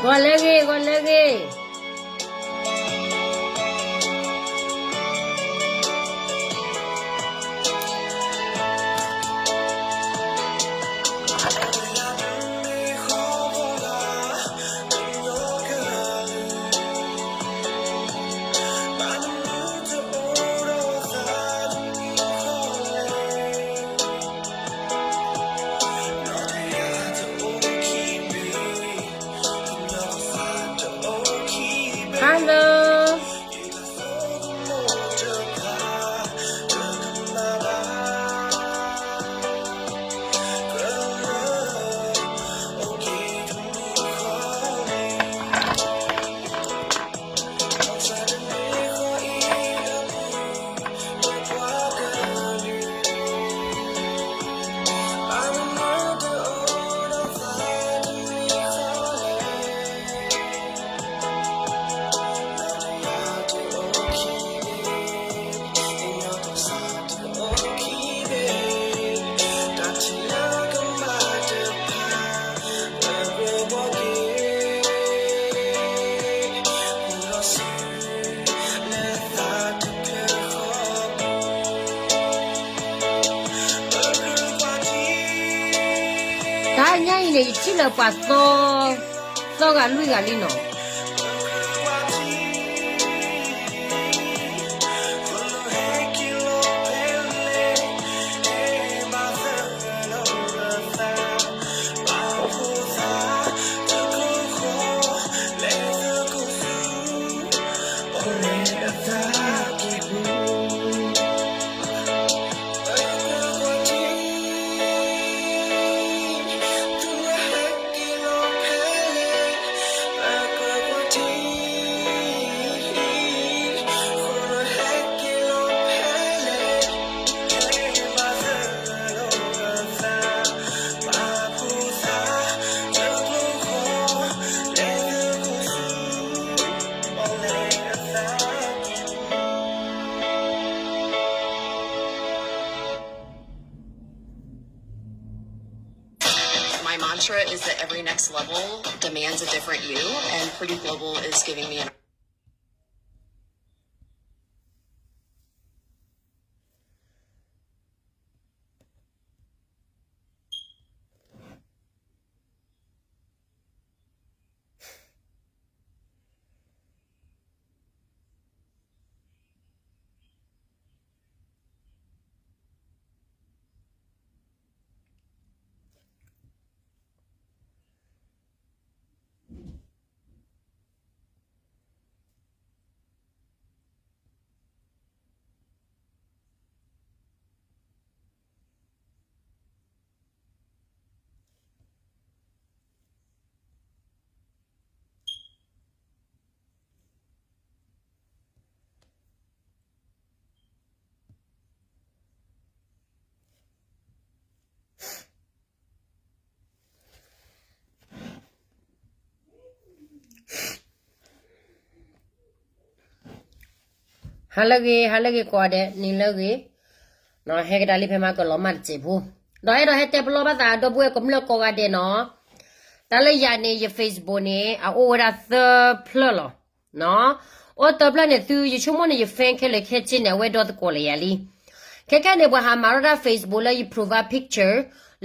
ဂီၤလၢဂ့ၤ, ဂီၤလၢဂ့ၤ. Hello. တၢ်ညါအံၤန့ၣ် ယထံၣ်လၢပှၤသီ, သီဂၤလွံၢ်ဂၤလံနီၤ. My mantra is that every next level demands a different you, and Purdue Global is giving me anဟါလၢအဂ့ၤ, ဟါလၢအဂ့ၤကိးဂၤဒဲး, နံၤလၢအဂ့ၤ, ဟဲကဒါလံဖဲမၤကလီၤမၢ်တစဲးဖိ, ဒီးအဲၣ်ဒိးဟဲတဲပလီၢ်ဘၣ်သးဒီပုၢ်ဝဲၢ်ကမျၢၢ်ကိးဂၤဒဲးနီၤ, တၢ်လၢယၤန့ၣ် ယ Facebook န့ၣ် အအိၣ်ဝဲဒၣ်သၢဖျၢၣ်လီၤ. အိၣ်သၢဖျၢၣ်န့ၣ် သုယဆိကမိၣ်န့ၣ် ယ friend ခဲလၢာ်ခဲဆ့န့ၣ် အဝဲဒီသကိးလၢယၤလံ. ခဲခဲန့ၣ် ပှၤဟးမၤထီၣ်တၢ် Facebook လၢယ profile picture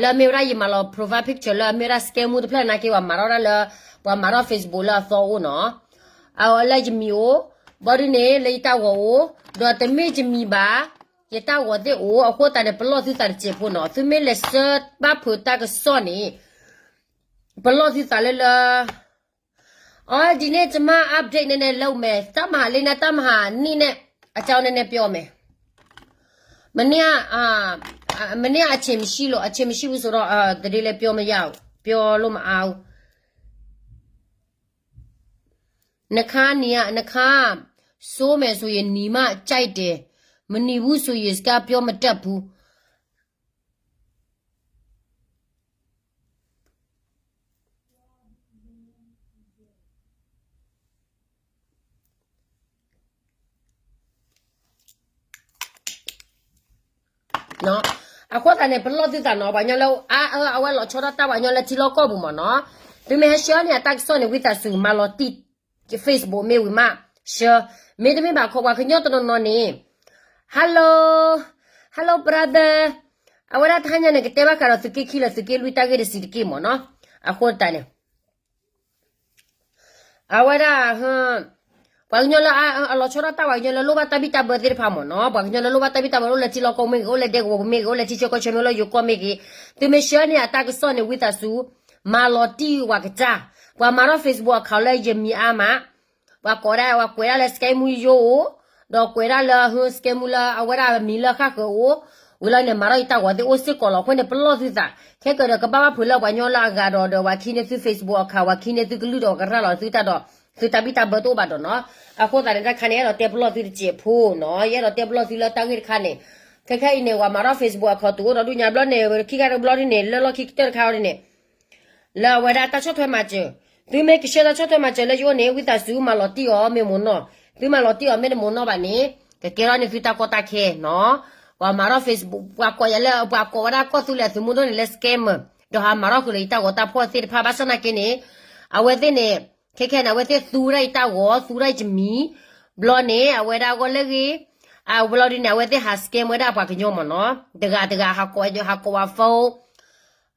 လၢအမ့ၢ်ဝဲဒၣ်ယမၤလီၤ profile picture လၢအမ့ၢ်ဝဲဒၣ် scam မူတဖျၢၣ်နာ်က့ ပှၤမၤထီၣ်တၢ်လၢ ပှၤမၤထီၣ် Facebook လၢအသီအိၣ်နီၤ, အလၢယမံၤအိၣ်, ဘီဒုန့ၣ် လၢယတၢ်ဂီၤအိၣ်, ဒီးတမ့ၢ်ယမံၤဘၣ်, ယတၢ်ဂီၤသ့ၣ်အိၣ်, အဃိသတးန့ၣ် ပလီၢ်သုသးတစဲးဖိနီၤ, သုမ့ၢ်လဲၤဆှၢဘၣ်ဖုးတၢ်ကစီၣ်န့ၣ်, ပလီၢ်သုသးလၢလၢ အီ ဒ်န့ၣ် ကမၣ် update န့ၣ်န့ၣ် လၢအမဲာ် တၢ်မၤဟးလံန့ၣ် တၢ်မၤဟးနံၣ်န့ၣ် အကၠီန့ၣ်န့ၣ် ပြောမယ်. မနေ့က မနေ့က အချိန်မရှိလို့ အချိန်မရှိဘူးဆိုတော့ သတင်းလည်းပြောမရဘူး ပြောလို့မအားဘူး. နခါနံၤ နခါ စိုးမယ်ဆိုရင် နံၤမှကြိုက်တယ်, မနံၤဘူးဆိုရင် စကားပြောမတတ်ဘူး. အဃိသတးန့ၣ် ပလီၢ်သုသးနီၤ, ပှၤညီလၢအါအၢအဝဲလီၤဆီဒၣ်တၢ် ပှၤညီလၢထံလီၢ်ကီၢ်ပူၤမ့ၢ်နီၤ, သုမ့ၢ်ဟဲဆှၢန့ၢ်အတၢ်ကစီၣ်န့ၣ် ဝံသးစူၤ မၤလီၤတံၢ် Facebook မ့ၢ်ဝံၤမး ဆှၢ, မ့တမ့ၢ်ဘၣ်ခီ ပှၤကညီတနီၤနီၤန့ၣ် Hello, hello brother, အဝဲဒၣ်တဟါညါန့ၣ် ကတဲဘၣ်ဃးဒီးသုးက့ခံလၢသုးက့လွံၢ်တၢ်ဂ့ၢ်တဆံးတက့ၢ်မ့ၢ်နီၤ, အဃိတးန့ၣ် အဝဲဒၣ် ပှၤကညီလၢအလီၤဆီဒၣ်တၢ် ပှၤကညီလၢလိၣ်ဘၣ်တၢ်ဘံၣ်တၢ်ဘၢသ့ၣ်တဖၣ်မ့ၢ်နီၤ, ပှၤကညီလၢလိၣ်ဘၣ်တၢ်ဘံၣ်တၢ်ဘၢ အိၣ်လၢထံလီၢ်ကီၢ်မ့ၢ်ဂ့ၤ, အိၣ်လၢဒဲကဝီၤပူၤမ့ၢ်ဂ့ၤ, အိၣ်လၢထံဆၢကီၢ်ဆၢမ့ၢ်ဂ့ၤ, လၢယိၤကီၢ်မ့ၢ်ဂ့ၤ, သုမ့ၢ်ဆှၢန့ၢ်အတၢ်ကစီၣ်န့ၣ် ဝံသးစူၤ မၤလီၤတံၢ်ပှၤကစၢ်, ပှၤမၤထီၣ် Facebook account လၢယမံၤအါမး ပှၤကိးဒၣ် ပှၤကွဲးဒၣ်လၢ scam မူယိအိၣ်, ဒီးကွဲးဒၣ်လၢ ဟ scam မူလၢအဝဲဒၣ်မံၤလၢဃၣ်ဃၢၤအိၣ်, ဝံၤလီၤန့ၣ် မၤထီၣ်ယတၢ်ဂီၤသ့ၣ်အိၣ်စ့ၢ်ကီးလီၤ. အဃိန့ၣ် ပလီၢ်သုသး, ခဲကဒီးကဘၣ်ဘၣ်ဖုးလၢပှၤကညီလၢအဂၤဒီး ဒီးပှၤခံန့ၢ်သု Facebook account, ပှၤခံန့ၢ်သုကလုၢ်ဒီးကရၢ်လီၤသုတၢ်ဒီး သုတၢ်ဘံၣ်တၢ်ဘၢတအိၣ်ဘၣ်ဒီးနီၤ. အဃိသတးန့ၣ် တၢ်ခါန့ၣ် အဲၣ်ဒိးတဲပလီၢ်သုတစဲးဖိနီၤ, အဲၣ်ဒိးတဲပလီၢ်သုလၢတၢ်ဂ့ၢ်တခါန့ၣ်, ခဲခဲအံၤန့ၣ် ပှၤမၤထီၣ် Facebook account တအိၣ်ဒီးဒူၣ်ညါဘျီန့ၣ် ခံခါတဘျီဒ်န့ၣ် လၢလီၢ်ခံကတၢၢ်တခါအံၤန့ၣ် လၢအဝဲဒၣ်တၢ်ဆီၣ်ထွဲမၤစၢၤ, သုမ့ၢ်ကဆှၢတၢ်ဆီၣ်ထွဲမၤစၢၤလၢယအိၣ်န့ၣ် ဝံသးစူၤမၤလီၤတံၢ်အီၤမ့ၢ်မိၢ်နီၢ်, သုမၤလီၤတံၢ်အီၤမ့ၢ်တမိၢ်နီၢ်ဘၣ်န့ၣ် ကကဲထီၣ်န့ၢ်သုတၢ်ကီတၢ်ခဲနီၤ. ပှၤမၤထီၣ် Facebook, ပှၤကိးယၤလၢ ပှၤကိးဝဲဒၣ်ကီၢ်သူလ့ၤအသုးမုၢ်ဒိၣ်န့ၣ်လၢ scammer, ဒီးဟးမၤထီၣ်ဃုာ်လၢယတၢ်ဂီၤတၢ်ဖီၣ်သ့ၣ်တဖၣ် ဘၣ်ဆၣ်နာ်က့န့ၣ်, အဝဲသ့ၣ်န့ၣ် ခဲခဲန့ၣ် အဝဲသ့ၣ်သူဝဲဒၣ်ယတၢ်ဂီၤ, သူဝဲဒၣ်ယမံၤ, ဘျီန့ၣ် အဝဲဒၣ်ဂီၢ်လၢဂ့ၤ, အဝဲလီၤဒ်န့ၣ် အဝဲသ့ၣ်ဟး scam ဝဲဒၣ်ပှၤကညီမ့ၢ်နီၤ, တဂၤတဂၤ ဟးကိးဝဲ phone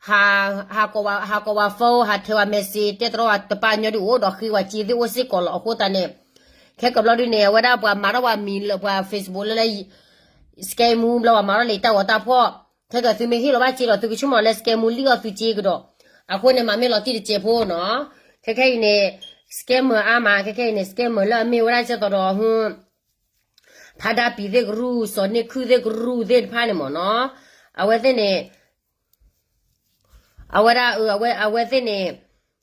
ဟးကိးဝဲ phone ဟးထဲးဝဲ message တဲတရီတပါညီဒုးအိၣ်ဒီးဃ့ဝဲစ့သ့ၣ်အိၣ်စ့ၢ်ကီးလီၤ. အဃိသတးန့ၣ် ခဲကဘျီဒုန့ၣ် အဝဲဒၣ်ပှၤမၤထီၣ်ပှၤမံၤလၢပှၤ Facebook လၢလၢ scam မူဘျီ ပှၤမၤထီၣ်လၢယတၢ်ဂီၤတၢ်ဖီၣ်, ခဲကသုမ့ၢ်ဟ့ၣ်လီၤဘၣ်စ့ဒီး သုကဆိကမိၣ်လၢ scam မူလံၣ်အီၣ်သုစ့ကဒီး, အဃိန့ၣ် မၤမ့ၢ်လီၤတံၢ်တစဲးဖိနီၤ. ခဲခဲအံၤန့ၣ် scammer အါမး, ခဲခဲအံၤန့ၣ် scammer လၢအမ့ၢ်ဝဲဒၣ်ကဲသိးဒီး ဖါဒါပံၤသ့ၣ်ကရူၢ်, စီၤန့ၢ်ခုၣ်သ့ၣ်ကရူၢ်သ့ၣ်တဖၣ်န့ၣ်မ့ၢ်နီၤ, အဝဲသ့ၣ်န့ၣ် အဝဲဒၣ် အဝဲသ့ၣ်န့ၣ်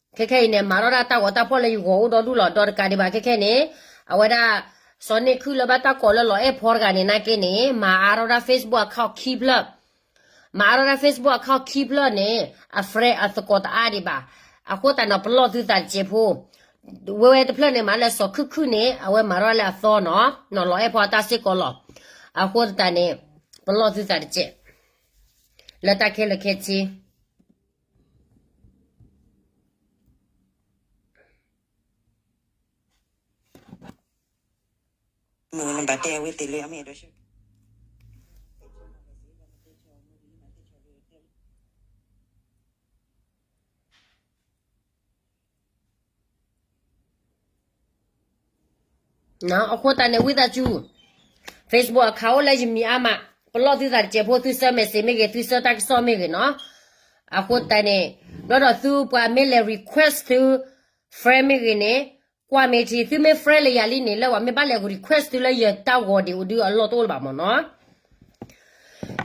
ခဲခဲအံၤန့ၣ် မၤထီၣ်ဒၣ်တၢ်ဂီၤတၢ်ဖီၣ်လၢယဂီၤအိၣ်ဒီဒူၣ်လီၤ. ဒီးတကးဒံးဘၣ် ခဲခဲန့ၣ် အဝဲဒၣ် စီၤန့ၢ်ခုၣ်လၢဘၣ်တၢ်ကိးလၢလီၤအဲၣ်ဖီတဂၤန့ၣ် နာ်က့န့ၣ် မၤအါထီၣ်ဒၣ် Facebook account ခံဖျၢၣ်, မၤအါထီၣ်ဒၣ် Facebook account ခံဖျၢၣ်န့ၣ် အ friend အသကိးတအါဒံးဘၣ်. အဃိသတးန့ၣ် ပလီၢ်သုသးတစဲးဖိ, ဝဲဝဲတဖျၢၣ်န့ၣ် မၤလၢစီၤခုၣ်ခုၣ်န့ၣ် အဝဲမၤထီၣ်လၢအသီနီၤ, နီၤလီၤအဲၣ်ဖီအတၢ်စ့ၢ်ကီးလီၤ. အဃိသတးန့ၣ် ပလီၢ်သုသးတစဲး လၢတၢ်ခဲလၢာ်ခဲဆ့ မ့ၢ်နဘၣ်တဲဝဲသ့ၣ်လၢအမ့ၢ်ဒီး အဃိသတးန့ၣ် ဝံသးစူၤ Facebook account အိၣ်လၢယမံၤအါမး, ပလီၢ်သုသးတစဲးဖိ သုဆှၢ message မ့ၢ်ဂ့ၤ, သုဆှၢတၢ်ကစီၣ်မ့ၢ်ဂ့ၤနီၤ. အဃိသတးန့ၣ် ဘျီဒီးသုပှၤမ့ၢ်လဲၤ request သု friend မ့ၢ်ဂ့ၤန့ၣ်, ကွၢ်မ့ၢ်ထံ သုမ့ၢ် friend လၢယၤလံန့ၣ် လၢပှၤမ့ၢ်ဘၣ်လဲၤ request သုလၢယတၢ်ဂီၤဒံးအိၣ်ဒုးအလီၢ်တအိၣ်လၢၤဘၣ်မ့ၢ်နီၤ.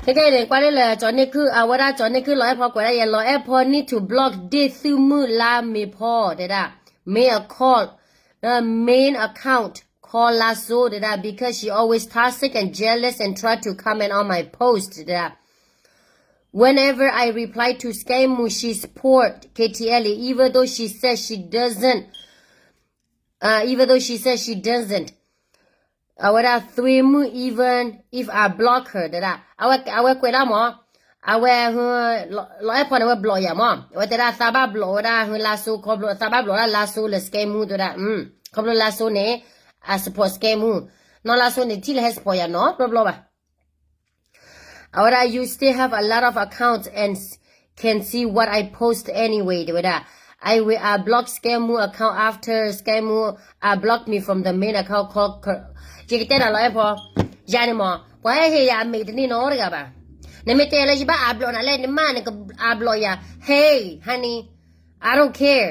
ခဲကဲန့ၣ် ကွၢ်လၢလၢ ကၠီၤန့ၢ်ခုၣ် အဝဲဒၣ်ကၠီၤန့ၢ်ခုၣ် လီၤအဲၣ်ဖီကွဲးဒၣ်ယဲ လီၤအဲၣ်ဖီ need to block ဒ့ၣ်သုမုၣ်လါမ့ၤဖီ တဲဒၣ် main account, main account call Lasso တဲဒၣ် because she always toxic and jealous and try to comment on my post တဲဒၣ် Whenever I reply to Sky Moo, she support K T L A, even though she says she doesn't, uh, even though she says she doesn't. အဝဲဒၣ် သွေးမုၣ် even if I block her တဲဒၣ် အဝဲကွဲးဒၣ်မး, အဝဲ လီၤအဲၣ်ဖီန့ၣ် အဝဲ block ယၤမး, အဝဲတဲဒၣ် သးဘၣ် block ဝဲဒၣ် ဟ Lasso ခီဖျိ သးဘၣ် block ဒၣ် Lasso လၢ Sky Moo တဲဒၣ်, ခီဖျိ Lasso န့ၣ် အ support Sky Moo, နီၢ် Lasso န့ၣ် ထံၣ်လၢဟဲ support ယၤနီတဘျီဘၣ်. အဝဲဒၣ် you still have a lot of accounts and can see what I post anyway တဲဝဲဒၣ် I will unblock Sky Moo account after Sky Moo unblock me from the main account call, ယကတဲနၤလီၤအဲၣ်ဖီ, ယၤန့ၣ်မး ပှၤဟဲဟ့ၣ်ယၤအမဲာ်တန့ၢ်နီတဂၤဘၣ်. နမ့ၢ်တဲလၢယဘၣ် unblock နၤလဲၣ် နမ့ၢ်နက unblock ယၤ hey honey, I don't care.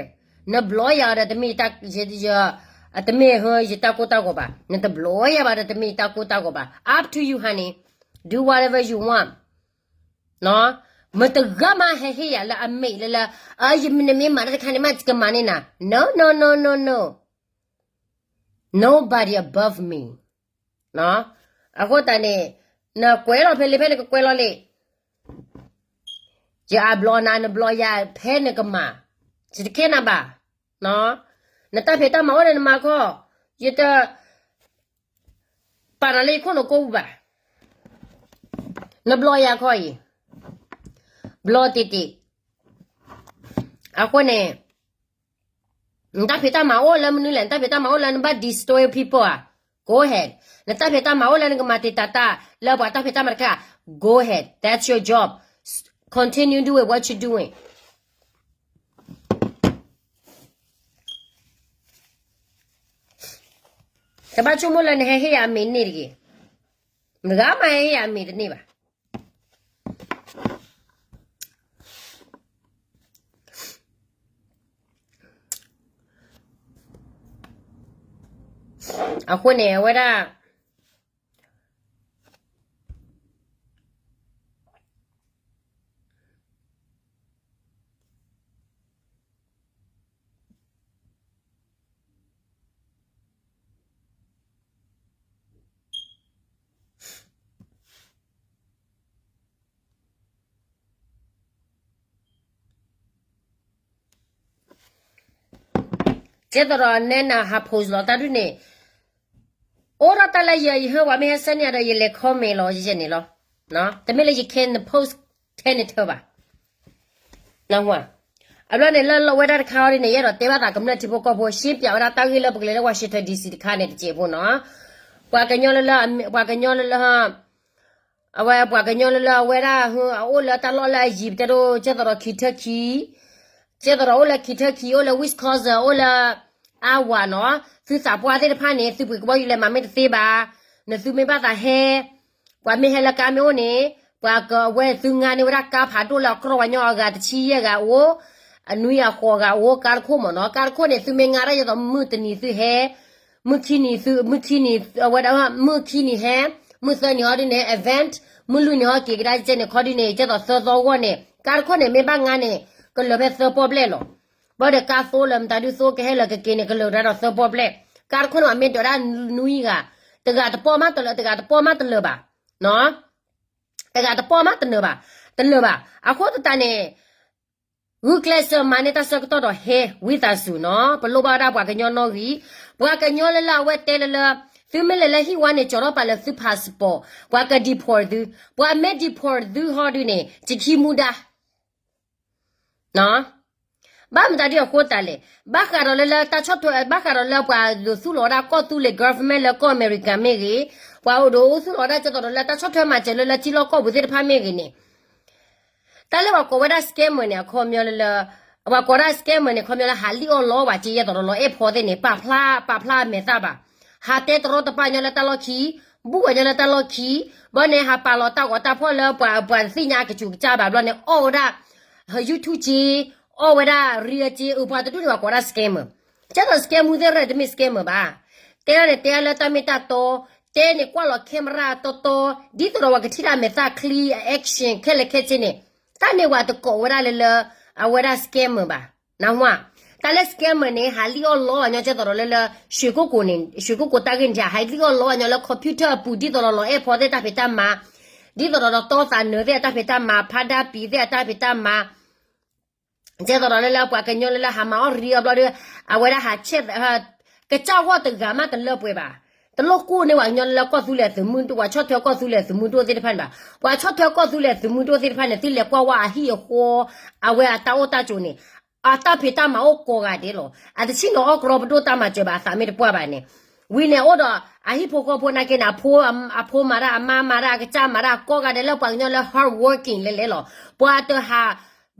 န block ယၤဒီးတမ့ၢ် တမ့ၢ်ဟ ယတၢ်ကိၢ်တၢ်ဂီၤဘၣ်, နတ block ယၤဘၣ်ဒီးတမ့ၢ်ယတၢ်ကိၢ်တၢ်ဂီၤဘၣ်, up to you honey, do whatever you want. မတဂၤမးဟဲဟ့ၣ်ယၤလၢအမဲာ်လၢလၢ နမ့ၢ်မၤတၢ်တခါန့ၣ်မး ယကမၤန့ၢ်နၤ, no no no no no, nobody above me. အဃိသတးန့ၣ် နကွဲးလီၤဖဲလဲၣ်ဖဲနကကွဲးလီၤလဲၣ်, ယ unblock နၤ န block ယၤဖဲနကမၤ, ယတခဲနၤဘၣ်. နတၢ်ဖံးတၢ်မၤအိၣ်ဒီးနမၤခီ, ယတ ပာ်နၤလၢယခိၣ်နူာ်ကိးပူၤဘၣ်. န block ယၤခီအံၤ, block တ့ၢ်တ့ၢ်. အဃိန့ၣ် နတၢ်ဖံးတၢ်မၤအိၣ်လၢမနုၤလဲၣ်, နတၢ်ဖံးတၢ်မၤအိၣ်လၢနဘၣ် destroy people ဧါ, go ahead. နတၢ်ဖံးတၢ်မၤအိၣ်လၢနကမၤတံာ်တာ်တၢ်လၢပှၤတၢ်ဖံးတၢ်မၤတခါ, go ahead, that's your job. Continue doing what you doing. တဘၣ်ဆိကမိၣ်လၢနဟဲဟ့ၣ်ယၤအမံၤန့ၣ်တဂ့ၤ. မတၤဂၤမၤဟဲဟ့ၣ်ယၤအမံၤတန့ၢ်ဘၣ်. အဃိန့ၣ် အဝဲဒၣ် ကဲသိးဒီးနဲနဟး post လီၤတၢ်ဒုန့ၣ်, အိၣ်ဒီးတၢ်လၢယ ယဟၢပှၤမ့ၢ်ဟဲဆှၢန့ၢ်ယၤဒီး ယလဲၤ comment လီၤယဲန့ၣ်လီၤ. တမ့ၢ်လၢယခဲန post ထဲန့ၣ်ထၢဘၣ်. အဘျီန့ၣ်လၢလီၤဝဲဒၣ်တခါအီၤဒ်န့ၣ် ယအဲၣ်ဒိးတဲဘၣ်သးကမျၢၢ်ထံဖိကီၢ်ဖိ ရှင်းပြဝဲဒၣ်တၢ်ဂ့ၢ်လၢပကလဲၤလၢ Washington D C တခါန့ၣ်တစဲးဖိနီၤ. ပှၤကညီလၢလၢ ပှၤကညီလၢလၢ အဝဲပှၤကညီလၢလၢအဝဲဒၣ် အအိၣ်လၢတၢ်လီၢ်လၢအယံၤ ပတဲဒိ ကဲသိးဒီး Kentucky, ကဲသိးဒီးအိၣ်လၢ Kentucky, အိၣ်လၢ Wisconsin, အိၣ်လၢ Iowa နီၤ, သုသးပှၢ်သ့ၣ်တဖၣ်န့ၣ် သုပှ့ၤကဘီယူၤလဲၤမၤမ့ၢ်တသ့ဘၣ်, နသုမ့ၢ်ဘၣ်သးဟဲ, ပှၤမ့ၢ်ဟဲလၢကါမ့ၢ်အိၣ်န့ၣ်, ပှၤကဝဲသုငါန့ၢ်ဝဲဒၣ်ကါဖးဒိၣ်လၢအကြီၢ်ဝဲညီအဂၤတဆံယဲၢ်ဂၤအိၣ်, အနွံအဃိးဂၤအိၣ်, ကါတခိၣ်မ့ၢ်နီၤ, ကါတခိၣ်န့ၣ် သုမ့ၢ်ငါဒၣ်ယသိးမုၢ်တနံၤသုဟဲ, မုၢ်ခံနံၤသု, မုၢ်ခံနံၤ, အဝဲဒၣ် မုၢ်ခံနံၤဟဲ, မုၢ်သၢနံၤဟီဒ်န့ၣ် event, မုၢ်လွံၢ်နံၤဟီက့ၤကဒါကဲန့ၣ် ခီဒ်န့ၣ် ကဲသိးသၢသီဂီၢ်န့ၣ် ကါတခိၣ်န့ၣ် မ့ၢ်ဘၣ်ငါန့ၣ် ကလၢာ်ဖဲသၢပီၣ်ဘျဲၣ်လီၤ. ဘၣ်ဒီးကါသိလၢမတၤဒုသိကဟဲလၢာ်ကက့ၤန့ၣ် ကလၢာ်ဒၣ်ဒီးသၢပီၣ်ဘျဲၣ်, ကါတခိၣ်န့ၣ် မ့ၢ်ဒၢးဒၣ်နွံဂၤ, တဂၤတပီၢ်မးတလၢာ်, တဂၤတပီၢ်မးတလၢာ်ဘၣ်, တဂၤတပီၢ်မးတလၢာ်ဘၣ်, တလၢာ်ဘၣ်. အဃိသတးန့ၣ် ဂုာ်ကျဲးစၢးမၤန့ၢ်တၢ်ဆၢကတီၢ်ဒီးဟဲဝံသးစူၤနီၤ, ပလိၣ်ဘၣ်ဝဲဒၣ်ပှၤကညီနီၣ်ဂံၢ်, ပှၤကညီလၢလၢအဝဲတဲလၢလၢ, သုမ့ၢ်လဲၤလၢဟံၣ်ဝါန့ၣ် ကၠီၤထီၣ်ပာ်လၢသု passport, ပှၤက deport သု, ပှၤမ့ၢ် deport သုဟီဒုန့ၣ် တခံမူဒါ ဘၣ်မတၤဒ်အဃိသတးလဲၣ်, ဘၣ်ဃးဒီးလၢလၢတၢ်ဆီၣ်ထွဲ, ဘၣ်ဃးဒီးလၢပှၤဒိးသူၣ်လီၤဝဲဒၣ်ကီၢ်သူလ့ၤ government လၢကီၢ်အမဲရကၤမ့ၢ်ဂ့ၤ, ပှၤအိၣ်ဒိးအိၣ်သူၣ်လီၤဝဲဒၣ်ကဲသိးဒီးလၢတၢ်ဆီၣ်ထွဲမၤစၢၤလၢလၢထံလီၢ်ကီၢ်ပူၤသ့ၣ်တဖၣ်မ့ၢ်ဂ့ၤန့ၣ်, တၢ်လၢပှၤကိးဝဲဒၣ် scammer န့ၣ် အခီပညီလၢလၢ, ပှၤကိးဒၣ် scammer န့ၣ် ခီပညီလၢဟးလံၣ်အီၣ်လီအီၣ်ဝဲက့ယဲသိးဒီးလီၤအဲၣ်ဖိသ့ၣ်န့ၣ် ပာ်ဖျါ, ပာ်ဖျါအမဲာ်သၣ်ဘၣ်, ဟးတဲတရီတပါညီလၢတၢ်လီၢ်ခံ, ဘူၣ်ဝဲညီလၢတၢ်လီၢ်ခံ, ဘျီန့ၣ် ဟးပာ်လီၤတၢ်ဂီၤတၢ်ဖီၣ်လၢပှၤ, ပှၤတသ့ၣ်ညါအကစူးကစၢ်ဘၣ်ဘျီန့ၣ် အီၣ်ဝဲဒၣ် YouTube က့, အီၣ်ဝဲဒၣ် reel က့, အပှၤတဒူၣ်န့ၣ် ပှၤကိးဒၣ် scammer, ကဲသိး scammer သ့ၣ်ရဲၣ်တမ့ၢ် scammer ဘၣ်, တဲဒၣ်န့ၣ် တဲဒၣ်လၢတၢ်မ့ၢ်တၢ်တီ, တဲန့ၣ်ကွၢ်လီၤ camera တီတီ, ဒ်သိးဒီးပှၤကထံၣ်ဒၣ်မဲာ်သၣ်ချံ action ခဲလၢာ်ခဲဆ့န့ၣ်, တၢ်န့ၣ်ပှၤတကိးဝဲဒၣ်လၢလၢ, အဝဲဒၣ် scammer ဘၣ်, နၢ်ဟူဧါ, တၢ်လၢ scammer န့ၣ် ဟးလံၣ်အီၣ်လီအီၣ်ညီကဲသိးဒီးလၢလၢ, ရွှေကုက္ကိုန့ၣ်, ရွှေကုက္ကိုတၢ်ဂ့ၢ်န့ၣ် ဟးလံၣ်အီၣ်လီအီၣ်ညီလၢ computer အပူၤ ဒ်သိးဒီးလီၤအဲၣ်ဖိသ့ၣ်တၢ်ဖံးတၢ်မၤ, ဒ်သိးဒီးတီသးနၢၤသ့ၣ်အတၢ်ဖံးတၢ်မၤ, ဖါဒါပံၤသ့ၣ်အတၢ်ဖံးတၢ်မၤ ကဲသိးဒီးလၢလၢပှၤကညီလၢလၢဟးမၤအီၣ်ရံအဘျီဒီး, အဝဲဒၣ်ဟးဆဲး, ကစၢ်ဂီၢ်တဂၤမးတလၢပှဲၤဘၣ်, တလိၣ်ကိၢ်န့ၢ်ပှၤကညီလၢလၢကီၢ်သူလ့ၤသုးမုၢ်ဒိၣ်, ပှၤဆီၣ်ထွဲကီၢ်သူလ့ၤသုးမုၢ်ဒိၣ်သ့ၣ်တဖၣ်န့ၣ်ဘၣ်, ပှၤဆီၣ်ထွဲကီၢ်သူလ့ၤသုးမုၢ်ဒိၣ်သ့ၣ်တဖၣ်န့ၣ် သုလဲၤကွၢ်ဝဲအဟံၣ်အဃီ, အဝဲအတၢ်အိၣ်တၢ်ကၠိၤန့ၣ်, အတၢ်ဖံးတၢ်မၤအိၣ်ကိးဂၤဒဲးလီၤ, အတဆံၣ်နီၤအီၣ်ကရီပဒိၣ်တၢ်မၤစၢၤဘၣ် အသးမ့ၢ်တပှၢ်ဘၣ်န့ၣ်, ဝံၤန့ၣ်အိၣ်ဒီး, အဟံၣ်ဖိဃီဖိနာ်က့န့ၣ် အဖိမၤတၢ် အမါမၤတၢ် အကစၢ်မၤတၢ် ကိးဂၤဒဲးလၢပှၤကညီလၢ hard working လဲၤလဲၤလီၤ, ပှၤတဟး,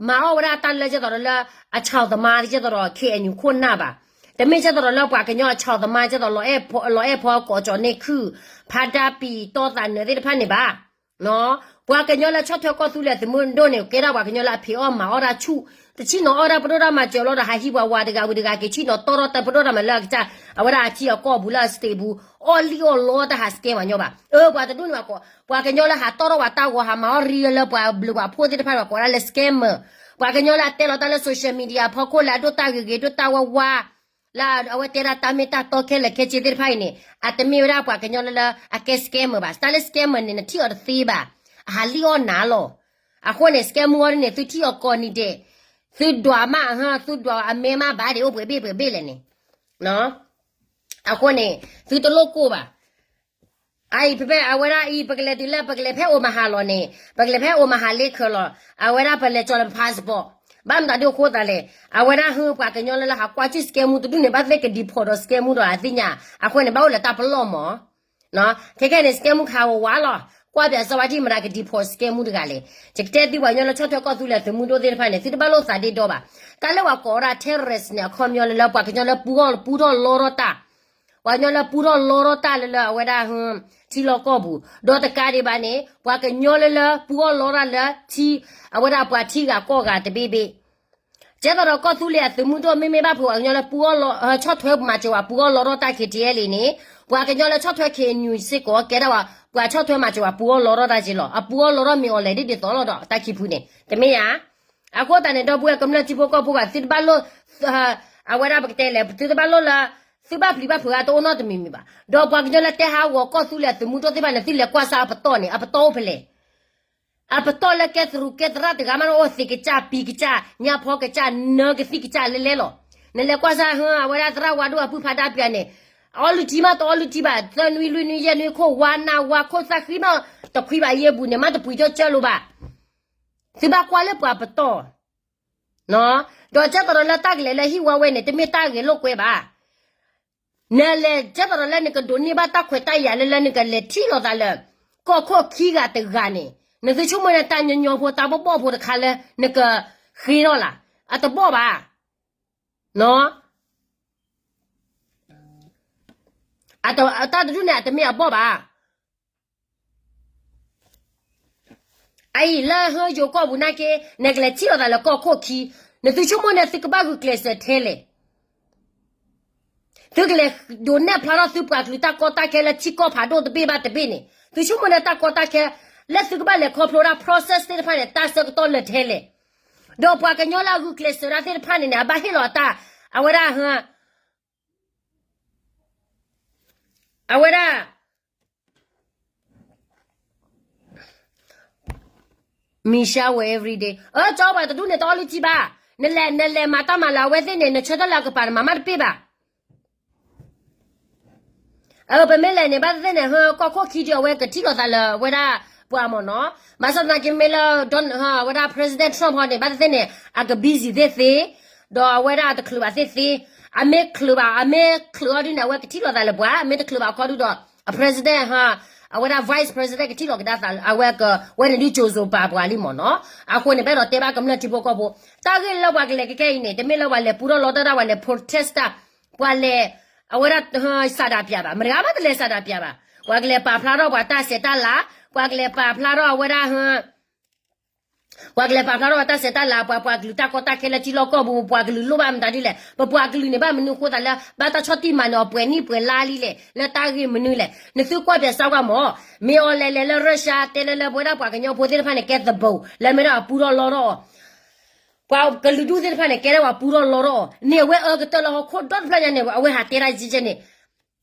မၤအီၣ်ဝဲဒၣ်တၢ်လၢကဲသိးဒီးလၢ, အဆီၣ်သမါကဲသိးဒီး KNU ခိၣ်နၢ်ဘၣ်, တမ့ၢ်ကဲသိးဒီးလၢပှၤကညီအဆီၣ်သမါကဲသိးလီၤအဲၣ်ဖိ, လီၤအဲၣ်ဖိကိးကၠီၤန့ၢ်ခုၣ်, ဖါဒါပံၤ တီသးနၢၤသ့ၣ်တဖၣ်န့ၣ်ဘၣ် ပှၤကညီလၢဆီၣ်ထွဲကီၢ်သူလ့ၤသုးမုၢ်ဒိၣ်န့ၣ် ကဲဒၣ်ပှၤကညီလၢအဖံးအီၣ်မၤအီၣ်တၢ်ဆူၣ်, တဆံၣ်နီၤအီၣ်တၢ်ပဒိၣ်တၢ်မၤစၢၤလီၤဒီး ဟးဟံးပှၤဝၤတဂၤဝံၤတဂၤက့ၤဆံၣ်နီၤတီထီၣ်တၢ်ပဒိၣ်တၢ်မၤလၢအကစၢ်, အဝဲဒၣ်အထံအကီၢ်အပူၤလၢအ state ပူၤ, အီၣ်လံၣ်အီၣ်လီတၢ်ဟး scam ပှၤကညီဘၣ်, အၢ ပှၤတဒူၣ်န့ၣ်ဘၣ်ကိး, ပှၤကညီလၢဟးတီထီၣ်ပှၤတၢ်ဂီၤ ဟးမၤအီၣ်ရံလၢပှၤဘျုးပှၤဖှိၣ်သ့ၣ်တဖၣ်န့ၣ် ပှၤကိးဒၣ်လၢ scammer, ပှၤကညီလၢအတဲလီၤတၢ်လၢ social media ဖီခိၣ်လၢအဒိၣ်တၢ်ဂ့ၤဂ့ၤ ဒိၣ်တၢ်ဝါဝါ လၢအဝဲတဲဒၣ်တၢ်မ့ၢ်တၢ်တီခဲလၢာ်ခဲဆ့သ့ၣ်တဖၣ်အံၤန့ၣ် အတမ့ၢ်ဝဲဒၣ်ပှၤကညီလၢလၢအကဲ scammer ဘၣ်, တၢ်လၢ scammer န့ၣ် နထံၣ်အီၤတသ့ဘၣ်, အဟးလံၣ်အီၣ်နၤလီၤ, အဃိန့ၣ် scammer အီၤဒ်န့ၣ် သုထံၣ်အီၤကိးနံၤဒဲး, သုဒွးမး, သုဒွးအမဲမးဘၣ်ဒ်အိၣ်ပှဲၤဘ့ၣ်ပှဲၤဘ့ၣ်လဲၣ်န့ၣ်, အဃိန့ၣ် သုတလိၣ်ကိၢ်ဘၣ် အအံၤဖဲဖဲအဝဲဒၣ်အံၤ ပကလဲၤတုၤလၢ ပကလဲၤဖဲ Omaha လီၤန့ၣ် ပကလဲၤဖဲ Omaha လ့ခၢၣ်လီၤ, အဝဲဒၣ်ပလဲၤကၠီၤလၢ passport, ဘၣ်မတၤဒ်အဃိသးလဲၣ်, အဝဲဒၣ်ဟၢ ပှၤကညီလၢလၢဟးကွၢ်စ့ၢ် scam မူတဒူၣ်န့ၣ် ဘၣ်သ့ၣ်က deport ဒီး scam မူဒီးအသ့ၣ်ညါ, အဃိန့ၣ် ဘၣ်အိၣ်လၢတၢ်ပလီၢ်မး. ခဲခဲန့ၣ် scam မူခးဝးဝးလီၤ, ကွၢ်ပၠးစီဝါဒ်မတၤက deport scam မူတဂၤလဲၣ်. ယကတဲသုပှၤကညီလၢဆီၣ်ထွဲကီၢ်သူလ့ၤသုးမုၢ်ဒိၣ်သ့ၣ်တဖၣ်န့ၣ် သုတဘၣ်လိာ်သးဒ့ဒီဘၣ်. တၢ်လၢပှၤကိးဝဲဒၣ် terrorist န့ၣ် အခီပညီလၢလၢပှၤကညီလၢပူထီၣ် ပူထီၣ်လီထီၣ်တၢ် ပှၤကညီလၢပူထီၣ်လီထီၣ်တၢ်လၢလၢအဝဲဒၣ် ထံလီၢ်ကီၢ်ပူၤ, ဒီးတကးဒံးဘၣ်န့ၣ် ပှၤကညီလၢလၢပူထီၣ်လီထီၣ်တၢ်လၢထံ အဝဲဒၣ်ပှၤထံဂၤကီၢ်ဂၤတဘ့ၣ်ဘ့ၣ်. ကဲသိးဒီးကီၢ်သူလ့ၤအသုးမုၢ်ဒိၣ် မ့မ့ၢ်ဘၣ်ဖုးပှၤကညီလၢပူထီၣ်လီ ဆီၣ်ထွဲမၤစၢၤပှၤပူထီၣ်လီထီၣ်တၢ် K T L A န့ၣ်, ပှၤကညီလၢဆီၣ်ထွဲ K N U စ့ၢ်ကီး ကဲဒၣ်ဝဲ ပှၤဆီၣ်ထွဲမၤစၢၤပှၤပူထီၣ်လီထီၣ်တၢ်က့လီၤ. အပူထီၣ်လီထီၣ်မ့ၢ်အီၤလဲၣ်ဒ်ဒ်သိးလီၤဒီး တၢ်ခံဖုန့ၣ် တမ့ၢ်ဧါ. အဃိသတးန့ၣ် ဒီပုၢ်ဝဲၢ်ကမျၢၢ်ထံဖိကီၢ်ဖိဂၤ သုတဘၣ်လိၣ် အဝဲဒၣ်ပကတဲလဲၣ် သုတဘၣ်လိၣ်လၢ သုဘၣ်ပျံၤဘၣ်ဖုးဂၤတအိၣ်နီတမံၤမံၤဘၣ်. ဒီးပှၤကညီလၢတဲဟးဂီၤကီၢ်သူလ့ၤအသုးမုၢ်ဒိၣ်သ့ၣ်တဖၣ်န့ၣ် သုလဲၤကွၢ်စၢ်အပတီၢ်န့ၣ် အပတီၢ်အိၣ်ဖဲလဲၣ်. အပတီၢ်လၢကဲသရူးကဲသရၣ်တဂၤမး အိၣ်သံးကစၢ်ပံၤကစၢ် ညၣ်ဖီကစၢ် နၢကသံၣ်ကစၢ်လဲလဲလီၤ. နလဲၤကွၢ်စၢ်ဟၢ အဝဲဒၣ်သရၣ်ဝါဒိၣ်အပုၢ်ဖးဒါပှၤန့ၣ် အီလုၢ်ထံမး တအီလုၢ်ထံဘၣ် သၢနွံလွံၢ်နွံယဲၢ်နွံခိၣ် ဝါနၢ်ဝါခိၣ် သၣ်ဃံမး တခွံဘၣ်ယဲၢ်ဘူးန့ၣ် မ့ၢ်တပှံၤကၠီကၢလိာ်ဘၣ်. သုဘၣ်ကွၢ်လၢပှၤပတီၢ် ဒီးကဲသိးဒီးလၢတၢ်ကလဲၤလၢဟံၣ်ဝါဝဲန့ၣ် တမ့ၢ်တၢ်ဂဲၤလိာ်ကွဲဘၣ်. နလဲၤကဲသိးဒီးလၢနကဒိးန့ၢ်ဘၣ်တၢ်ခွဲးတၢ်ယာ်လၢလၢနကလဲၤထံၣ်လိာ်သးလၢ ကီၢ်ခိၣ်ခံဂၤတဂၤန့ၣ် နသုဆိကမိၣ်န့ၣ် တၢ်ညီညီဖိတၢ်ဘီၣ်ဘီၣ်ဖိတခါလၢ နကဃ့ထီၣ်လၢ အတဘီၣ်ဘၣ်. တၢ်တဒူၣ်န့ၣ် အတမ့ၢ်အဘီၣ်ဘၣ်. အအံၤလၢဟၢယိၤကီၢ်ပူၤနာ်က့ နကလဲၤထံၣ်လိာ်သးလၢကီၢ်ခိၣ်ခံ, နသုဆိကမိၣ်န့ၣ် သုကဘၣ်ဂုာ်ကျဲးစၢးထဲလဲၣ်. သုကလဲၤဒိးနဲၣ်ဖျါထီၣ်သုပှၤကလုာ်တၢ်ကီတၢ်ခဲလၢထံကီၢ်ဖးဒိၣ်တဘ့ၣ်ဘၣ်တဘ့ၣ်န့ၣ် သုဆိကမိၣ်န့ၣ်တၢ်ကီတၢ်ခဲ လၢသုကဘၣ်လဲၤခီဖျိဒၣ် process သ့ၣ်တဖၣ်န့ၣ် တၢ်ဆၢကတီၢ်လၢာ်ထဲလဲၣ်. ဒီးပှၤကညီလၢအဂုာ်ကျဲးစၢးဒၣ်သ့ၣ်တဖၣ်န့ၣ်န့ၣ် အဘၣ်ဟ့ၣ်လီၤအတၢ် အဝဲဒၣ် အဝဲဒၣ် မံၤရှါဝဲ everyday အၢ ကၠီပှၤတဒူၣ်န့ၣ် တအီလုၢ်ထံဘၣ်. နလဲၤ နလဲၤမၤတၢ်မၤလၢအဝဲသ့ၣ်န့ၣ် နဆၢထၢၣ်လၢအကပၤန့ၣ် မၤမးတပ့ၢ်ဘၣ်. အၢ ပမ့ၢ်လဲၤန့ၣ် ဘၣ်သ့ၣ်သ့ၣ်န့ၣ် ဟၢ ကီၢ်ခိၣ်ခံဒီးအဝဲကထံၣ်လိာ်သးလၢအဝဲဒၣ်ပှၤမ့ၢ်နီၤ. ဘၣ်ဆၣ်သနာ်က့မ့ၢ်လၢ အဝဲဒၣ် President Trump ဟီန့ၣ် ဘၣ်သ့ၣ်သ့ၣ်န့ၣ် အက busy သ့ၣ်သ့, ဒီးအဝဲဒၣ်အတချုးဘၣ်သ့ၣ်သ့, အမ့ၢ်ချုးဘၣ် အမ့ၢ်ချုးအီၤဒုန့ၣ် အဝဲကထံၣ်လိာ်သးလၢပှၤ, အမ့ၢ်တချုးဘၣ်အခီဒုဒီး အ President ဟီ အဝဲဒၣ် Vice President ကထံၣ်လိာ်ကဒါသးလၢ အဝဲကဝဲန့ၣ်ဒုကၠိၤစိၤပၤပှၤလံမ့ၢ်နီၤ. အဃိန့ၣ် ပအဲၣ်ဒိးတဲဘၣ်ကမျၢၢ်ထံဖိကီၢ်ဖိ, တၢ်ဂ့ၢ်လၢပှၤကလဲၤကဲကဲအံၤန့ၣ် တမ့ၢ်လၢပှၤလဲၤပူထီၣ်လီတၢ်ဒၣ် ပှၤလဲၤ protest တၢ်, ပှၤလဲၤ အဝဲဒၣ် ဆန္ဒပြ ဘၣ်, မတၤဂၤမးတလဲၤ ဆန္ဒပြ ဘၣ်. ပှၤကလဲၤပာ်ဖျါထီၣ်ပှၤတၢ်ဆဲးတၢ်လၤ, ပှၤကလဲၤပာ်ဖျါထီၣ်အဝဲဒၣ် ပှၤကလဲၤပာ်ဖျါထီၣ်ပှၤတၢ်ဆဲးတၢ်လၤ, ပှၤပှၤကလုာ်တၢ်ကီတၢ်ခဲလၢထံလီၢ်ကီၢ်ပူၤ, ပပှၤကလုာ်လိၣ်ဘၣ်မတၤဒ်လဲၣ်, ပပှၤကလုာ်န့ၣ်ဘၣ်မနုၤအဃိသးလၢ ဘၣ်တၢ်ဆီၣ်တံၢ်မၤနၢၤအီၤပှဲၤနံၣ်ပှဲၤလါလံလဲၣ်, လၢတၢ်ဂ့ၢ်မနုၤလဲၣ်. နသုကွၢ်ပၠးစၢ်ကွၢ်မး, မ့ၢ်အီၤလဲၤလဲၤလၢ Russia တဲလၢလၢပဝဲဒၣ်ပှၤကညီဖိသ့ၣ်တဖၣ်န့ၣ် ကဲသဘိး လၢမ့ၢ်ဒၣ်အပူထီၣ်လီထီၣ်အီၤ ပှၤကလုာ်ဒူၣ်သ့ၣ်တဖၣ်န့ၣ် ကဲဒၣ်ပှၤပူထီၣ်လီထီၣ်အီၤန့ၣ် အဝဲအၢကတၢၢ်လၢဟီၣ်ခိၣ်ဒီတဖျၢၣ်ညါန့ၣ် အဝဲဟးတဲဒၣ်ယဲန့ၣ်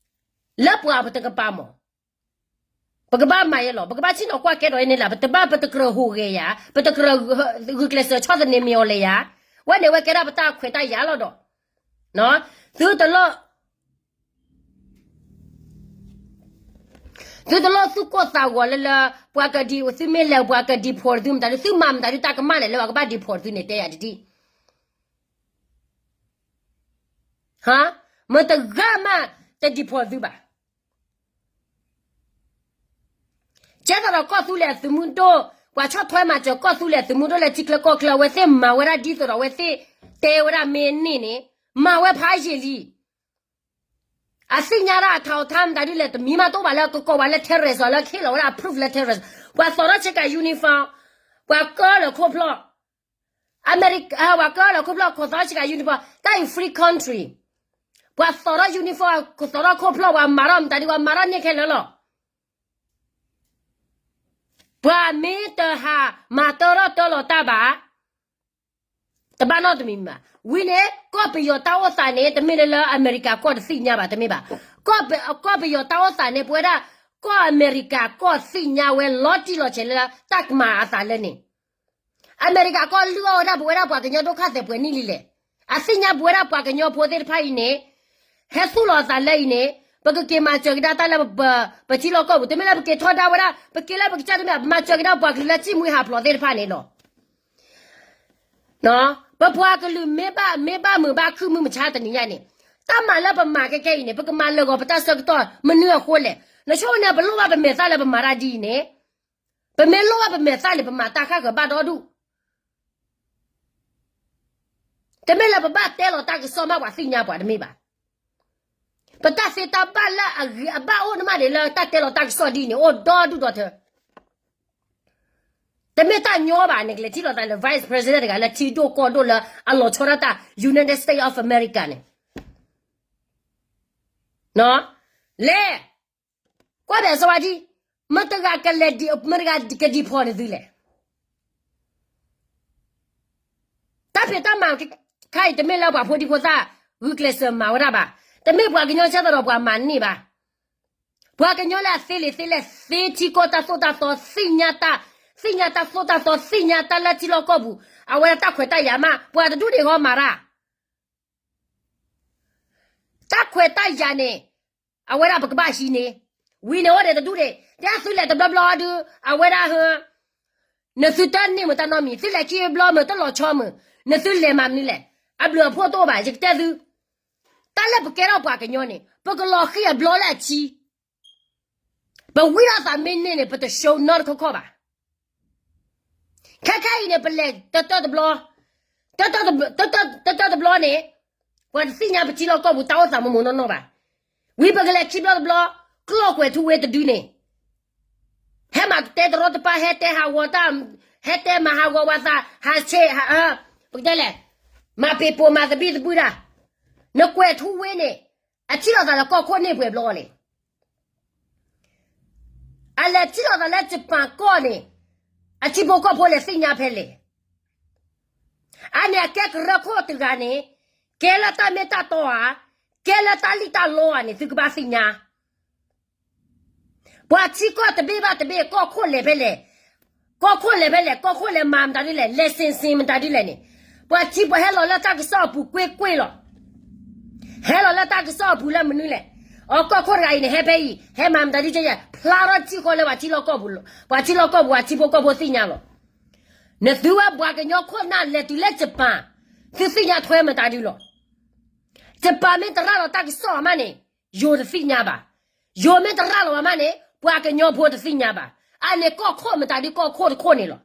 လၢပှၤပတကပၤမး ပကဘၣ်မၤယဲလီၤ, ပကဘၣ်ဆ့ၣ်နီၤကွၢ်ကဲထီၣ်ယဲန့ၣ်လၢ ပတဘၣ်ပတကြၢးဟူးဂဲၤယၤ, ပတကြၢးဂုာ်ကျဲးစၢးဆီၣ်သနံးမ့ၢ်အီၤလၢၤယၤ, ဝဲန့ၣ်ဝဲကဲဒၣ်ပတၢ်ခွဲးတၢ်ယာ်လီၤဒီး သုတလီၢ် သုတလီၢ်သူၣ်ကိၢ်သးဂီၤလၢလၢ ပှၤကဒံး သုမ့ၢ်လဲၤပှၤက deport သုမတၤဒု သုမၤမတၤဒုတၢ်ကမၣ်လဲၣ် လၢပှၤကဘၣ် deport သုန့ၣ် တဲယၤတဒံး မတဂၤမးတ deport သုဘၣ်. ကဲသိးဒီးကီၢ်သူလ့ၤအသုးမုၢ်ဒိၣ်, ပှၤဆီၣ်ထွဲမၤစၢၤကီၢ်သူလ့ၤအသုးမုၢ်ဒိၣ်လၢထံချၢကီၢ်ချၢ အဝဲသ့ၣ်မၤဝဲဒၣ်ဒ်သိးဒီးအဝဲသ့ၣ်တဲဝဲဒၣ်မ့ၢ်န့ၢ်န့ၣ် မၤဝဲဖးယံာ်လံ. အသ့ၣ်ညါဒၣ်အထးအီထါမတၤဒုလဲၣ် တမံၤမးတအိၣ်ဘၣ်လၢကကိးပှၤလၢ terrorist အီၤလၢကဟ့ၣ်လီၤဝဲဒၣ် proof လၢ terrorist, ပှၤသိးထီၣ်ဆ့ကၤ uniform, ပှၤကၢလၢခိၣ်ဖျီၣ် အမဲရကၤ ပှၤကၢလၢခိၣ်ဖျီၣ် ခိးသီထီၣ်ဆ့ကၤ uniform, တၢ်အံၤ free country, ပှၤသိးထီၣ် uniform, သိးထီၣ်ခိၣ်ဖျီၣ် ပှၤမၤထီၣ်မတၤဒု ပှၤမၤထီၣ်န့ၢ်ခဲလၢာ်လီၤ. ပှၤမ့ၢ်တဟးမၤတၢထီၣ်တၢလီၤတၢ်ဘၣ် တဘၣ်နီတမံၤမး. ဝံၤန့ၣ် ကီၢ်ပယီၤတၢ်အိၣ်သးန့ၣ် တမ့ၢ်လၢလၢအမဲရကၤကီၢ်တသ့ၣ်ညါဘၣ် တမ့ၢ်ဘၣ်. ကီၢ်ပယီၤတၢ်အိၣ်သးန့ၣ် ပဝဲဒၣ် ကီၢ်အမဲရကၤကီၢ်သ့ၣ်ညါဝဲလီၤတံၢ်လီၤဆဲးလၢတၢ်ကမၤအသးလၢန့ၣ် အမဲရကၤကီၢ်လုၢ်အီၣ်ဝဲဒၣ်ပဝဲဒၣ်ပှၤကညီဒုက္ခသည်ပှဲၤနံၣ်လံလဲၣ်. အသ့ၣ်ညါပဝဲဒၣ်ပှၤကညီဖိသ့ၣ်တဖၣ်အံၤန့ၣ် ဟဲသူၣ်လီၤအသးလၢအံၤန့ၣ် ပကက့ၤမၤစၢၤကဒါတၢ်လၢပထံလီၢ်ကီၢ်ပူၤ တမ့ၢ်လၢပက့ၤထီဒါဝဲဒၣ် ပက့ၤလၢပကစၢ်တမ့ၢ် ပမၤစၢၤကဒါပှၤကလုာ်လၢထံၣ်မှံဟးဖျိးသ့ၣ်တဖၣ်န့ၣ်လီၤ. ပပှၤကလုာ်မ့ၢ်ဘၣ် မ့ၢ်ဘၣ်မုာ်ဘၣ်ခုၣ်မုၢ်မဆါတနံၤညါန့ၣ်, တၢ်မၤလၢပမၤကဲကဲအံၤန့ၣ် ပကမၤလၢာ်ဂီၤပတၢ်ဆၢကတီၢ်မနုၤအဃိလဲၣ်. နဆိန့ၣ် ပလိၣ်ဘၣ်ပမဲာ်သၣ်လၢပမၤတၢ်ဒ်အံၤန့ၣ်, ပမ့ၢ်လိၣ်ဘၣ်ပမဲာ်သၣ်န့ၣ် ပမၤတၢ်ဃၣ်ဃၢၤဘၣ်ဒီဒူၣ် တမ့ၢ်လၢပဘၣ်တဲလီၤတၢ်ကစီၣ်မးပှၤသ့ၣ်ညါပှၤတမ့ၢ်ဘၣ်. ပတၢ်သ့တၢ်ဘၣ်လၢအဂ့ၤအဘၣ်အိၣ်န့ၣ်မးန့ၣ် လၢတၢ်တဲလီၤတၢ်ကစီၣ်ဒ်အံၤန့ၣ် အိၣ်ဒီဒူၣ်ဒီထၢ တမ့ၢ်တၢ်ညီဘၣ် နကလဲၤထံၣ်လိာ်သးလၢ vice president တဂၤလၢထံဒိၣ်ကီၢ်ဒိၣ်လၢအလီၤဆီဒၣ်တၢ် United States of America န့ၣ်, လဲၤ ကွၢ်ဘၣ်စီဝါဒံ, မတဂၤကလဲၤဒံး မတဂၤကဒံးဖီၣ်န့ၢ်သုလဲၣ်. တၢ်ဖံးတၢ်မၤခါအံၤ တမ့ၢ်လၢပှၤဖိဒံဖိသၣ် ဂုာ်ကျဲးစၢးမၤဝဲဒၣ်ဘၣ်. တမ့ၢ်ပှၤကညီဆၢထီၣ်ဒီးပှၤမၤန့ၢ်ဘၣ်. ပှၤကညီလၢအသ့လံာ်သ့လဲၢ် သ့ထံကီၢ်တၢ်သိၣ်တၢ်သီ သ့ၣ်ညါတၢ်, သ့ၣ်ညါတၢ်သိၣ်တၢ်သီ သ့ၣ်ညါတၢ်လၢထံလီၢ်ကီၢ်ပူၤ, အဝဲဒၣ်တၢ်ခွဲးတၢ်ယာ်မး ပှၤတဒူၣ်န့ၣ်ဂီၢ်မၤတၢ် တၢ်ခွဲးတၢ်ယာ်န့ၣ် အဝဲဒၣ်ပကဘၣ်ဟံးန့ၢ်, ဝံၤန့ၣ်အိၣ်ဒံးတဒူၣ်န့ၣ် တဲသုလဲၤတဘျီဘျီဒုး အဝဲဒၣ်ဟၢ နသုတန့ၢ်မတၢ်နီတမံၤ သုလဲၤခံဘျီမုာ် တလီၤဆီမုာ် နသုလဲၤမၤမနုၤလဲၣ်. အဘျုးအဖှိၣ်တအိၣ်ဘၣ် ယကတဲသု, တၢ်လၢပကဲထီၣ်ပှၤကညီန့ၣ် ပကလီၤဃံၤအဘျီလၢအဆံ ပဝံထီၣ်သးမ့ၢ်န့ၢ်န့ၣ် ပတရှုံးနီတခီခီဘၣ်. ခဲခဲအံၤန့ၣ် ပလဲၤတတၢၢ်တဘျီ, တတၢၢ်တဘျီန့ၣ် ပှၤတသ့ၣ်ညါပထံလီၢ်ကီၢ်ပူၤတၢ်အိၣ်သးမုာ်မုာ်နီၢ်နီၢ်ဘၣ်. ဝံၤပကလဲၤခံဘျီတဘျီ, ကျီၢ်ကွဲးထူဝ့တဒုန့ၣ် ဟဲမၤတဲတရီတပါ ဟဲတဲဟးဂီၤတၢ်, ဟဲတဲမၤဟးဂီၤဝဲသး ဟးဆ့, ပကတဲလဲၣ်, မၤပ့ၤပိာ်မၤသဘံၣ်သဘုၣ်တၢ်, နကွဲးထူဝ့န့ၣ် အထံၣ်လိာ်သးလၢကီၢ်ခိၣ်န့ၢ်ပှဲၤဘျီလဲၣ်. အလဲၤထံၣ်လိာ်သးလၢ Japan ကီၢ်န့ၣ် အထံဖိကီၢ်ဖိလဲၤသ့ၣ်ညါဖဲလဲၣ်. အန့ၣ်အကဲကရၢခိၣ်တဂၤန့ၣ် ကဲလၢတၢ်မ့ၢ်တၢ်တီဧါ, ကဲလၢတၢ်လံၣ်တၢ်လီဧါန့ၣ် သုကဘၣ်သ့ၣ်ညါ ပှၤထံကီၢ်တဘ့ၣ်ဘၣ်တဘ့ၣ် ကီၢ်ခိၣ်လဲၤဖဲလဲၣ်, ကီၢ်ခိၣ်လဲၤဖဲလဲၣ်, ကီၢ်ခိၣ်လဲၤမၤမတၤဒ်လဲၣ်, လဲၤစ့ၣ်စ့ၣ်မတၤဒ်လဲၣ်န့ၣ်, ပှၤထံပှၤဟဲလီၤလၢတၢ်ကစီၣ်အပူၤကွ့ၢ်ကွ့ၢ်လီၤ. ဟဲလီၤလၢတၢ်ကစီၣ်အပူၤလၢမနုၤလဲၣ်. အကီၢ်ခိၣ်တဂၤအံၤန့ၣ် ဟဲဖဲအံၤ ဟဲမၤမတၤဒ်လဲၣ်, ဖျါထီၣ်ထံဃီလၢပှၤထံလီၢ်ကီၢ်ပူၤ, ပှၤထံလီၢ်ကီၢ်ပူၤ ပှၤထံဖိကီၢ်ဖိသ့ၣ်ညါလီၤ. နသုဝဲပှၤကညီခိၣ်နၢ်လဲၤတုၤလၢ Japan, သုသ့ၣ်ညါထွဲမတၤဒ်လီၤ. Japan မ့ၢ်တရၣ်လီၤတၢ်ကစီၣ်အမးန့ၣ် ယိၤတသ့ၣ်ညါဘၣ်. ယိၤမ့ၢ်တရၣ်လီၤဘၣ်မးန့ၣ် ပှၤကညီဖိတသ့ၣ်ညါဘၣ်. အန့ၣ်ကီၢ်ခိၣ်မတၤဒ်ကီၢ်ခိၣ်တခိၣ်န့ၣ်လီၤ.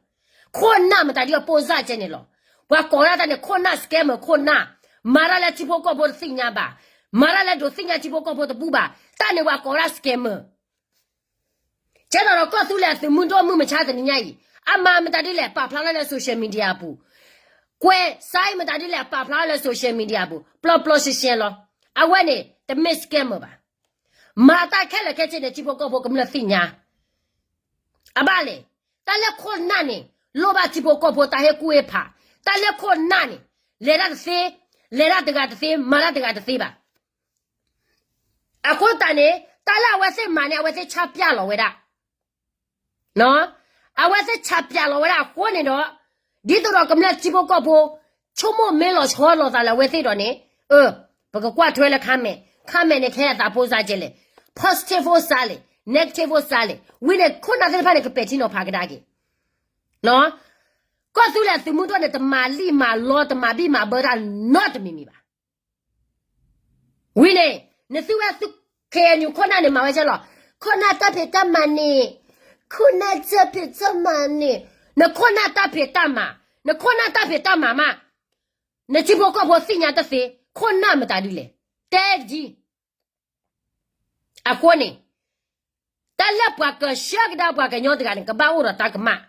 ခိၣ်နၢ်မတၤဒ်အပိၢ်စၢ်ကဲန့ၣ်လီၤ. ပှၤကိးဒၣ်တၢ်န့ၣ် ခိၣ်နၢ် scammer ခိၣ်နၢ်, မၤတၢ်လၢထံဖိကီၢ်ဖိတသ့ၣ်ညါဘၣ်. မၤတၢ်လၢဒိးသ့ၣ်ညါထံဖိကီၢ်ဖိတဘူၣ်ဘၣ်. တၢ်န့ၣ်ပှၤကိးဒၣ် scammer ကဲဒီးကီၢ်သူလ့ၤအသုးမုၢ်ဒိၣ်မုၢ်မဆါတနံၤညါအံၤ အမၤမတၤဒ်လဲၣ် ပာ်ဖျါထီၣ်လၢ social media အပူၤ, ကွဲးစါမတၤဒ်လဲၣ် ပာ်ဖျါထီၣ်လၢ social media အပူၤ ပျီပျီရှဲရှဲလီၤ. အဝဲန့ၣ် တမ့ၢ် scammer ဘၣ်. မၤတၢ်ခဲလၢာ်ခဲဆ့န့ၣ် ထံဖိကီၢ်ဖိကမျၢၢ်သ့ၣ်ညါ အဘၣ်လဲၣ်. တၢ်လၢခိၣ်နၢ်န့ၣ် လိၣ်ဘၣ်ထံဖိကီၢ်ဖိတၢ်ဟ့ၣ်ကူၣ်ဟ့ၣ်ဖး, တၢ်လၢခိၣ်နၢ်န့ၣ် လဲၤတၢ်တသ့, လဲၤတၢ်တဂၤတသ့, မၤတၢ်တဂၤတသ့ဘၣ်. အဃိသတးန့ၣ် တၢ်လၢအဝဲသ့ၣ်မၤန့ၣ် အဝဲသ့ၣ်ဆၣ်ပျၢ်လီၤဝဲဒၣ်, အဝဲသ့ၣ်ဆၣ်ပျၢ်လီၤဝဲဒၣ်အဃိန့ၣ်ဒီး ဒ်သိးဒီးကမျၢၢ်ထံဖိကီၢ်ဖိ ဆိကမိၣ်မ့ၢ်လီၤဆီလိာ်သးလၢအဝဲသ့ၣ်ဒီးန့ၣ်, အၢ, ပကကွၢ်ထွဲလၢ comment, comment န့ၣ် ကဟဲအသးဖိစၢ်ကဲလဲၣ်, positive ဖိစၢ်လဲၣ်, negative ဖိစၢ်လဲၣ်, ဝံၤန့ၣ် ခိၣ်နၢ်သ့ၣ်တဖၣ်န့ၣ် ကပဲာ်ထံနီၤဖးကဒါက့ၤ ကီၢ်သူလ့ၤသုးမုၢ်ဒိၣ်န့ၣ် တမၤလံၣ်မၤလီ တမၤဘံၣ်မၤဘၢတၢ်နီတမံၤမံၤဘၣ်. ဝံၤန့ၣ် နသုဝဲသု K N U ခိၣ်နၢ်န့ၣ် မၤဝဲကဲလီၤ, ခိၣ်နၢ်တၢ်ဖံးတၢ်မၤန့ၣ်, ခိၣ်နၢ်တၢ်ဖံးတၢ်မၤန့ၣ်, နခိၣ်နၢ်တၢ်ဖံးတၢ်မၤ, နခိၣ်နၢ်တၢ်ဖံးတၢ်မၤမး, နထံဖိကီၢ်ဖိသ့ၣ်ညါတသ့, ခိၣ်နၢ်မတၤဒ်လဲၣ်, တဲတကံ အဃိန့ၣ် တၢ်လၢပှၤကဆှၢကဒါပှၤကညီတဂၤန့ၣ် ကဘၣ်အိၣ်ဒီးတၢ်ကမၣ်,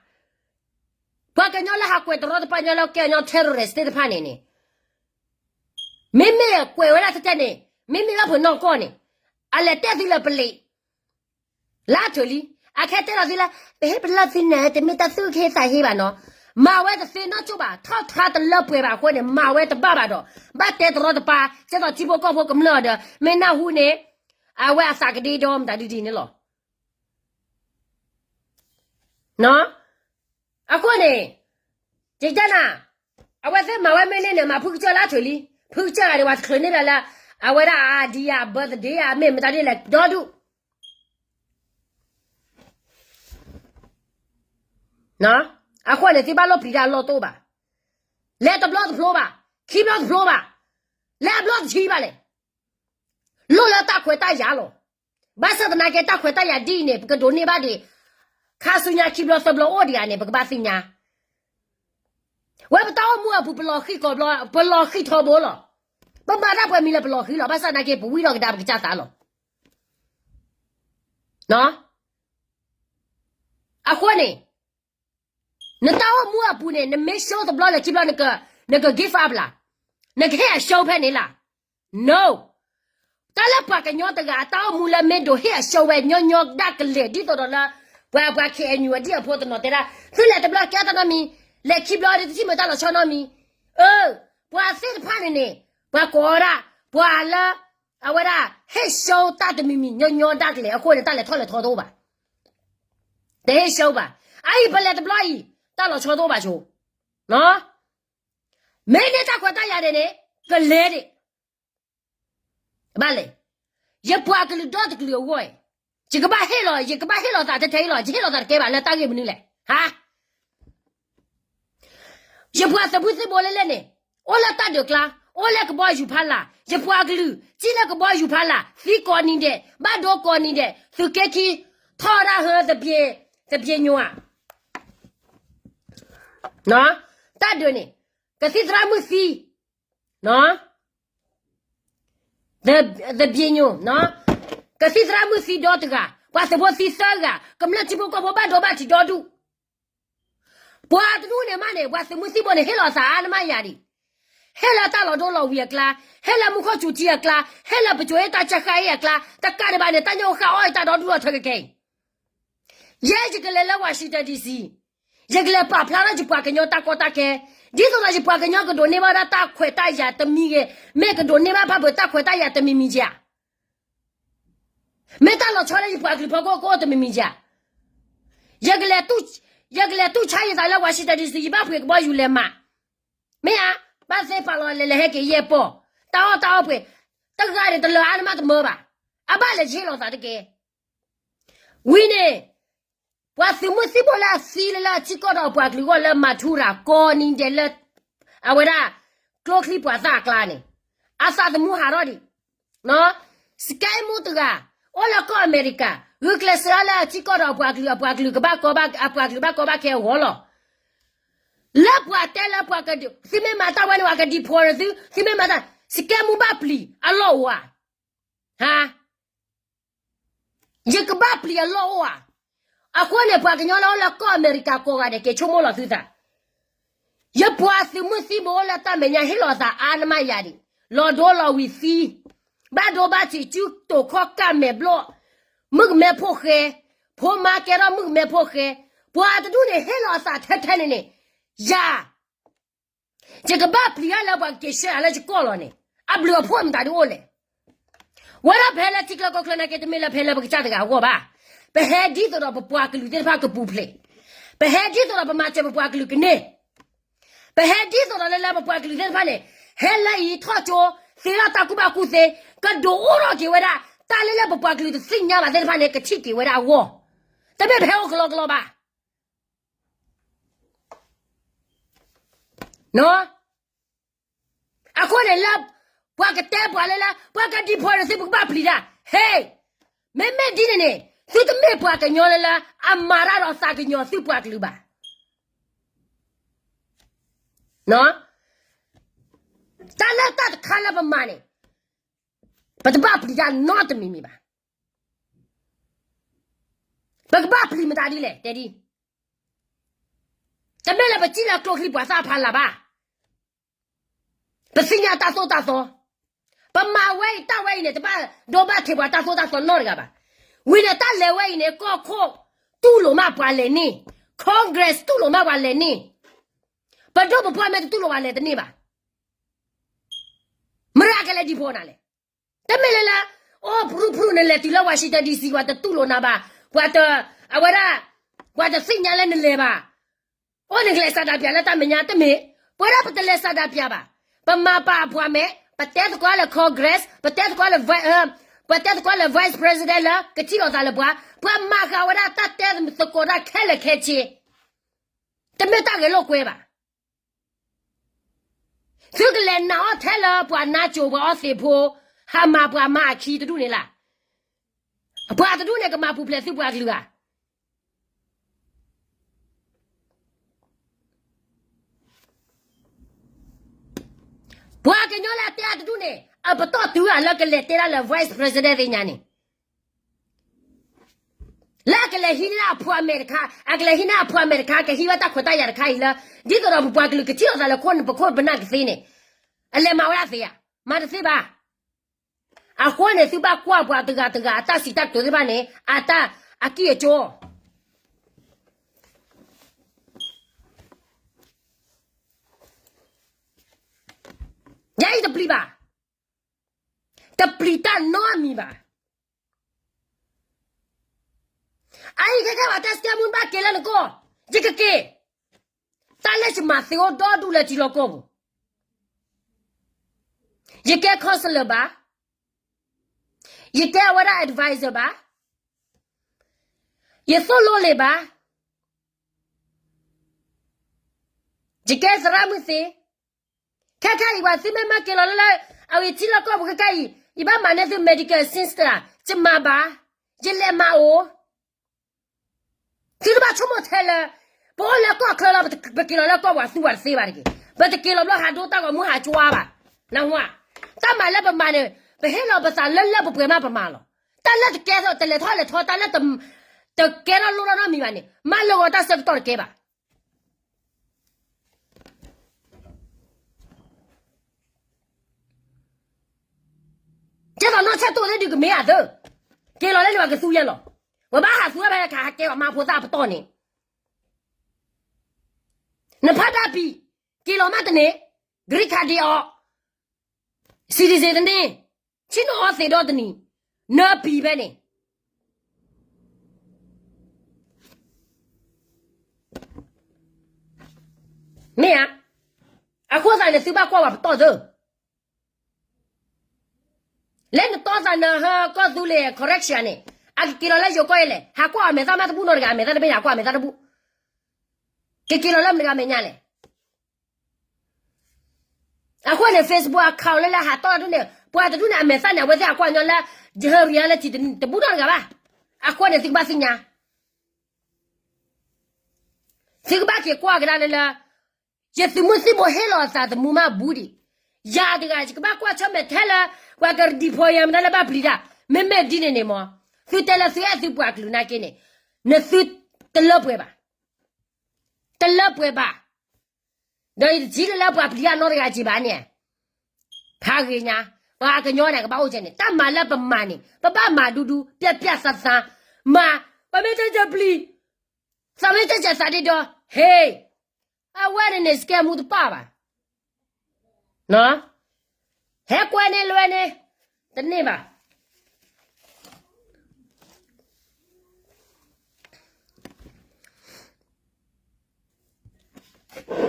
ပှၤကညီလၢဟးကွဲးတရီတပါညီလၢကဲညီ terrorist သ့ၣ်တဖၣ်န့ၣ်န့ၣ်, မ့မ့ၢ်ကွဲးဝဲဒၣ်ထဲထဲန့ၣ်, မ့မ့ၢ်လၢပနီၢ်ကီၢ်န့ၣ်, အလဲၤတဲသုလၢပလံး လၢအထုးလံ, အခဲတဲလီၤသုလၢ ပဟ့ၣ်ပလီၢ်သုန့ၣ် တမ့ၢ်တၢ်သူၣ်က့ၣ်သးဟ့ဘၣ်နီၤ, မၤဝဲတသ့နီတစိၢ်ဘၣ်, ထီၣ်ထါတလၢပှဲၤဘၣ်အဃိန့ၣ် မၤဝဲတဘၣ်ဘၣ်ဒီး ဘၣ်တဲတရီတပါ, ကဲသိးထံဖိကီၢ်ဖိကမျၢၢ်ဒီး မ့ၢ်နၢ်ဟူန့ၣ်, အဝဲအသးကဒ့ဒီမတၤဒ်ဒ်န့ၣ်လီၤ. အဃိန့ၣ်, ယကနၣ်, အဝဲသ့ၣ်မၤဝဲမ့ၢ်န့ၣ်န့ၣ် မၤဖုကစၢၢ်လၢအထုးလံ, ဖုကစၢၢ်ဂၤန့ၣ် ပှၤတချုးန့ၢ်ဘၣ်လၢ အဝဲဒၣ်အါဒံအါ birthday အမ့ၢ်မတၤဒ်လဲၣ်ဒီဒူၣ် အဃိန့ၣ် သုဘၣ်လိၣ်ပျံၤတၢ်အလီၢ်တအိၣ်ဘၣ်. လဲၤတဘျီတဖျိဘၣ်, ခံဘျီတဖျိဘၣ်, လဲၤအဘျီတဆံဘၣ်လဲၣ်. လိၣ်လၢတၢ်ခွဲးတၢ်ယာ်လီၤ. ဘၣ်ဆၣ်သနာ်က့ တၢ်ခွဲးတၢ်ယာ်ဒ်အံၤန့ၣ် ပကဒိးန့ၢ်ဘၣ်ဒံး ခါဆူညါခံဘျီသၢဘျီအိၣ်ဒံးဧါန့ၣ် ပကဘၣ်သ့ၣ်ညါ. ဝဲပတၢ်အိၣ်မူအပူၤ ပလီၤဃံၤကိးဘျီ ပလီၤဃံၤထီဘိလီၤ. ပမၤတၢ်ပှဲၤမံၤလၢပလီၤဃံၤလီၤ. ဘၣ်ဆၣ်သနာ်က့ ပဝံဒီးကဒါပကစၢ်သးလီၤ. အဃိန့ၣ် နတၢ်အိၣ်မူအပူၤန့ၣ် နမ့ၢ် show တဘျီလၢၤ ခံဘျီ နက give up လၢ်, နကဟ့ၣ်အ show ဖဲန့ၣ်လၢ်. No. တၢ်လၢပှၤကညီတဂၤအတၢ်အိၣ်မူလၢမ့ၢ်ဒိးဟ့ၣ်အ show ဝဲညီညီဒၣ်ကလဲာ် ဒ်သိးဒီးလၢ ပှၤ ပှၤ K N U အဒံၣ်အဖိတနီၤတဲဒၣ် သုလဲၤတဘျီကဲတၢ်နီတမံၤ, လဲၤခံဘျီဒီးတထံၣ်မုာ်တၢ်လီၤဆီနီတမံၤ. အၢ, ပှၤသ့ၣ်တဖၣ်န့ၣ်န့ၣ် ပှၤကိးဝဲဒၣ် ပှၤလၢ အဝဲဒၣ် ဟ့ၣ် show တၢ်တမံၤမံၤညီညီဒၣ်ကလဲာ်အဃိန့ၣ် တၢ်လဲၤထီၣ်လဲၤထီတအိၣ်ဘၣ်. တဟ့ၣ် show ဘၣ်. အအံၤပလဲၤတဘျီအံၤ တၢ်လီၤဆီတအိၣ်ဘၣ်ဆိ. မ့ၢ်န့ၢ်တၢ်ခွဲးတၢ်ယာ်ဒံးန့ၣ် ကလဲၤဒံး ဘၣ်လဲၣ်. ယပှၤကလုာ်ဒီတကလုာ်အဂီၢ်အံၤ ယကဘၣ်ဟ့ၣ်လီၤ, ယကဘၣ်ဟ့ၣ်လီၤသးထဲထဲအံၤလီၤ. ယဟ့ၣ်လီၤသးတကဲဘၣ်လၢတၢ်ဂ့ၢ်မနုၤလဲၣ်. ဟါ ယပှၤသုးမုၢ်သံၣ်ဘိလၢလဲၣ်န့ၣ် အိၣ်လၢတၢ်ဒုးကျါ, အိၣ်လၢကဘီယူၤဖးလၢ်, ယပှၤကလုာ် ကံၣ်လၢကဘီယူၤဖးလၢ်, သံကိးနံၤဒဲး, ဘၣ်ဒိကိးနံၤဒဲး, သုးက့ခံ, ထီၣ်ဒၣ်ဟၢသဘျ့, သဘျ့ညိၣ်ဧါ. တၢ်ဒုးန့ၣ် ကသံၣ်သရၣ်မုၣ်သံ သဘျ့ညိၣ်, ကသံၣ်သရၣ်မုၣ်သံဒီတဂၤ, ပှၤသုးဖိသံသၢဂၤ, ကမျၢၢ်ထံဖိကီၢ်ဖိဘၣ်ဒိဘၣ်ထံးဒီဒူၣ်. ပှၤတဒူၣ်န့ၣ်မးန့ၣ် ပှၤသုးမုၢ်သံၣ်ဘိန့ၣ် ဟ့ၣ်လီၤသးအါနမးယၤဒံး, ဟ့ၣ်လၢတၢ်လီၤဒိလီၤဝံၤအကျါ, ဟ့ၣ်လၢမူခိၣ်စူၤထံအကျါ, ဟ့ၣ်လၢပစိၤအ့ၣ်တၢ်စၢဃာ်အ့ၣ်အကျါ, တကးဒံးဘၣ်န့ၣ် တၢ်ညိၣ်ဃာ်အီၣ်အံၤတၢ်ဒီဒူၣ်အီၤထွဲကကဲအံၤ ယဲယကလဲၤလၢ Washington D C, ယကလဲၤပာ်ဖျါထီၣ်ယပှၤကညီတၢ်ကီတၢ်ခဲ, ဒ်သိးဒီးယပှၤကညီကဒိးန့ၢ်ဘၣ်ဒၣ်တၢ်ခွဲးတၢ်ယာ်တမံၤဂ့ၤ, မ့ၢ်ကဒိးန့ၢ်ဘၣ်ဖၣ်ပၢၤတၢ်ခွဲးတၢ်ယာ်တမံၤမံၤဧါ. မ့ၢ်တၢ်လီၤဆီလၢယပှၤကလုာ်ဖီခိၣ်ကအိၣ်တမံၤမံၤဧါ. ယကလဲၤ, ယကလဲၤတူၢ်ဆါယသးလၢ Washington D C, ယဘၣ်ပှ့ၤကဘီယူၤလဲၤမး, မ့ၢ်ဧါ, ဘၣ်သ့ၣ်ပာ်လီၤလဲၤလဲၤဟဲက့ၤယဲၢ်ပီၢ်, တၢ်အီၣ်တၢ်အီပှ့ၤ, တဂၤန့ၣ်တလၢအါန့ၣ်မးတမၢဘၣ်, အဘၣ်လဲၤဟ့ၣ်လီၤသးတက့ၢ်. ဝံၤန့ၣ် ပှၤသုးမုၢ်သံၣ်ဘိလၢအသံလၢလၢအထံကီၢ်ဒီးပှၤကလုာ်အဂီၢ်လၢမၤထူရၤကိးနံၤဒဲးလၢ အဝဲဒၣ် ကျိချံမျိာ်သၣ်အကျါန့ၣ်, အသးသမူဟးထီၣ်ဒံး, စကဲမူတဂၤ, အိၣ်လၢကီၢ်အမဲရကၤ, ဂုာ်ကျဲးစၢးလၢအထံကီၢ်ဒီးပှၤကလုာ်, အပှၤကလုာ်ကဘၣ်ကီဘၣ်, အပှၤကလုာ်ဘၣ်ကီဘၣ်ခဲအဂီၢ်လီၤ. လၢပှၤတဲလၢပှၤက, သုမ့ၢ်မၤတၢ်ဝဲန့ၣ် ပှၤက deport သု, သုမ့ၢ်မၤတၢ်, စကဲမူဘၣ်ပျံၤအလီၢ်အိၣ်ဧါ. ဟါ ယကဘၣ်ပျံၤအလီၢ်အိၣ်ဧါ. အဃိန့ၣ် ပှၤကညီလၢအိၣ်လၢကီၢ်အမဲရကၤကိးဂၤဒဲး က့ၤဆိကမိၣ်လီၤသုသး, ယပှၤသုးမုၢ်သံၣ်ဘိအိၣ်လၢတၢ်မဲာ်ညါဟ့ၣ်လီၤသးအါနမးယၤဒံး, လီၤဒိလီၤဝံၤသံ, ဘၣ်ဒိဘၣ်ထံး စုတိာ်ခီၣ်ကၢ်မဲာ်ဘျီၣ်, မုၣ်ကမဲဖိဃဲ, ဖိမါကဲထီၣ်မုၣ်ကမဲဖိဃဲ, ပှၤတဒူၣ်န့ၣ် ဟ့ၣ်လီၤအသးထဲထဲန့ၣ်န့ၣ်, ယၤ ယကဘၣ်ပျံၤတၢ်လၢပှၤကက့ၤဆှၢယၤလၢယကီၢ်လီၤန့ၣ်, အဘျုးအဖှိၣ်မတၤဒုအိၣ်လဲၣ်. ဝဲဒၣ်ပဟဲလၢထံချၢကီၢ်ချၢနာ်က့ တမ့ၢ်လၢပဟဲလၢပကစၢ်တဂၤအဂီၢ်ဘၣ်. ပဟဲဒ်သိးဒီးပပှၤကလုာ်သ့ၣ်တဖၣ်ကပူၤဖျဲး, ပဟဲဒ်သိးဒီးပမၤစၢၤပပှၤကလုာ်ကန့ၢ်, ပဟဲဒ်သိးဒီးလၢလၢပပှၤကလုာ်သ့ၣ်တဖၣ်န့ၣ်, ဟဲလၢအံၤထီၣ်ကၠိ, သ့ထီၣ်တၢ်ကူၣ်ဘၣ်ကူၣ်သ့, ကဒုးအိၣ်ထီၣ်က့ၤဝဲဒၣ်, တၢ်လၢလၢပပှၤကလုာ်တသ့ၣ်ညါဘၣ်သ့ၣ်တဖၣ်န့ၣ် ကထံၣ်က့ၤဝဲဒၣ်အဂီၢ်, တမ့ၢ်ပဟဲအိၣ်ကလီကလီဘၣ်. အဃိန့ၣ်လၢ ပှၤကတဲပှၤလၢလၢ ပှၤက deport သု ပကဘၣ်ပျံၤတၢ်, ဟ့, မ့မ့ၢ်ဒ်န့ၣ်န့ၣ် သုတမ့ၢ်ပှၤကညီလၢလၢ အမၤတၢ်ဒီးသးကညီၤသုပှၤကလုာ်ဘၣ်. တၢ်လၢတၢ်တခါလၢပမၤန့ၣ် ပတဘၣ်ပျံၤတၢ်နီတမံၤမံၤဘၣ်. ပကဘၣ်ပျံၤမတၤဒ်လဲၣ် တဲဒ်, တမ့ၢ်လၢပစံၣ်လၢကျိချံမျိာ်သၣ်ဖးလၢ်ဘၣ်. ပသ့ၣ်ညါတၢ်သိၣ်တၢ်သီ, ပမၤဝဲအံၤတၢ်ဝဲအံၤန့ၣ် တဘၣ်ဒိဘၣ်ထံးပှၤတၢ်သိၣ်တၢ်သီနီတဂၤဘၣ်. ဝံၤန့ၣ် တၢ်လဲၤဝဲအံၤန့ၣ် ကီၢ်ခိၣ်တူၢ်လိာ်မးပှၤလဲၤန့ၢ်, Congress တူၢ်လိာ်မးပှၤလဲၤန့ၢ်, ပဒိၣ်ပပှၢ်မ့ၢ်တတူၢ်လိာ်ဘၣ်လဲၤတန့ၢ်ဘၣ်. မတၤကလဲၤ deport နၤလဲၣ်. တမ့ၢ်လၢလၢ အိၣ်ဖရူဖရူန့ၣ် လဲၤတုၤလၢ Washington D C ပှၤတတူၢ်လိာ်နၤဘၣ်, ပှၤတ, အဝဲဒၣ်, ပှၤတသ့ၣ်ညါလၢနလဲၤဘၣ်. အိၣ်နကလဲၤဆန္ဒပြလၢတၢ်မဲာ်ညါတမ့ၢ်, ပဝဲဒၣ်ပတလဲၤဆန္ဒပြဘၣ်. ပမၤပာ်အပှၤမဲာ်, ပတဲသကိးလၢ Congress, ပတဲသကိးလၢ, ပတဲသကိးလၢ Vice President လၢကထံၣ်လိာ်သးလၢပှၤ, ပှၤမၤဃာ်ဝဲဒၣ်တၢ်တဲသကိးတၢ်ခဲလၢာ်ခဲဆ့, တမ့ၢ်တၢ်ဂဲၤလိာ်ကွဲဘၣ်. သုကလဲၤနာ်အီၤထဲလၢပှၤနါစိၤပှၤအီသံးဖိ, ဟးမၤပှၤမၤအခံတဒူၣ်န့ၣ်လၢ်. ပှၤတဒူၣ်န့ၣ်ကမၤပူၤဖျဲးသုပှၤကလုာ်ဧါ. ပှၤကညီလၢအတဲအတဒူၣ်န့ၣ် အပတီၢ်တုၤဧါလၢကလဲၤတဲဒၣ်လၢ vice president သ့ၣ်ညါန့ၣ် လၢအကလဲၤဟံးန့ၢ်အဖိအမဲာ်တခါ, အကလဲၤဟံးန့ၢ်အဖိအမဲာ်တခါ, ကဟံးဝဲတၢ်ခွဲးတၢ်ယာ်တခါအံၤလၢ ဒ်သိးဒီးပပှၤကလုာ်ကထံၣ်လိာ်သးလၢခိၣ်နူာ်ပခိၣ်ပနၢ်ကသ့န့ၣ် အလဲၤမၤဝဲဒၣ်သ့ဧါ. မၤတသ့ဘၣ်. အဃိန့ၣ် သုဘၣ်ကွၢ်ပှၤတဂၤတဂၤအတၢ်စံးတၢ်ကတိၤသ့ၣ်တဖၣ်န့ၣ် အတၢ်အကံၢ်အကီ ယအံၤတပျံၤဘၣ်, တပျံၤတၢ်နီတမံၤဘၣ်. အအံၤခဲကဲဘၣ် တၢ်စကဲမူဘၣ်က့ၤလၢနကီၢ်, ယကက့ၤ, တၢ်လၢယမၤသ့အိၣ်ဒီဒူၣ်လၢထံလီၢ်ကီၢ်ပူၤ, ယကဲ counselor ဘၣ်, ယကဲအဝဲဒၣ် advisor ဘၣ်, ယသိၣ်လိလံာ်ဘၣ်, ယကဲသရၣ်မုၣ်သ့, ခဲခါအံၤပှၤသုမ့ၢ်မၤက့ၤလီၤလၢလၢ အဝဲထံလီၢ်ကီၢ်ပူၤခဲခါအံၤ ယဘၣ်မၤန့ၢ်သု medical assist ဧါ, ယမၤဘၣ်, ယလဲၤမၤအိၣ်, သုတဘၣ်ဆိကမိၣ်ထဲလၢ ပအိၣ်လၢကီၢ်ချၢလီၤ, ပက့ၤလီၤလၢကီၢ်ပူၤသူပှၤတသ့ဘၣ်တဂ့ၤ, ပတက့ၤလီၤဘျီဟးဒိတၢ်ဂီၤမူဟးကွၢ်ဘၣ်, နၢ်ဟူဧါ. တၢ်မၤလၢပမၤန့ၣ် ပဟ့ၣ်လီၤပသးလၢလၢပှဲၤပှဲၤမးပမၤလီၤ. တၢ်လၢတကဲထီၣ်တလဲၤထီၣ်လဲၤထီ တၢ်လၢ တကဲထီၣ်လိၣ်ထီၣ်နီတမံၤဘၣ်န့ၣ် မၤလၢာ်ဂီၤတၢ်ဆၢကတီၢ်တကဲဘၣ်. ကဲသိးနီၢ်ဆၢတိၢ်သ့ၣ်ဒုးကမ့ၢ်အသၢ, က့ၤလီၤလၢန့ၣ်ပှၤကသူယဲလီၤ, ဝဲဘၣ်ဟးသူဝဲဖဲခးဟးကဲပှၤမၤဖိသၣ်အပတီၢ်န့ၣ်, နဖးတၢ်ပံၤ, က့ၤလီၤမးတန့ၢ်, green card ဒံးအီၤ, citizen တန့ၢ်, ဆ့ၣ်နီၤအီသံးဒီတနံၤ, နပံၤဖဲန့ၣ် မ့ၢ်ဧါ. အဃိသတးန့ၣ် သုဘၣ်ကွၢ်ပှၤပတီၢ်သၢ, လၢနတီသးနဟၢကီၢ်သူလ့ၤ correction န့ၣ် အကက့ၤလီၤလၢယိၤကီၢ်အံၤလဲၣ်, ဟးကွၢ်အမဲာ်သၣ်မးတဘူၣ်နီတဂၤ, အမဲာ်သၣ်တဘ့ၣ်န့ၣ် ဟးကွၢ်အမဲာ်သၣ်တဘူၣ်, ကက့ၤလီၤလၢမတဂၤမဲာ်ညါလဲၣ်. အဃိန့ၣ် Facebook account လၢလၢဟးတီတဒူၣ်န့ၣ် ပှၤတဒူၣ်န့ၣ် အမဲာ်သၣ်န့ၣ် အဝဲသ့ၣ်ဟးကွၢ်ညီလၢ ယဟၢ reality တဘူၣ်နီတဂၤဘၣ်. အဃိန့ၣ် သုကဘၣ်သ့ၣ်ညါ, သုကဘၣ်က့ၤကွၢ်ကဒါလၢလၢ ယသုးမုၢ်သံၣ်ဘိဟ့ၣ်လီၤအသးသမူမးဘူးဒံး, ယၤတဂၤ ယကဘၣ်ကွၢ်ဆၢၣ်မဲာ်ထဲလၢ ပှၤက deport ယၤမတၤလၢဘၣ်ပျံၤတၢ်, မ့မ့ၢ်ဒ်န့ၣ်န့ၣ်မ့ၢ် သုတဲလၢသုအဲၣ်သုပှၤကလုာ်နာ်က့န့ၣ် နသုတလၢပှဲၤဘၣ်, တလၢပှဲၤဘၣ်. ဒီးယတထံၣ်လၢလၢပှၤပျံၤတၢ်နီတဂၤက့ၤဘၣ်န့ၣ်, ဖးဂ့ၤညါ, ပှၤကညီန့ၣ် ကဘၣ်အိၣ်ကဲန့ၣ် တၢ်မၤလၢပမၤန့ၣ် ပဘၣ်မၤဒူဒူ ပျၢ်ပျၢ်သးသး, မၤ, ပမ့ၢ်တဲတပျံၤ သးမ့ၢ်တဲကဲသးဒ့ဒီ, ဟ့, အဝဲန့ၣ်န့ၣ် စကဲမူတပၣ်ဘၣ်, ဟဲကွဲန့ၢ်လွဲန့ၣ် တန့ၢ်ဘၣ်.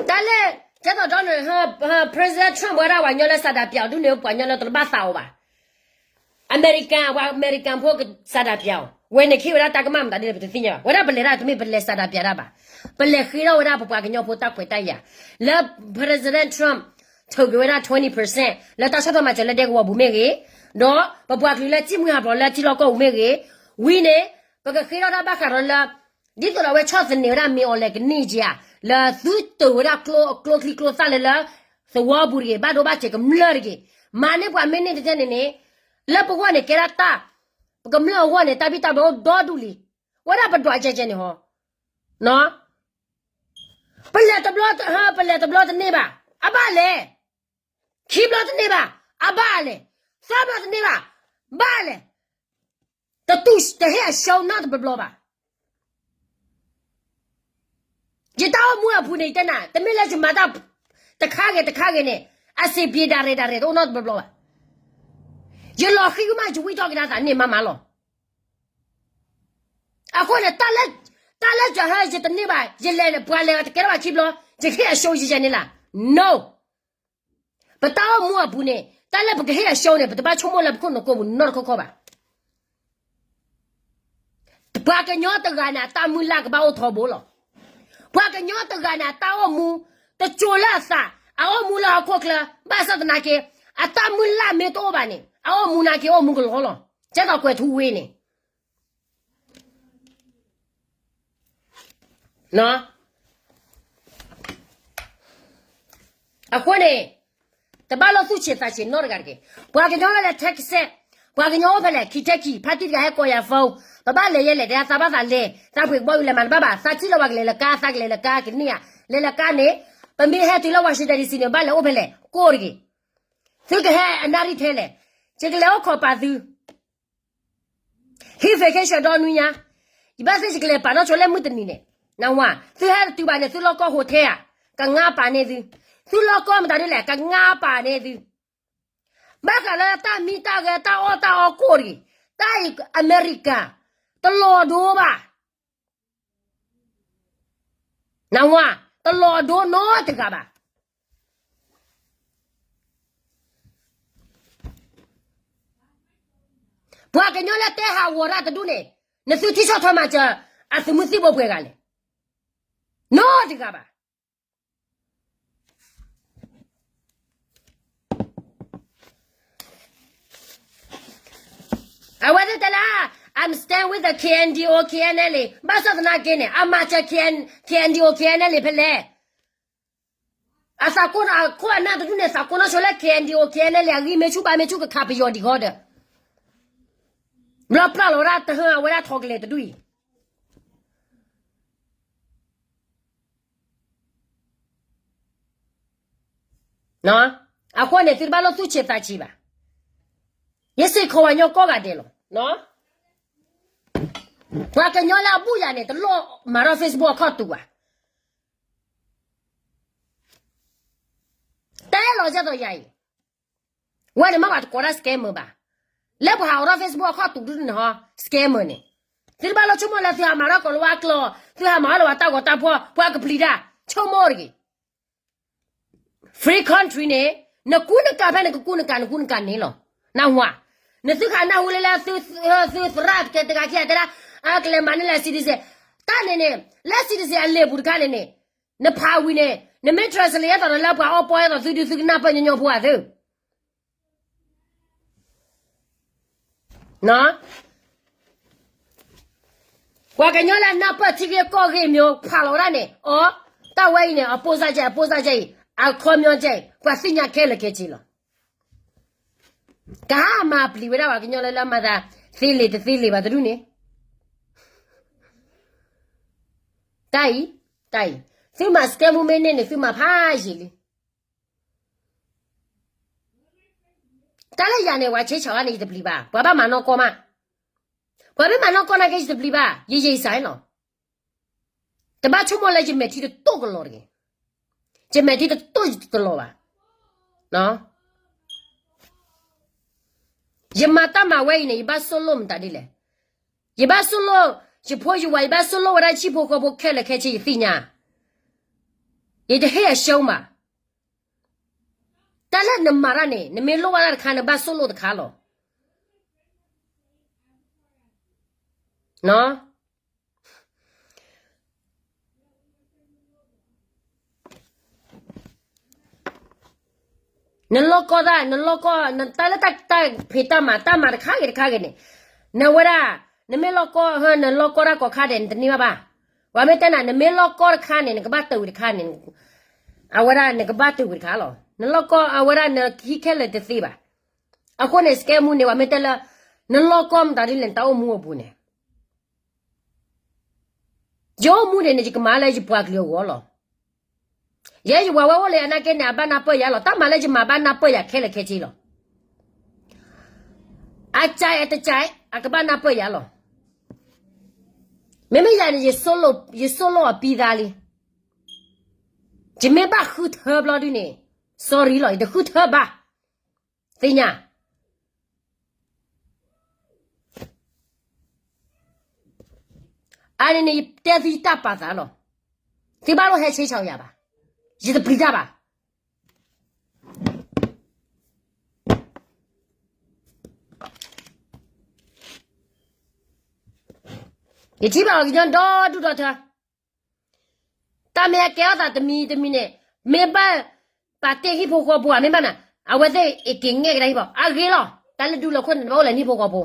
တၢ်လၢ ကဲသိးဒီးန့ၣ် President Trump ဝဲဒၣ်ပှၤကညီလၢဆန္ဒပြအီၤဒ်န့ၣ် ပှၤကညီလၢတဘၣ်သးအီၤဘၣ်. အမဲရကၤ, ပှၤအမဲရကၤဖိကဆန္ဒပြအီၤ, ဝဲန့ၣ်ခ့ဝဲဒၣ်တၢ်ကမၣ်မတၤဒ်လဲၣ် ပတသ့ၣ်ညါဘၣ်. ဝဲဒၣ်ပလဲၤတၢ်တမ့ၢ်ပလဲၤဆန္ဒပြတၢ်ဘၣ်. ပလဲၤဃ့ထီၣ်ဝဲဒၣ်ပပှၤကညီဖိတၢ်ခွဲးတၢ်ယာ်, လၢ President Trump ထုးက့ၤဝဲဒၣ် twenty percent လၢတၢ်ဆီၣ်ထွဲမၤစၢၤလၢဒဲကဝီၤပူၤမ့ၢ်ဂ့ၤ, ဒီးပပှၤကလုာ်လၢစံၣ်မှံဟးဖျိးလၢထံလီၢ်ကီၢ်ပူၤမ့ၢ်ဂ့ၤ, ဝံၤန့ၣ် ပကဃ့ထီၣ်တၢ်ဘၣ်ဃးဒီးလၢ ဒ်သိးဒီးအဝဲဆီၣ်သနံးဝဲဒၣ်မ့ၢ်အီၤလဲၣ်ကန့ၢ်က့ဧါ, လၢသုတိာ်ဝဲဒၣ်ကျိချံကျိသၣ်လၢလၢ သဝီပူၤတဂ့ၤ, ဘၣ်ဒိဘၣ်ထံးကမျၢၢ်တဂ့ၤ, မၤန့ၢ်ပှၤမ့ၢ်န့ၢ်တကဲန့ၣ်န့ၣ်, လၢပဂီၢ်န့ၣ်ကဲဒၣ်တၢ်, ပကမျၢၢ်အဂီၢ်န့ၣ် တၢ်ဘံၣ်တၢ်ဘၢအိၣ်ဒီဒူၣ်လံ. ဝဲဒၣ်ပဒွးကဲကဲန့ၣ်ဟီ, ပလဲၤတဘျီ, ပလဲၤတဘျီတန့ၢ်ဘၣ်, အဘၣ်လဲၣ်. ခံဘျီတန့ၢ်ဘၣ်, အဘၣ်လဲၣ်. သၢဘျီတန့ၢ်ဘၣ်, ဘၣ်လဲၣ်. တတူၢ်တဟ့ၣ်အရှုံးနီတဘျီဘၣ်. ယတၢ်အိၣ်မူအပူၤန့ၣ် ယတဲနၤ, တမ့ၢ်လၢယမၤတၢ်တခါဂ့ၤတခါဂ့ၤန့ၣ် အစံးဘျုးဒၣ်ရဲၣ်ဒၣ်ရဲၣ်တအိၣ်နီတဘျီဘၣ်. ယလီၤဃံကမၣ် ယဝံထီၣ်ကဒါသးန့ၣ်မးမးလီၤ. အဃိန့ၣ် တၢ်လၢယဟဲ ယတန့ၢ်ဘၣ်, ယလဲၤန့ၣ် ပှၤလဲၤတကဲထီၣ်ဘၣ်ခံဘျီ, ယကဟ့ၣ်အရှုံးယဲန့ၣ်လီၤ. No. ပတၢ်အိၣ်မူအပူၤန့ၣ် တၢ်လၢပကဟ့ၣ်အရှုံးန့ၣ် ပတဘၣ်ဆိကမိၣ်လၢပခိၣ်နူာ်ကိာ်ပူၤနီတခီခီဘၣ်. ပှၤကညီတဂၤန့ၣ် အတၢ်မုၢ်လၢ်ကဘၣ်အိၣ်ထီဘိလီၤ. ပှၤကညီတဂၤန့ၣ် အတၢ်အိၣ်မူ တစိၤလၢအသး, အအိၣ်မူလၢဟီၣ်ခိၣ်ချၢ, ဘၣ်ဆၣ်သနာ်က့ အတၢ်မုၢ်လၢ်မ့ၢ်တအိၣ်ဘၣ်န့ၣ် အအိၣ်မူနာ်က့အိၣ်မူကလီလီၤ. ကဲသိးကွဲၤထူဝ့န့ၣ် အဃိန့ၣ် တဘၣ်လိာ်သူၣ်ဆံးသးဆံးနီတဂၤတဂ့ၤ. ပှၤကညီလၢလၢထဲကစဲး, ပှၤကညီအိၣ်ဖဲလဲၣ် ခံထဲခံ, ဖါတံၢ်တဂၤဟဲကိးယၤ phone, ပဘၣ်လဲၤယဲလဲၣ် တဲသးဘၣ်သးလဲၤ, သးပှ့ၤကဘီယူၤလဲၤမၤတဘၣ်ဘၣ်, သးထံၣ်လၢပှၤကလဲၤလၢကါ, သးကလဲၤလၢကါကန့ၢ်ဧါ, လဲၤလၢကါန့ၣ်, ပမ့ၢ်ဟဲတုၤလၢ Washington D C န့ၣ် ဘၣ်လဲၤအိၣ်ဖဲလဲၣ် ကိၢ်တဂ့ၤ. သုကဟဲအနၣ်ရံၣ်ထဲလဲၣ်, ယကလဲၤအိၣ်ခိးပာ်သု ဟံး vacation ဒီနွံညါ, ယဘၣ်သ့ၣ်ယကလဲၤပာ်နီၣ်ဆိလၢမုၢ်တနံၤန့ၣ်, နဝၤ, သုဟဲတတုၤဘၣ်န့ၣ် သုလီၢ်ကီၢ် hotel ဧါ, ကငါပာ်န့ၢ်သု, သုလီၢ်ကီၢ်မတၤဒ်လဲၣ် ကငါပာ်န့ၢ်သု, ဘၣ်ဃးလၢတၢ်မံတၢ်ဂဲၤ တၢ်အီၣ်တၢ်အီကိၢ်တဂ့ၤ, တၢ်အံၤအမဲရကၤ တလီၤဒိဘၣ် နဝၤ, တလီၤဒိနီတဂၤဘၣ်. ပှၤကညီလၢတဲဟးဂီၤတၢ်တဒူၣ်န့ၣ်, နသုထံၣ်ဆီၣ်ထွဲမၤစၢၤ အသုးမုၢ်သံၣ်ဘိပှဲၤဂၤလဲၣ်, နီတဂၤဘၣ်. အဝဲသ့ၣ်တဲလၢ I'm stand with the K N D O K N L A ဘၣ်ဆၣ်သနာ်က့န့ၣ် အမၤစၢၤ K N, K N D O K N L A ဖဲလဲၣ်. အသးကိးနီၣ် အခိၣ်အနၢ်တဒူၣ်န့ၣ် သးကိးနီၣ်ဆိလၢ K N D O K N L A အဂံၢ်မ့ၢ်ဆူၣ်ဘါမ့ၢ်ဆူၣ် ကခးပယီၤဒံးဃီဒီး, ဘျီပျၢ်လီၤဝဲဒၣ်တဟၢအဝဲဒၣ်ထီကလဲာ်တဒူၣ်အံၤ အဃိန့ၣ် သုတဘၣ်လိာ်သူၣ်ဆံးသးဆံးဘၣ်. ယစ့ၢ်ကီးဝဲညီကိးဂၤဒဲးလီၤ. ပှၤကညီလၢအဘူၣ်ယၤန့ၣ် တလိၣ်မၤထီၣ် Facebook အခီၣ်တူာ်ဘၣ်. တဲလီၤကဲသိးယၤအံၤ, ဝဲန့ၣ်မ့ၢ်ပှၤတကိးဒၣ် scammer ဘၣ်. လၢပှၤဟးအိးထီၣ် Facebook အခီၣ်တူာ်ဒုန့ၣ်ဟီ scammer န့ၣ်, သုတဘၣ်လိာ်ဆိကမိၣ်လၢသုဟးမၤထီၣ်ကိးလၤဝါကျိာ်, သုဟးမၤထီၣ်လၢပှၤတၢ်ဂီၤတၢ်ဖီၣ် ပှၤကပျံၤတၢ်, ဆိကမိၣ်တဂ့ၤ. Free country န့ၣ် နကူနကၤဖဲနကကူနကၤ နကူနကၤန့ၣ်လီၤ. နဝၤ, နသုဃာ်နၢ်ဟူလၢလၢ သုသရၣ်တဂၤခံဂၤတဲဒၣ် ကလဲၤမၤန့ၢ်လၢ citizen တၢ်န့ၣ်န့ၣ်, လၢ citizen အလံာ်ပူၤတခါန့ၣ်န့ၣ်, နဖးဝံၤန့ၣ် နမ့ၢ် translate အသးဒီးလၢပှၤအီပီအဲၣ်ဒိးသုဒုးသုကနၢ်ပၢၢ်ညီညီဖိဧါသု ပှၤကညီလၢနၢ်ပၢၢ်ထံဂ့ၢ်ကီၢ်ဂ့ၢ်မ့ၢ်ဖးလီၤဝဲဒၣ်န့ၣ်, အိ, တၢ်ဝဲအံၤန့ၣ် အပိၢ်စၢ်ကဲ, အပိၢ်စၢ်ကဲအံၤ, အခီပညီကဲအံၤ ပှၤသ့ၣ်ညါခဲလၢာ်ခဲဆ့လီၤ. ကဟးမၤပျံၤဝဲဒၣ်ပှၤကညီလၢလၢမၤသး သ့လံာ်တသ့လံာ်ဘၣ်တဒူၣ်န့ၣ်, တၢ်အံၤ, တၢ်အံၤ, သုမၤ scam မ့ၢ်န့ၢ်န့ၣ် သုမၤဖးယံာ်လံ. တၢ်လၢယၤန့ၣ် ပှၤဆဲးဆၢဝဲန့ၣ် ယတပျံၤဘၣ်, ပှၤဘၣ်မၤနီၢ်ကီၢ်မး, ပှၤမ့ၢ်မၤနီၢ်ကီၢ်နာ်က့ ယတပျံၤဘၣ်, ယယံာ်စၢ်လီၤ. တဘၣ်ဆိကမိၣ်လၢယမဲာ်ထံတတိၢ်ကလီၤတဂ့ၤ, ယမဲာ်ထံတတိၢ်တလီၤဘၣ်. ယမၤတၢ်မၤဝဲအံၤန့ၣ် ယဘၣ်ဆိၣ်လိၣ်မတၤဒ်လဲၣ်, ယဘၣ်ဆိၣ်လိၣ်, ယဖိယဝၤ ယဘၣ်ဆိၣ်လိၣ်ဝဲဒၣ်ဆံၣ်ဖိဃီဖိခဲလၢာ်ခဲဆ့ ယသ့ၣ်ညါ, ယတဟ့ၣ်အရှုံးဘၣ်. တၢ်လၢနမၤတၢ်န့ၣ် နမ့ၢ်လိၣ်ဘၣ်တၢ်တခါ နဘၣ်ဆိၣ်လိၣ်တခါလီၤ. နလီၢ်ကီၢ်တၢ်, နလီၢ်ကီၢ်, တၢ်လၢတၢ်ဖံးတၢ်မၤ တၢ်မၤတခါဂ့ၤတခါဂ့ၤန့ၣ်, နဝဲဒၣ်, နမ့ၢ်လီၢ်ကီၢ်, နလီၢ်ကီၢ်တၢ်ကိးခါဒဲး နတန့ၢ်ဘၣ်ဘၣ်. ပှၤမ့ၢ်တဲနၤ နမ့ၢ်လီၢ်ကီၢ်တခါန့ၣ် နကဘၣ်တၢၢ်ဝံၤတခါန့ၣ်, အဝဲဒၣ်နကဘၣ်တၢၢ်ဝံၤတခါလီၤ. နလီၢ်ကီၢ် အဝဲဒၣ်နဟံးခဲလၢာ်တသ့ဘၣ်. အဃိန့ၣ် scam မူန့ၣ် ပှၤမ့ၢ်တဲလၢ နလီၢ်ကီၢ်မတၤဒ်လဲၣ် နတၢ်အိၣ်မူအပူၤန့ၣ် ယအိၣ်မူဒံးန့ၣ် ယကမၤလၢယပှၤကလုာ်အဂီၢ်လီၤ. ယဲယဝၤဝဲအိၣ်လၢအနာ်က့န့ၣ် အဘၣ်နၢ်ပၢၢ်ယၤလီၤ. တၢ်မၤလၢယမၤဘၣ်နၢ်ပၢၢ်ယၤခဲလၢာ်ခဲဆ့လီၤ. အကဲအတကဲ အကဘၣ်နၢ်ပၢၢ်ယၤလီၤ. မ့မ့ၢ်ယၤန့ၣ် ယဆိၣ်လိၣ်အပံသါလံ. ယမ့ၢ်ဘၣ်ဃုထၢဘျီဒုန့ၣ် sorry လီၤ, ယတဃုထၢဘၣ်. သ့ၣ်ညါ အန့ၣ်န့ၣ် ယတဲသုယတၢ်ပာ်သးလီၤ. သုဘၣ်လိၣ်ဟဲဆ့ဆၢယၤဘၣ်. ယတပျံၤတၢ်ဘၣ်. ယထံၣ်ဘၣ်ပှၤကညီဒီဒူၣ်ဒီထၢ တၢ်မ့ၢ်အကဲထီၣ်သးတမံၤတမံၤန့ၣ် မ့ၢ်ဘၣ် ပာ်တ့ၢ်ဟံၣ်ဖိဃီဖိဧါ မ့ၢ်ဘၣ်နၤ, အဝဲသ့ၣ်အက့ၤငဲၢ်ကဒါဟံၣ်ဖိ အဂ့ၤလီၤ, တၢ်လၢဒူလၢခိၣ်န့ၣ် နဘၣ်အိၣ်လၢနဟံၣ်ဖိဃီဖိ,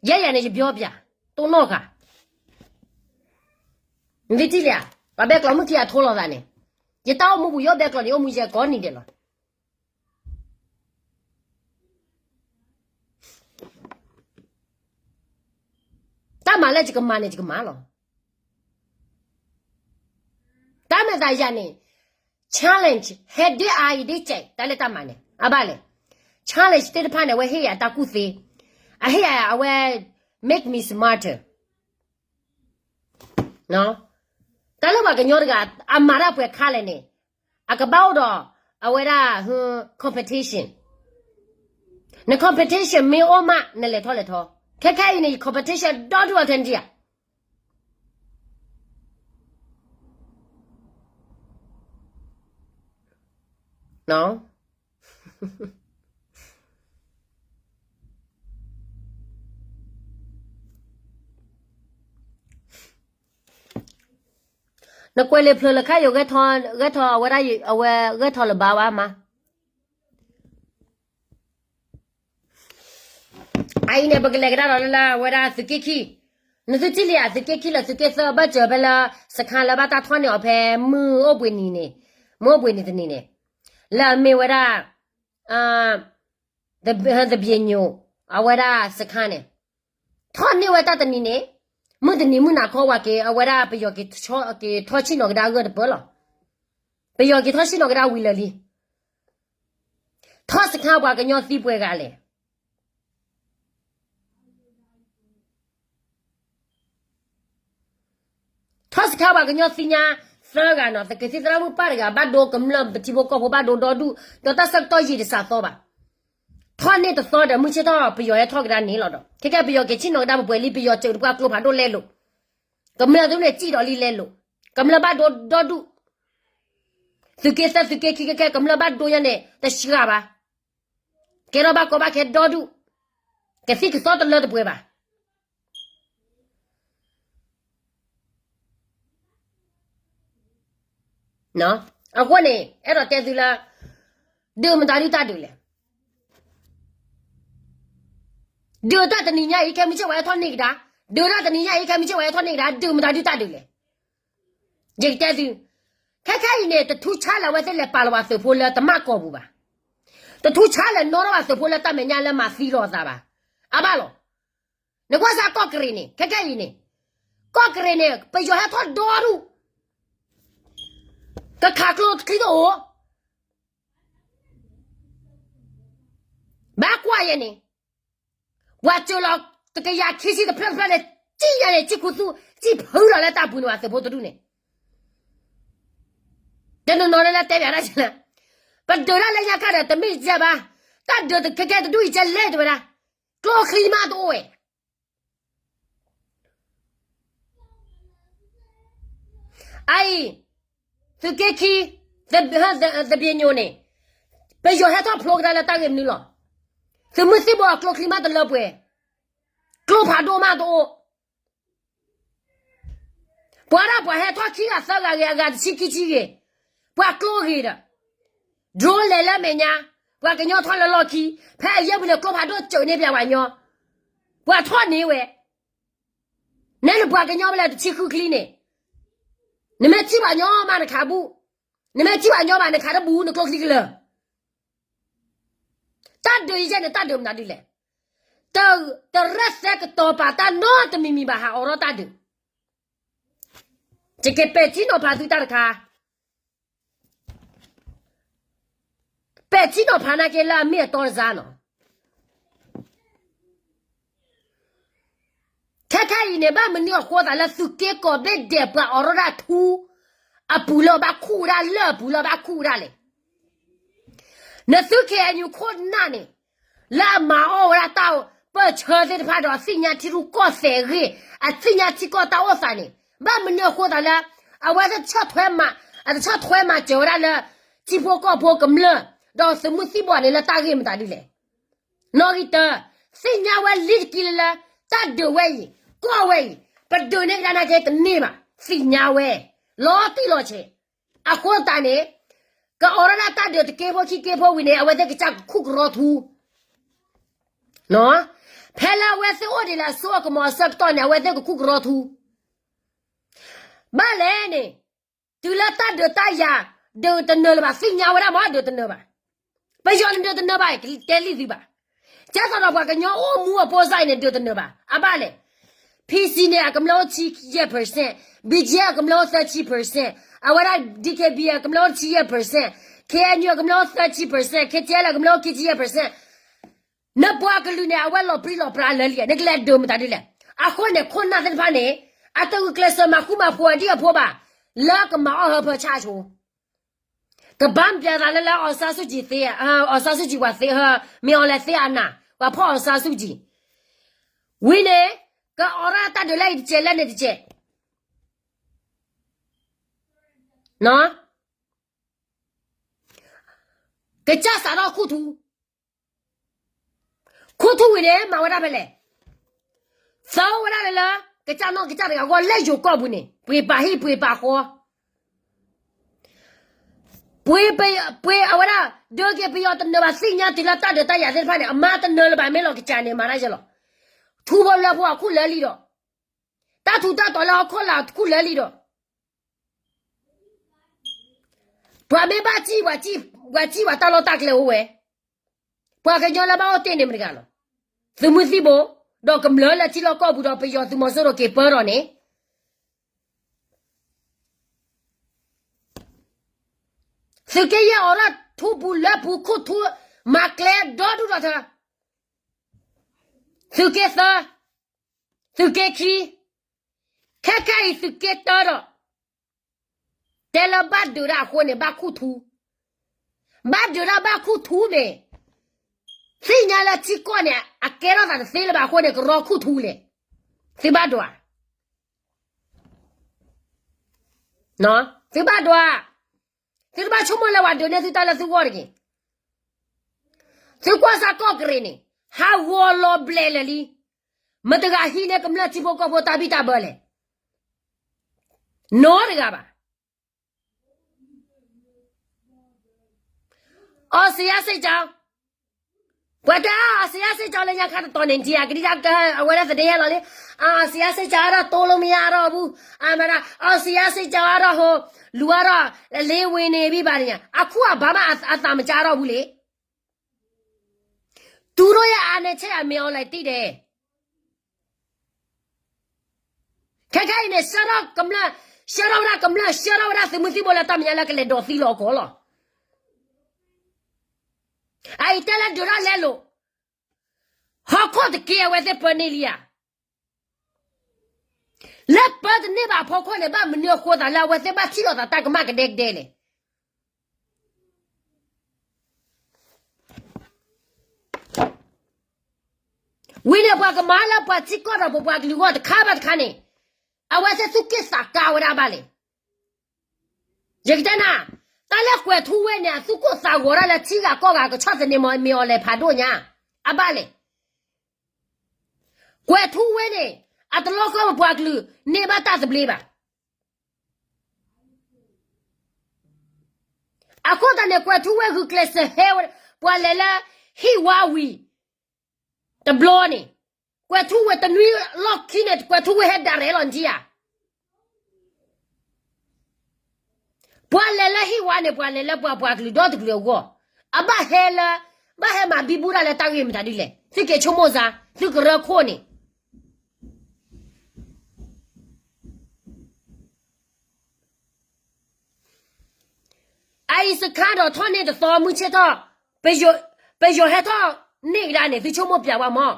ယဲယၤန့ၣ် ယဘျီပၠး, တိၢ်နီၣ်ဃာ် နသုထံၣ်လံဧါ, ပှၤဘဲကျီးမုၢ်ခံအထိလီၤသးန့ၣ်, ယတၢ်အိၣ်မူပူၤ ယအိၣ်ဘဲကျီးန့ၣ် အိၣ်မူယဲကိးနံၤဒဲးလီၤ. တၢ်မၤလၢယကမၤန့ၣ် ယကမၤလီၤ. တၢ်မဲာ်သးယၤန့ၣ် challenge ဟဲဒ်အါအံၤဒ်ကဲး တၢ်လၢတၢ်မၤန့ၣ် အဘၣ်လဲၣ်. challenge သ့ၣ်တဖၣ်န့ၣ် အဝဲဟ့ၣ်ယၤတၢ်ကူၣ်သ့, အဟ့ၣ်ယၤအဝဲ make me smarter တၢ်လၢပှၤကညီတဂၤ အမၤတၢ်ပှဲၤခါလဲၣ်န့ၣ်, အကဘၣ်အိၣ်ဒီး အဝဲဒၣ် competition, န competition မ့ၢ်အိၣ်မး နလဲၤထီၣ်လဲၤထီ, ခဲခဲအံၤန့ၣ် ယ competition ဒီဒူၣ်အီၤထဲန့ၣ်ဧါ နကွဲးလံာ်ဖျၢၣ်လၢခါယိာ် ဂဲၤထီၣ်အဝဲဒၣ် အဝဲဂဲၤထီၣ်လၢၤဘၣ်ဝဲမး. အအံၤန့ၣ် ပကလဲၤကဒါဒီးလၢအဝဲဒၣ်သုးက့ခံ, နသုထံၣ်လံဧါ သုးက့ခံလၢသုးက့သၢဘၢၣ်စၢၤဖဲလၢ စခါလၢဘၣ်တၢ်ထီၣ်န့ၢ်အီၤဖဲမုၢ်အိၣ်ဘှံးနံၤန့ၣ်, မုၢ်အိၣ်ဘှံးနံၤတနံၤန့ၣ်, လၢအမ့ၢ်ဝဲဒၣ် သဘ့ညိၣ် အဝဲဒၣ်စခါန့ၣ်, ထီၣ်န့ၢ်ဝဲတၢ်တနံၤန့ၣ်, မုၢ်တနံၤမုၢ်နၤခီဝဲက့ၤ အဝဲဒၣ်ပယီၤက့ၤထီၣ်ဆံၣ်နီၤကဒါအဂၢၢ်တပၢၢ်လီၤ. ပယီၤက့ၤထီၣ်ဆံၣ်နီၤကဒါဝံၤလၢာ်လံ. ထီၣ်စခါပှၤကညီသံပှဲၤဂၤလဲၣ်. ထီၣ်စခါပှၤကညီသံညါသၢဂၤနီၤ, သုးက့သံသရၣ်မုၣ်ပၢ်တဂၤ ဘၣ်ဒိကမျၢၢ်ပထံဖိကီၢ်ဖိဘၣ်ဒိဒီဒူၣ်, ဒီးတၢ်ဆၢကတီၢ်ယံာ်တစှၤသီဘၣ်. ထီၣ်န့ၢ်တသီဒီး မုၢ်ဆ့ၣ်ထီၣ်ပယီၤဟဲထီၣ်ကဒါန့ၣ်လီၤဒီး ခဲကဲပယီၤက့ၤဆံၣ်နီၤကဒါပှဲၤပှဲၤလံ, ပယီၤစၢၤတပှၢ်ကျိဖးဒိၣ်လဲလိာ်, ကမျၢၢ်သုန့ၣ်စံၣ်ဒီးလံလဲလိာ်, ကမျၢၢ်ဘၣ်ဒိဒီဒူၣ်, သုးက့သၢသုးက့ခံခဲခဲ ကမျၢၢ်ဘၣ်ဒိညါန့ၣ် တစှၤဘၣ်. ကဲထီၣ်ဘၣ်ကီဘၣ်ခဲဒီဒူၣ်, ကသံၣ်ကသီတလၢတပှဲၤဘၣ်. အဃိန့ၣ် အဲၣ်ဒိးတဲသုလၢ ဒုးမတၤဒုးတၢ်ဒုးလဲၣ်. ဒုးတၢ်တနံၤညါအံၤ ခဲမုၢ်ဆ့ၣ်ဝဲဟဲထီၣ်န့ၢ်ကဒါ, ဒုးတၢ်တနံၤညါအံၤ ခဲမုၢ်ဆ့ၣ်ဝဲဟဲထီၣ်န့ၢ်ကဒါ ဒုးမတၤဒုးတၢ်ဒုးလဲၣ်. ယကတဲသု, ခဲခဲအံၤန့ၣ် တထူးဆါလၢအဝဲသ့ၣ်လဲၤပာ်လီၤပှၤသုးဖိလၢတမၣ်ကီၢ်ပူၤဘၣ်. တထူးဆါလၢနီၢ်ထီၣ်ပှၤသုးဖိလၢတၢ်မဲာ်ညါလၢမၤသံလီၤအသးဘၣ်. အဘၣ်လီၤ. နကွၢ်စ့ၢ်ကီၢ်ကရ့ၣ်န့ၣ် ခဲခဲအံၤန့ၣ်, ကီၢ်ကရ့ၣ်န့ၣ် ပယီၤဟဲထီၣ်ဒီဒူၣ်, ကခးကျိချံတအိၣ်, ဘၣ်ကွၢ်ယဲန့ၣ်, ပှၤစၢၤလီၤ တကယၤခံဆံတဖျၢၣ်တဖျၢၣ်န့ၣ် စံၣ်ညါန့ၣ် စံၣ်ခူသူၣ် စံၣ်ဖုလီၤလၢတၢ်ပူၤန့ၣ် ပှၤသုးဖိတဒူၣ်န့ၣ်, တနီၤနီၤလၢတဲဘၣ်ဒၣ်လဲၣ်, ပဒုးတၢ်လၢညါခါဒီး တမ့ၢ်ယဲဘၣ်, တၢ်ဒုးခဲခဲတဒူၣ်အံၤကဲလဲၣ်တဲဝဲဒၣ်, ကျိချံမးတအိၣ်ဝဲ အအံၤ, သုးက့ခံ, သဘ့ညိၣ်န့ၣ်, ပယီၤဟဲထီၣ်ဖျိကဒါလၢတၢ်ဂ့ၢ်မနုၤလီၤ. သုးမုၢ်သံၣ်ဘိအကျိချံမးတလၢပှဲၤ, ကျိဖးဒိၣ်မးတအိၣ်, ပှၤဒၣ်ပှၤဟဲထီၣ်ခံဂၤသၢဂၤဂ့ၤ အဂၤတဆံခံဆံဂ့ၤ, ပှၤကျိဂ့ၤဒီး drone လဲၤလၢမဲာ်ညါ, ပှၤကညီထီၣ်လၢလီၢ်ခံ, ဖဲအယဲၢ်ပူၤန့ၣ်ကျိဖးဒိၣ်စၢၤန့ၢ်ပှၤဝဲညီ, ပှၤထီၣ်န့ၢ်ဝဲ, နဲနပှၤကညီဝဲလၢတဆံဃုချံန့ၣ်, နမ့ၢ်ထံၣ်ပှၤညီမးနခးဘူၣ်, နမ့ၢ်ထံၣ်ပှၤညီဘၣ် နခးတဘူၣ်နကျိချံကလၢာ် တၢ်ဒုးယဲန့ၣ် တၢ်ဒုးမနုၤဒုးလဲၣ်. တရၢၣ်သဲကတီၤပာ်တၢ်နီတမံၤမံၤဘၣ် ဟးအိးထီၣ်တၢ်ဒုး, ယကပဲာ်ထံနီၤဖးသုတၢ်တခါ, ပဲာ်ထံနီၤဖးနာ်က့လၢအမ့ၢ်အတီတစါနီၤ. ခဲခဲအံၤန့ၣ် ဘၣ်မနုၤအဃိသးလၢသုးက့ကိးဘ့ၣ်ဒဲးပှၤအိးထီၣ်တၢ်ထူ အပူၤလၢဘၣ်ခူၣ်ဝဲဒၣ် လၢၢ်အပူၤလၢဘၣ်ခူၣ်ဝဲဒၣ်လဲၣ်. နသု K N U ခိၣ်နၢ်န့ၣ် လၢအမၤအီၣ်ဝဲဒၣ်တၢ်ပၢၢ်ဆၢသ့ၣ်တဖၣ်ဒီး အသ့ၣ်ညါထံရူၢ်ကီၢ်သဲးအဂ့ၢ်, အသ့ၣ်ညါထံကီၢ်တၢ်အိၣ်သးန့ၣ်, ဘၣ်မနုၤအဃိသးလၢ အဝဲတဆီၣ်ထွဲမၤ, အတဆီၣ်ထွဲမၤစၢၤဝဲဒၣ်လၢ ထံဖိကီၢ်ဖိကမျၢၢ် ဒီးသုးမုၢ်သံၣ်ဘိန့ၣ် လၢတၢ်ဂ့ၢ်မတၤဒ်လဲၣ်. နီၣ်ဂံၢ်တၢ, သ့ၣ်ညါဝဲလံတကံလၢလၢ တၢ်ဒုးဝဲအံၤ, ကီၢ်ဝဲအံၤ, ပဒုးန့ၢ်ကဒါနာ်က့တန့ၢ်ဘၣ်, သ့ၣ်ညါဝဲ, လီၤတံၢ်လီၤဆဲး, အဃိသတးန့ၣ် ကအိးထီၣ်ဒၣ်တၢ်ဒုးတက့ဖိခံက့ဖိဝံၤန့ၣ် အဝဲသ့ၣ်ကစၢ်ကခူၣ်ကရီထူ, ဖဲလၢအဝဲသ့ၣ်အိၣ်ဒံးလၢအစိအကမီၤအဆၢကတီၢ်န့ၣ် အဝဲသ့ၣ်ကခူၣ်ကရီထူ, ဘၣ်လဲၣ်န့ၣ်, တုၤလၢတၢ်ဒုးတၢ်ယၤ, ဒုးတနၢၤလၢၤဘၣ် သ့ၣ်ညါဝဲဒၣ်မ့ၢ်ဒုးတနၢၤဘၣ်, ပယီၤန့ၣ်ဒုးတနၢၤဘၣ် တဲလံသုဘၣ်, ကဲသိးဒီးပှၤကညီအိၣ်မူအပိစါအံၤန့ၣ် ဒုးတနၢၤဘၣ် အဘၣ်လဲၣ်, PC န့ၣ် အကမျၢၢ်အိၣ်ဆံယဲၢ် percent, BGF အကမျၢၢ်အိၣ်သၢဆံ percent, အဝဲဒၣ် DKB အကမျၢၢ်အိၣ်ဆံယဲၢ် percent, KNU အကမျၢၢ်အိၣ်သၢဆံ percent, KTLA အကမျၢၢ်အိၣ်ခံဆံယဲၢ် percent, နပှၤကလုာ်န့ၣ် အဝဲလီၤပြံလီၤပြါလၢလံ, နကလဲၤဒုးမတၤဒ်လဲၣ်, အဃိန့ၣ် ခိၣ်နၢ်သ့ၣ်တဖၣ်န့ၣ်, အတဂုာ်ကျဲးစၢးမၤဃူမၤဖိးအဒံၣ်အဖိဘၣ်, လၢကမၤအီၣ်ဟၢဖၢဆၣ်ဆိ, ကဘၣ်မပျဲသးလၢလၢ အောင်ဆန်းစုကြည်သ့, အောင်ဆန်းစုကြည် ပှၤသ့ဟၢ, မင်းအောင်လှိုင် သ့အနၢ်, ပှၤဖီၣ် အောင်ဆန်းစုကြည်, ဝံၤန့ၣ်, ကအိးထီၣ်တၢ်ဒုးလၢအံၤတကဲးလၢန့ၣ်တကဲး, ကစၢ်စးထီၣ်ခူၣ်ထူ, ခူၣ်ထူဝံၤန့ၣ် မၤဝဲဒၣ်ဖဲလဲၣ်, သၢဝဲဒၣ်လၢလၢ, ကစၢ်နီၢ်ကစၢ်တဂၤအဂီၢ်လၢယိၤကီၢ်ပူၤန့ၣ် ပှ့ၤပာ်ဟံၣ်ပှ့ၤပာ်ဃီ, ပှ့ၤ, ပှ့ၤအဝဲဒၣ်, ဒုးက့ၤပယီၤတနၢၤဘၣ်သ့ၣ်ညါတုၤလၢတၢ်ဒုးတၢ်ယၤသ့ၣ်တဖၣ်န့ၣ် အမါတနၢၤလၢၤဘၣ်မ့ၢ်လီၤကစၢ်န့ၣ် မၤတၢ်ယဲလီၤ, ထူဖိလၢဖိအခူၣ်လၢလံဒီး, တၢ်ထူးတၢ်တီၤလၢဟီၣ်ခိၣ်လာ်ခူၣ်လၢလံဒီး ပှၤမ့ၢ်ဘၣ်စံၣ်, ပှၤစံၣ်ပှၤတၢ်လီၢ်တၢ်ကျဲအိၣ်ဝဲ, ပှၤကညီလၢဘၣ်အိၣ်တ့ၢ်န့ၣ်မတၤတဂၤလီၤ, သုးမုၢ်သံၣ်ဘိ, ဒီးကမျၢၢ်လၢထံလီၢ်ကီၢ်ပူၤဒီးပယီၤသုးမီၤစိရိၤက့ၤပၢထီၣ်န့ၣ်, သုးက့ယဲၢ်အိးထီၣ်ထူပူၤလၢပူၤခူၣ်ထူ, မၤကျဲဒီဒူၣ်ဒီထၢ, သုးက့သၢ, သုးက့ခံ, ခဲခဲအံၤသုးက့တၢဒီး တဲလၢဘၣ်ဒုးတၢ်အဃိန့ၣ် ဘၣ်ခူၣ်ထူ, ဘၣ်ဒုးတၢ်ဘၣ်ခူၣ်ထူမ့ၢ်, သ့ၣ်ညါလၢထံကီၢ်န့ၣ် အကဲထီၣ်သးတသ့လၢၤဘၣ်အဃိန့ၣ် ကရီခူၣ်ထူလဲၣ်, သုဘၣ်ဒွး, သုဘၣ်ဒွး, သုတဘၣ်ဆိကမိၣ်လၢပှၤဒုးန့ၢ်သုတၢ်လၢသုဂီၢ်တဂ့ၤ, သုကွၢ်စ့ၢ်ကီးကီၢ်ကရ့ၣ်န့ၣ်, ဟးဂီၤလီၤဘျဲးလၢာ်လံ, မတၤတဂၤဟံးန့ၢ်ကမျၢၢ်ထံဖိကီၢ်ဖိတၢ်ဘံၣ်တၢ်ဘၢလဲၣ်, နီတဂၤဘၣ် အောင်ဇေယျစစ်ကြောင်း, ပှၤတဲ အောင်ဇေယျစစ်ကြောင်း လၢညါခါတတီၤန့ၣ် ထံၣ်အကဒံကဒါ အဝဲဒၣ်သဒ့ဟဲလီၤလံ, အောင်ဇေယျစစ်ကြောင်း အဒိးတိလိမ့ၢ်အါထီၣ်ဘူး, အမၤဒၣ် အောင်ဇေယျစစ်ကြောင်း အဒိးဟိ လူၤအါထီၣ် လ့ဝ့ၤန့ၣ်ဘံၣ်ဘၣ်န့ၣ်ညါ အခိၣ်အဘၣ်မးအသးမကါထီၣ်ဘူးလံ, တူၢ်ရိၣ်ယအါန့ၣ် ဆဲးအမ့ၢ်အီၤလဲၤတံၢ်ဒဲး ခဲခဲအံၤန့ၣ် ဆှၢထီၣ်ကမျၢၢ်, ဆှၢထီၣ်ဝဲဒၣ်ကမျၢၢ်, ဆှၢထီၣ်ဝဲဒၣ်သုးမုၢ်သံၣ်ဘိလၢတၢ်မဲာ်ညါလၢကလဲၤဒိးသံလီၤအကီၢ်လီၤ. အအံၤတဲလၢဒုးထီၣ်လဲလိာ်, ဟီၣ်ခိၣ်တက့ၢ်အဝဲသ့ၣ်ပၢန့ၢ်လံဧါ. လၢပၢတန့ၢ်ဘၣ်အဖီခိၣ်န့ၣ် ဘၣ်မနုၤအဃိသးလၢအဝဲသ့ၣ်ဘၣ်ထံၣ်လိာ်သးတၢ်ကမၣ်ကဒဲကဒဲလဲၣ်. ဝံၤန့ၣ် ပှၤကမၤလၢပှၤထံကီၢ်ဒီးပပှၤကလုာ်အဂီၢ်တခါဘၣ်တခါန့ၣ်, အဝဲသ့ၣ်သူၣ်က့ၣ်သးကါဝဲဒၣ်ဘၣ်လဲၣ်. ယကတဲနၤ, တၢ်လၢကွဲၤထူဝ့န့ၣ် အသူၣ်ကိၢ်သးဂီၤဒၣ်လၢထံဂၤကီၢ်ဂၤကဆီၣ်သနံးမ့ၢ်အီၤလဲၤဖးဒိၣ်ညါ, အဘၣ်လဲၣ်. ကွဲၤထူဝ့န့ၣ် အတလီၢ်ဃီပပှၤကလုာ် န့ၢ်ဘၣ်တၢ်သဘျ့ဘၣ်. အဃိသတးန့ၣ် ကွဲၤထူဝ့ဂုာ်ကျဲးစၢးဟဲဝဲ, ပှၤလဲၤလၢဟံၣ်ဝါဝံၤ တဘျီန့ၣ်, ကွဲၤထူဝ့တနွံလီၢ်ခံန့ၣ် ကွဲၤထူဝ့ဟဲဒၣ်ရဲၣ်လီၤနထံဧါ. ပှၤလဲၤလၢဟံၣ်ဝါန့ၣ် ပှၤလဲၤလၢပှၤပှၤကလုာ်ဒီတကလုာ်အဂီၢ်, အဘၣ်ဟဲလၢ, ဘၣ်ဟဲမၤဘံဘူတၢ်လၢတၢ်ဂ့ၢ်မတၤဒ်လဲၣ်. သုက့ၤဆိကမိၣ်စ့ၢ်, သုကရၢခိၣ်န့ၣ် အအံၤစခါဒီးထီၣ်န့ၢ်တသီမုၢ်ဆ့ၣ်ထီၣ်, ပယီၤဟဲထီၣ်န့ၢ်ကဒါန့ၣ် သုဆိကမိၣ်ပျဲဝဲမၢ်.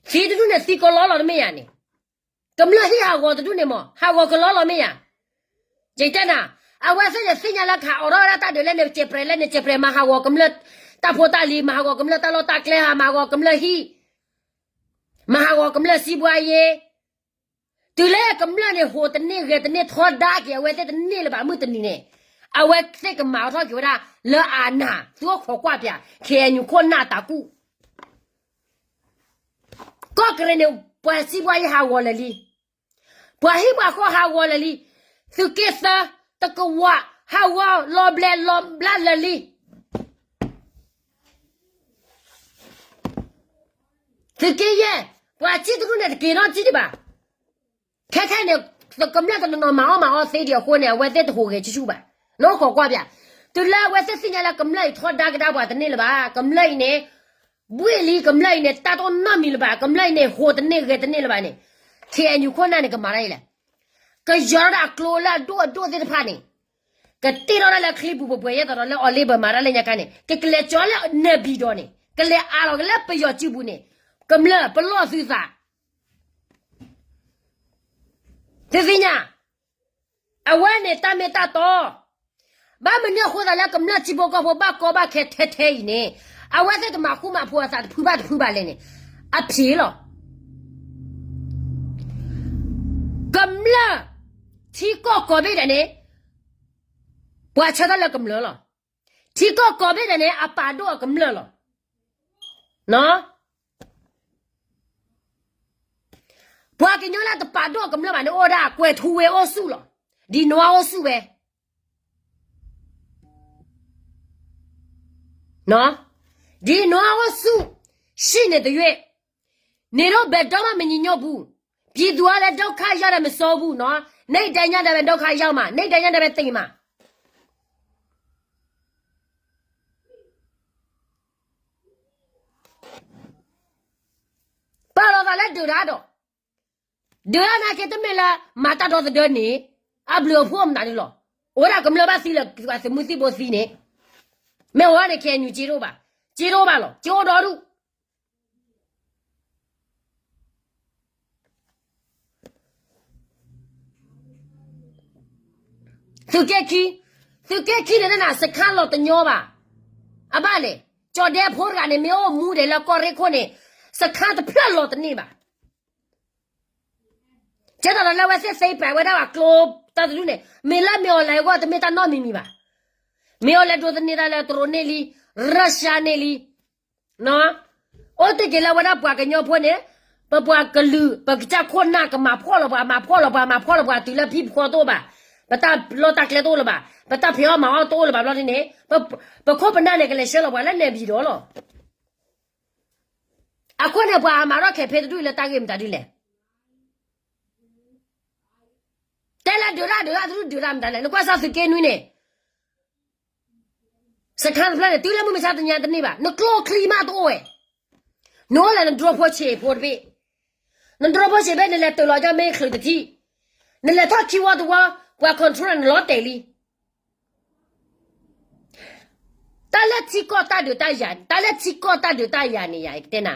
သံတဒူၣ်န့ၣ် သံကလီလီၤတမ့ၢ်ဧါန့ၣ်, ကမျၢၢ်ဟံၣ်ဟးဂီၤတဒူၣ်န့ၣ်မၢ် ဟးဂီၤကလီလီၤမ့ၢ်ဧါ. ယတဲနၤ, အဝဲသ့ၣ်န့ၣ်သ့ၣ်ညါလၢကဟးအိးထီၣ်ဝဲဒၣ်တၢ်ဒုးလဲၣ်န့ၣ် ကဲးပြဲးလဲၣ်န့ၣ် ကဲးပြဲး မၤဟးဂီၤကမျၢၢ်တၢ်ဖိတၢ်လံၤ မၤဟးဂီၤကမျၢၢ်တၢ်လီၢ်တၢ်ကျဲဧါ မၤဟးဂီၤကမျၢၢ်ဟံၣ် မၤဟးဂီၤကမျၢၢ်စံးဘှါယ့, တုၤလၢကမျၢၢ်န့ၣ် ဟိးတန့ၢ်ဂဲၤတန့ၢ်ထီဒါက့ၤ အဝဲသ့ၣ်တန့ၢ်လၢၤဘၣ်မုၢ်တနံၤန့ၣ်, အဝဲသ့ၣ်ကမၤအီၤထီၣ်က့ၤဝဲဒၣ်လၢအနၢ် သုအိၣ်ခိးကွၢ်ပၠး ခဲအံၤနုာ်ခိၣ်နၢ်တၢ်ကူၣ် ကီၢ်ကရ့ၣ်န့ၣ် ပှၤစံးဘှါယ့ဟးဂီၤလၢာ်လံ. ပှၤဟံၣ်ပှၤဃီဟးဂီၤလၢာ်လံ, သုးက့သၢ, တကဝး, ဟးဂီၤလီၤဘျဲးလီၤဘျါလၢာ်လံ. သုးက့ယဲၢ်, ပှၤစံၣ်တရူၢ်န့ၣ်တက့ၤနီတစံၣ်ဒံးဘၣ်. ခဲခဲန့ၣ် ကမျၢၢ်တနီၤနီၤမၤအီၣ်မၤအီသ့ဒံးအဃိန့ၣ် အဝဲသ့ၣ်တဟူးဂဲၤဆူၣ်ဆူၣ်ဘၣ်. နအိၣ်ခိးကွၢ်ပၠး, တုၤလၢအဝဲသ့ၣ်သ့ၣ်ညါလၢကမျၢၢ်အံၤထီဒါကဒါပှၤတန့ၢ်လၢၤဘၣ်, ကမျၢၢ်အံၤန့ၣ် ဘှ့ၣ်လံ, ကမျၢၢ်အံၤန့ၣ် တၢ်တအိၣ်နီတမံၤလၢၤဘၣ်, ကမျၢၢ်အံၤန့ၣ် ဟူးတန့ၢ်ဂဲၤတန့ၢ်လၢၤဘၣ်န့ၣ်, ခ့ၣ်အဲၣ်ယူၣ် ခိၣ်နၢ်န့ၣ်ကမၤတၢ်အံၤလဲၣ်. ကယီၤထီၣ်ဒၣ်အကျိလၢအဒိၣ်အဒိၣ်သ့ၣ်တဖၣ်န့ၣ်, ကတ့ထီၣ်ဒၣ်လၢအချံပူၤပှဲၤပှဲၤ ယဲသိးဒီးလၢ Oliver မၤတၢ်လၢညါခါန့ၣ် ကကလဲၤကၠီလၢနဲၣ်ဘံၣ်ဒီးန့ၣ် ကလဲၤအးလီၤက့ၤလၢပယီၤစုပူၤန့ၣ်, ကမျၢၢ်ပလီၢ်သုသး သုသ့ၣ်ညါ, အဝဲန့ၣ်တၢ်မ့ၢ်တၢ်တီ, ဘၣ်မနုၤအဃိသတးလၢကမျၢၢ်ထံဖိကီၢ်ဖိဘၣ်ကီဘၣ်ခဲထဲထဲအံၤန့ၣ်, အဝဲသ့ၣ်တမၤဃူမၤဖိးအသးတဖုဘၣ်တဖုဘၣ်လဲၣ်န့ၣ်, အဖံးလီၤ. ကမျၢၢ်ထံကီၢ်ကိးဘ့ၣ်ဒဲးန့ၣ် ပှၤဆၢထၢၣ်လၢကမျၢၢ်လီၤ. ထံကီၢ်ကိးဘ့ၣ်ဒဲးန့ၣ် အပာ်ဒိၣ်အကမျၢၢ်လီၤ. ပှၤကညီလၢတပာ်ဒိၣ်အကမျၢၢ်ဘၣ်န့ၣ် အိၣ်ဝဲဒၣ်ကွဲၤထူဝ့အိၣ်ဆူၣ်လီၤ. ဒံနွါအိၣ်ဆူၣ်ဝဲ, ဒံနွါအိၣ်ဆူၣ်, ရှိနေသရွေ့, နေတော့ဘယ်တော့မှမညီညွတ်ဘူး, ပြည်သူကလည်းဒုက္ခရောက်တယ်မစိုးဘူးနော်, နေ့တိုင်းညတိုင်းပဲဒုက္ခရောက်မှာ, နေ့တိုင်းညတိုင်းပဲသေမှာ. ပာ်လီၤသးလၢဒုးတၢ်ဒီး, ဒုးတၢ်နာ်က့တမ့ၢ်လၢ မၤတၢ်ဒီသဒၢန့ၣ်, အဘျုးအဖှိၣ်မတၤဒုလီၤ. အိၣ်ဒၣ်ကမျၢၢ်ဘၣ်သံလၢသုးမုၢ်သံၣ်ဘိသံန့ၣ်, မ့ၢ်အိၣ်ဒၣ်န့ၣ် KNU စ့တအိၣ်ဘၣ်, စ့တအိၣ်ဘၣ်လီၤ, စ့အိၣ်ဒီဒူၣ် သုးက့ခံ, သုးက့ခံန့ၣ် စခန်းလီၤတညီဘၣ်. အဘၣ်လဲၣ်, ကၠီၣ်ဒဲဖိတဂၤန့ၣ် မ့ၢ်အိၣ်မူဒဲးလၢကီၢ်ရ့ၣ်ခိၣ်န့ၣ်, စခန်းတဖျၢၣ်လီၤတန့ၢ်ဘၣ်. ကဲသိးဒီးလၢအဝဲသ့ၣ်သ့ပာ်ဝဲဒၣ်အကျိတၢ်တဒူၣ်န့ၣ် မ့ၢ်လၢမ့ၢ်အီၤလဲၤအဂီၢ်တမ့ၢ်တၢ်နီတမံၤမံၤဘၣ်. မ့ၢ်အီၤလဲၤဒိးသန့ၤတၢ်လၢတရူးန့ၣ်လံ, ရၢရှါန့ၣ်လံ အိၣ်တ့ၢ်က့ၤလၢဝဲဒၣ်ပှၤကညီဖိန့ၣ်, ပပှၤကလုာ် ပကစၢ်ခိၣ်နၢ်ကမၤဖှီၣ်လီၤပှၤ, မၤဖှီၣ်လီၤပှၤ, မၤဖှီၣ်လီၤပှၤတုၤလၢဖံးဖှီတအိၣ်ဘၣ်, ပတၢ်လီၢ်တၢ်ကျဲတအိၣ်လၢၤဘၣ်, ပတၢ်ဖံးအီၣ်မၤအီၣ်တအိၣ်လၢၤဘၣ်ဘျီဒ်န့ၣ်, ပခိၣ်ပနၢ်န့ၣ် ကလဲၤဆှၢလီၤပှၤလၢနဲၣ်ဘံၣ်ဒီးလီၤ. အဃိန့ၣ် ပှၤမၤထီၣ် campaign တဒူၣ်အံၤလၢတၢ်ဂ့ၢ်မတၤဒ်လဲၣ်. တဲလၢဒုးတၢ်ဒုးတၢ်တဒူၣ်ဒုးတၢ်မတၤလဲၣ်, နကွၢ်စၢ်သုးက့နွံန့ၣ် စခန်းတဖျၢၣ်န့ၣ် တုၤလၢမုၢ်မဆါတနံၤညါတန့ၢ်ဘၣ်, နကျိချံမးတအိၣ်ဝဲ, နအိၣ်လၢနဒြိဖိဆံးဖိတဘ့ၣ်, နဒြိဖိဆံးဘ့ၣ် နလဲၤတၢၤလီၤကၠီမ့ၢ်ချုးတထံၣ်, နလဲၤထီၣ်ခံဝီတဝီ, ပှၤ control နလီၤတဲာ်လံ. တၢ်လၢထံကီၢ်တၢ်ဒုးတၢ်ယၤ, တၢ်လၢထံကီၢ်တၢ်ဒုးတၢ်ယၤန့ၣ် ယကတဲနၤ,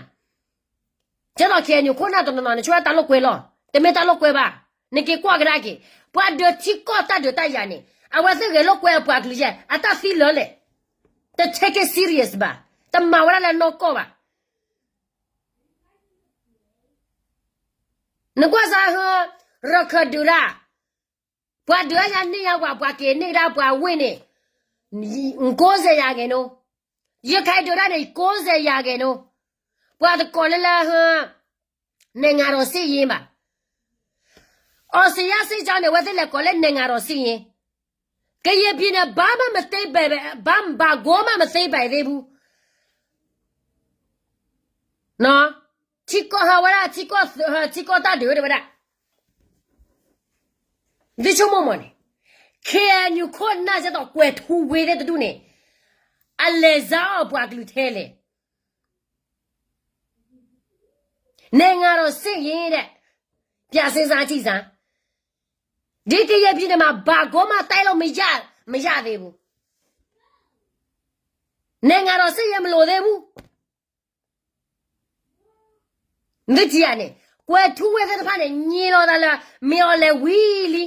ကဲသိး KNU ခိၣ်နၢ်တနီၤနီၤန့ၣ် ဆိဝဲတၢ်လိာ်ကွဲလီၤ, တမ့ၢ်တၢ်လိာ်ကွဲဘၣ်, နက့ၤကွၢ်ကဒါက့ၤ, ပှၤဒုးထံကီၢ်တၢ်ဒုးတၢ်ယၤန့ၣ် အဝဲသ့ၣ်ဂဲၤလိာ်ကွဲအပှၤကလုာ်ယဲၢ် အတၢ်သံလၢာ်လဲၣ်, တ take it serious ဘၣ်, တမၤဝဲဒၣ်လၢနီၢ်ကီၢ်ဘၣ်. နကွၢ်စၢ်ဟၢ, ရခၢၣ်ဒုးတၢ်, ပှၤဒုးတၢ်ညါန့ၢ်ညါပှၤ, ပှၤက့ၤန့ၢ်ကဒါပှၤဝ့ၢ်န့ၣ်, ကိးစဲးယၤဂဲၤနိ, ရခၢၣ်ဒုးတၢ်န့ၣ် ကိးစဲးယၤဂဲၤနိ, ပှၤတကိးလၢလၢဟၢ, နိုင်ငံတော်စစ်ရေးဘၣ်, အီစံယါစ့ၢ်ကီးန့ၣ် အဝဲသ့ၣ်လဲၤကိးလၢ နိုင်ငံတော်စစ်ရေး, ကရင်ပြည်နယ် ဘာမှမသိမ်းပိုက်, ဘာ, ဘာကိုမှမသိမ်းပိုက်သေးဘူး. ထံကီၢ်ဟးဝဲဒၣ်, ထံကီၢ်တၢ်ဒုးဝဲဒၣ်, ဒ်ဆိကမိၣ်မးန့ၣ်, KNU ခိၣ်နၢ်ကဲသိးကွဲၤထူဝ့သ့ၣ်တဒူၣ်န့ၣ်, အလဲၤစါအီၣ်ပှၤကလုာ်ထဲလဲၣ်, နိုင်ငံတော်စစ်ရေးတဲ့, ပြန်စဉ်းစားကြည့်စမ်း, ဒီကရင်ပြည်နယ်မှာ ဘာကိုမှတိုက်လို့မရ, မရသေးဘူး. နိုင်ငံတော်စစ်ရေးမလိုသေးဘူး. နထံၣ်ဧါန့ၣ်, ကွဲၤထူဝ့သ့ၣ်တဖၣ်န့ၣ် ငြီလီၤသးလၢ မ့ၢ်အီၤလဲၤဝံၤလံ.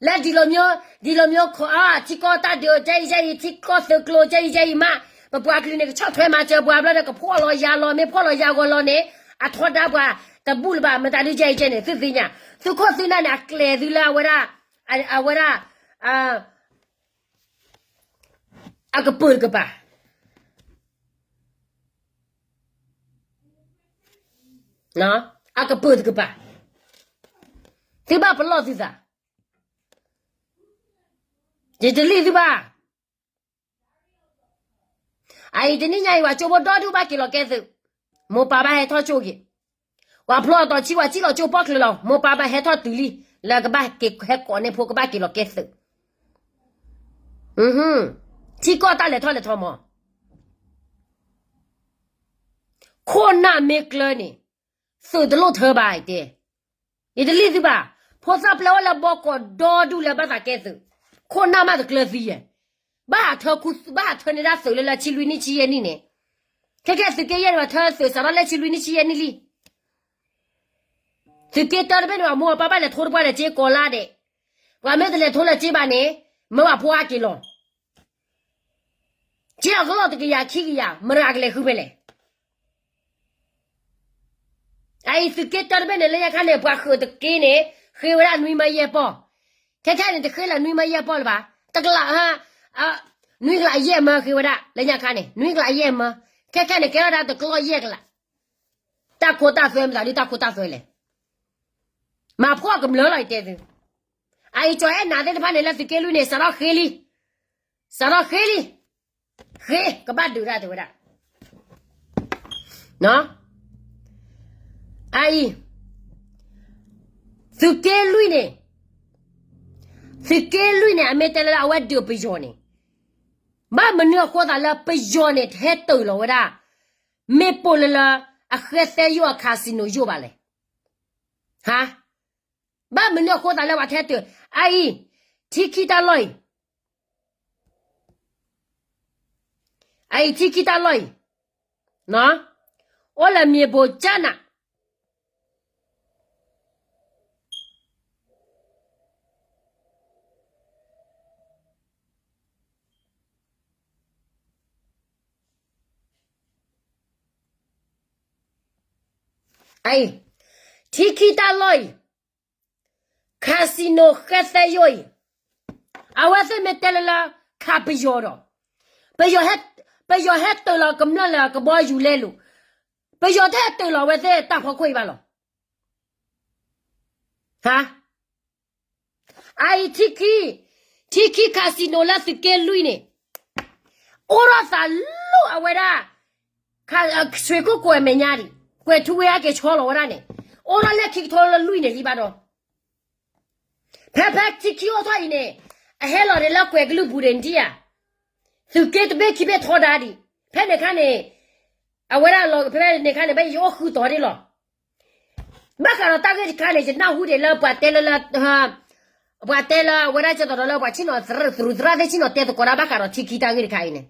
လၢဒ်လိာ်မိၢ်, ဒ်လိာ်မိၢ်ခိၣ်အါ, ထံကီၢ်တၢ်ဒုး ကဲအံၤကဲအံၤ, ထံကီၢ်သုးကျိၤ ကဲအံၤကဲအံၤမး, ပပှၤကလုာ်န့ၣ် ကဆီၣ်ထွဲမၤစၢၤပှၤဘျီဒီး ကဖှီၣ်လီၤယာ်လီၤ, မ့ၢ်ဖှီၣ်လီၤယာ်ဂီၤလီၤန့ၣ်, အထီဒါပှၤတဘူၣ်လၢၤဘၣ်, မတၤဒုကဲအံၤကဲန့ၣ် သုသ့ၣ်ညါ, သုးခိၣ်သုးနၢ်န့ၣ် အကျဲၤသုလၢအဝဲဒၣ်, အဝဲဒၣ်, အကပၢၤတကပၤ အကပၢၤတကပၤ. သုဘၣ်ပလီၢ်သုသး, ယတလံၣ်သုဘၣ်. အအံၤတနံၤညါအံၤ ပှၤကၠိဖိဒီဒူၣ် ဘၣ်က့ၤလီၤကဲသုး, မိၢ်ပၢ်ဘၣ်ဟဲထီၣ်ကၠိက့ၤ, ပှၤဖျိအတီၤဆံ ပှၤစံၣ်လီၤကၠိပီၣ်ချၢလီၤ, မိၢ်ပၢ်ဘၣ်ဟဲထီၣ်တုၤလံ, လၢကဘၣ်က့ၤဟဲကိးန့ၢ်ဖိ ကဘၣ်က့ၤလီၤကဲသုး. ထံကီၢ်တၢ်လဲၤထီၣ်လဲၤထီမး, ခိၣ်နၢ်မ့ၢ်ကျၢၤန့ၣ် သုးတလိၣ်ထၢဘၣ်တဲ, ယတလံၣ်သုဘၣ်. ဖိသၣ်ပျဲၢ်အိၣ်လၢဘီကီးဒီဒူၣ်လၢဘၣ်သးကဲသုး, ခိၣ်နၢ်မးတကျၢၤသံယဲ, ဘၣ်ဟးထၢ, ဘၣ်ဟးထၢန့ၢ်ဒၣ်သုးလၢလၢဆံလွံၢ်နံၣ်ဆံယဲၢ်နံၣ်န့ၣ်, ခဲခဲသုးက့ယဲၢ်န့ၣ်ဘၣ် ထၢသုးစးထီၣ်လၢဆံလွံၢ်နံၣ်ဆံယဲၢ်နံၣ်လံ. သုးက့တၢတဘ့ၣ်န့ၣ်ဘၣ် မိၢ်ပၢ်ဘၣ်လဲၤထိတပှၢ်လဲၤစ့ကိးလါဒဲး, ပှၤမ့ၢ်တလဲၤထိလဲၤစ့ဘၣ်န့ၣ်, မၢဘၣ်ဖိဟဲက့ၤလီၤ. က့အီၤကလီၢ်တကယၤခံကယၤ မတၤအကလဲၤဃုဖဲလဲၣ်. အအံၤသုးက့တၢတဘ့ၣ်န့ၣ် လၢညါခါန့ၣ် ပှၤဃုာ်တက့န့ၣ် ဃ့ဝဲဒၣ်နွံမၢယဲၢ်ပီၢ်, ခဲခဲန့ၣ် တဃ့လၢနွံမၢယဲၢ်ပီၢ်လၢၤဘၣ်, တကလး, နွံကလးယဲၢ်မၢဃ့ဝဲဒၣ် လၢညါခါန့ၣ် နွံကလးယဲၢ်မၢ, ခဲခဲန့ၣ်ကဲထီၣ်ဒၣ်တကလီၢ်ယဲၢ်ကလး, တၢ်ခိတၢ်သွဲမတၤဒ်တၢ်ခိတၢ်သွဲလဲၣ်. မၤဖှီၣ်ကမျၢၢ်လီၤယတဲသု, အအံၤကၠီၤအဲၣ်နၤသ့ၣ်တဖၣ်န့ၣ် လၢသုးက့လွံၢ်န့ၣ် စးထီၣ်ဃ့လံ, စးထီၣ်ဃ့လံ, ဃ့ကဘၣ်ဒုးတၢ်တဲဝဲဒၣ်. အအံၤ, သုးက့လွံၢ်န့ၣ်, သုးက့လွံၢ်န့ၣ် အမ့ၢ်တဲလၢအဝဲဒုးပယီၤန့ၣ်, ဘၣ်မနုၤအဃိသးလၢပယီၤန့ၣ် တဟဲတၢၢ်လီၤဝဲဒၣ် မ့ၣ်ပိၢ်လၢလၢ အဃဲသဲယိၣ်အ casino ယိၣ်ဘၣ်လဲၣ်. ဟါ, ဘၣ်မနုၤအဃိသးလၢပှၤတဟဲတၢၢ်, အအံၤ, ထံခံတၢ်လီၢ်အံၤ အအံၤထံခံတၢ်လီၢ်အံၤ, အိၣ်လၢမ့ၣ်ပိၢ်ကၠၢ်နး အံၤ, ထံခံတၢ်လီၢ်အံၤ, casino ဃဲသဲယိၣ်အံၤ, အဝဲသ့ၣ်မ့ၢ်တဲလၢလၢ ခးပယီၤဒီး, ပယီၤဟဲ, ပယီၤဟဲတၢၢ်လီၤကမျၢၢ်လၢကဘီယူၤလဲလိာ်, ပယီၤတဟဲတၢၢ်လီၤအဝဲသ့ၣ်တၢ်ဖီခိၣ်အံၤဘၣ်လီၤ. ဟါ, အအံၤထံခံ, ထံခံ casino လၢသုးက့လွံၢ်န့ၣ်, အိၣ်ထီၣ်သးလိၣ်အဝဲဒၣ်, ဆွ့ၣ်ကိၣ်ကွဲၢ်မဲာ်ညါဒံး, ကွဲၤထူဝ့ဟဲက့ၤဆီလီၤဝဲဒၣ်န့ၣ်, အိၣ်ထီၣ်လၢခံကထိလၢလွံၢ်န့ၣ်လံဘၣ်ဒီး, ဖဲဖဲထံခံအိၣ်ထီၣ်အံၤန့ၣ်, အဟဲလီၤဒံးလၢကွဲၤကလုၢ်ပူၤဒံးဒံးဧါ, သုးက့တဘ့ၣ်ခံဘ့ၣ်ထီဒါဒံး, ဖဲန့ၣ်ခါန့ၣ်, အဝဲဒၣ်လီၤဖဲန့ၣ်ခါန့ၣ် ဘၣ်ယအိၣ်ဃုာ်တီၤဒံးလီၤ. ဘၣ်ဃးဒီးတၢ်ဂ့ၢ်တခါန့ၣ် ယနၢ်ဟူဒံးလၢပှၤတဲလၢလၢ, ပှၤတဲလၢအဝဲဒၣ်ကဲသိးဒီးလၢပှၤဆ့ၣ်နီၤသရၣ်သရၣ်သ့ၣ်ဆ့ၣ်နီၤတဲသကိးဒၣ်ဘၣ်ဃးဒီးထံခံတၢ်ဂ့ၢ်တခါအံၤန့ၣ်,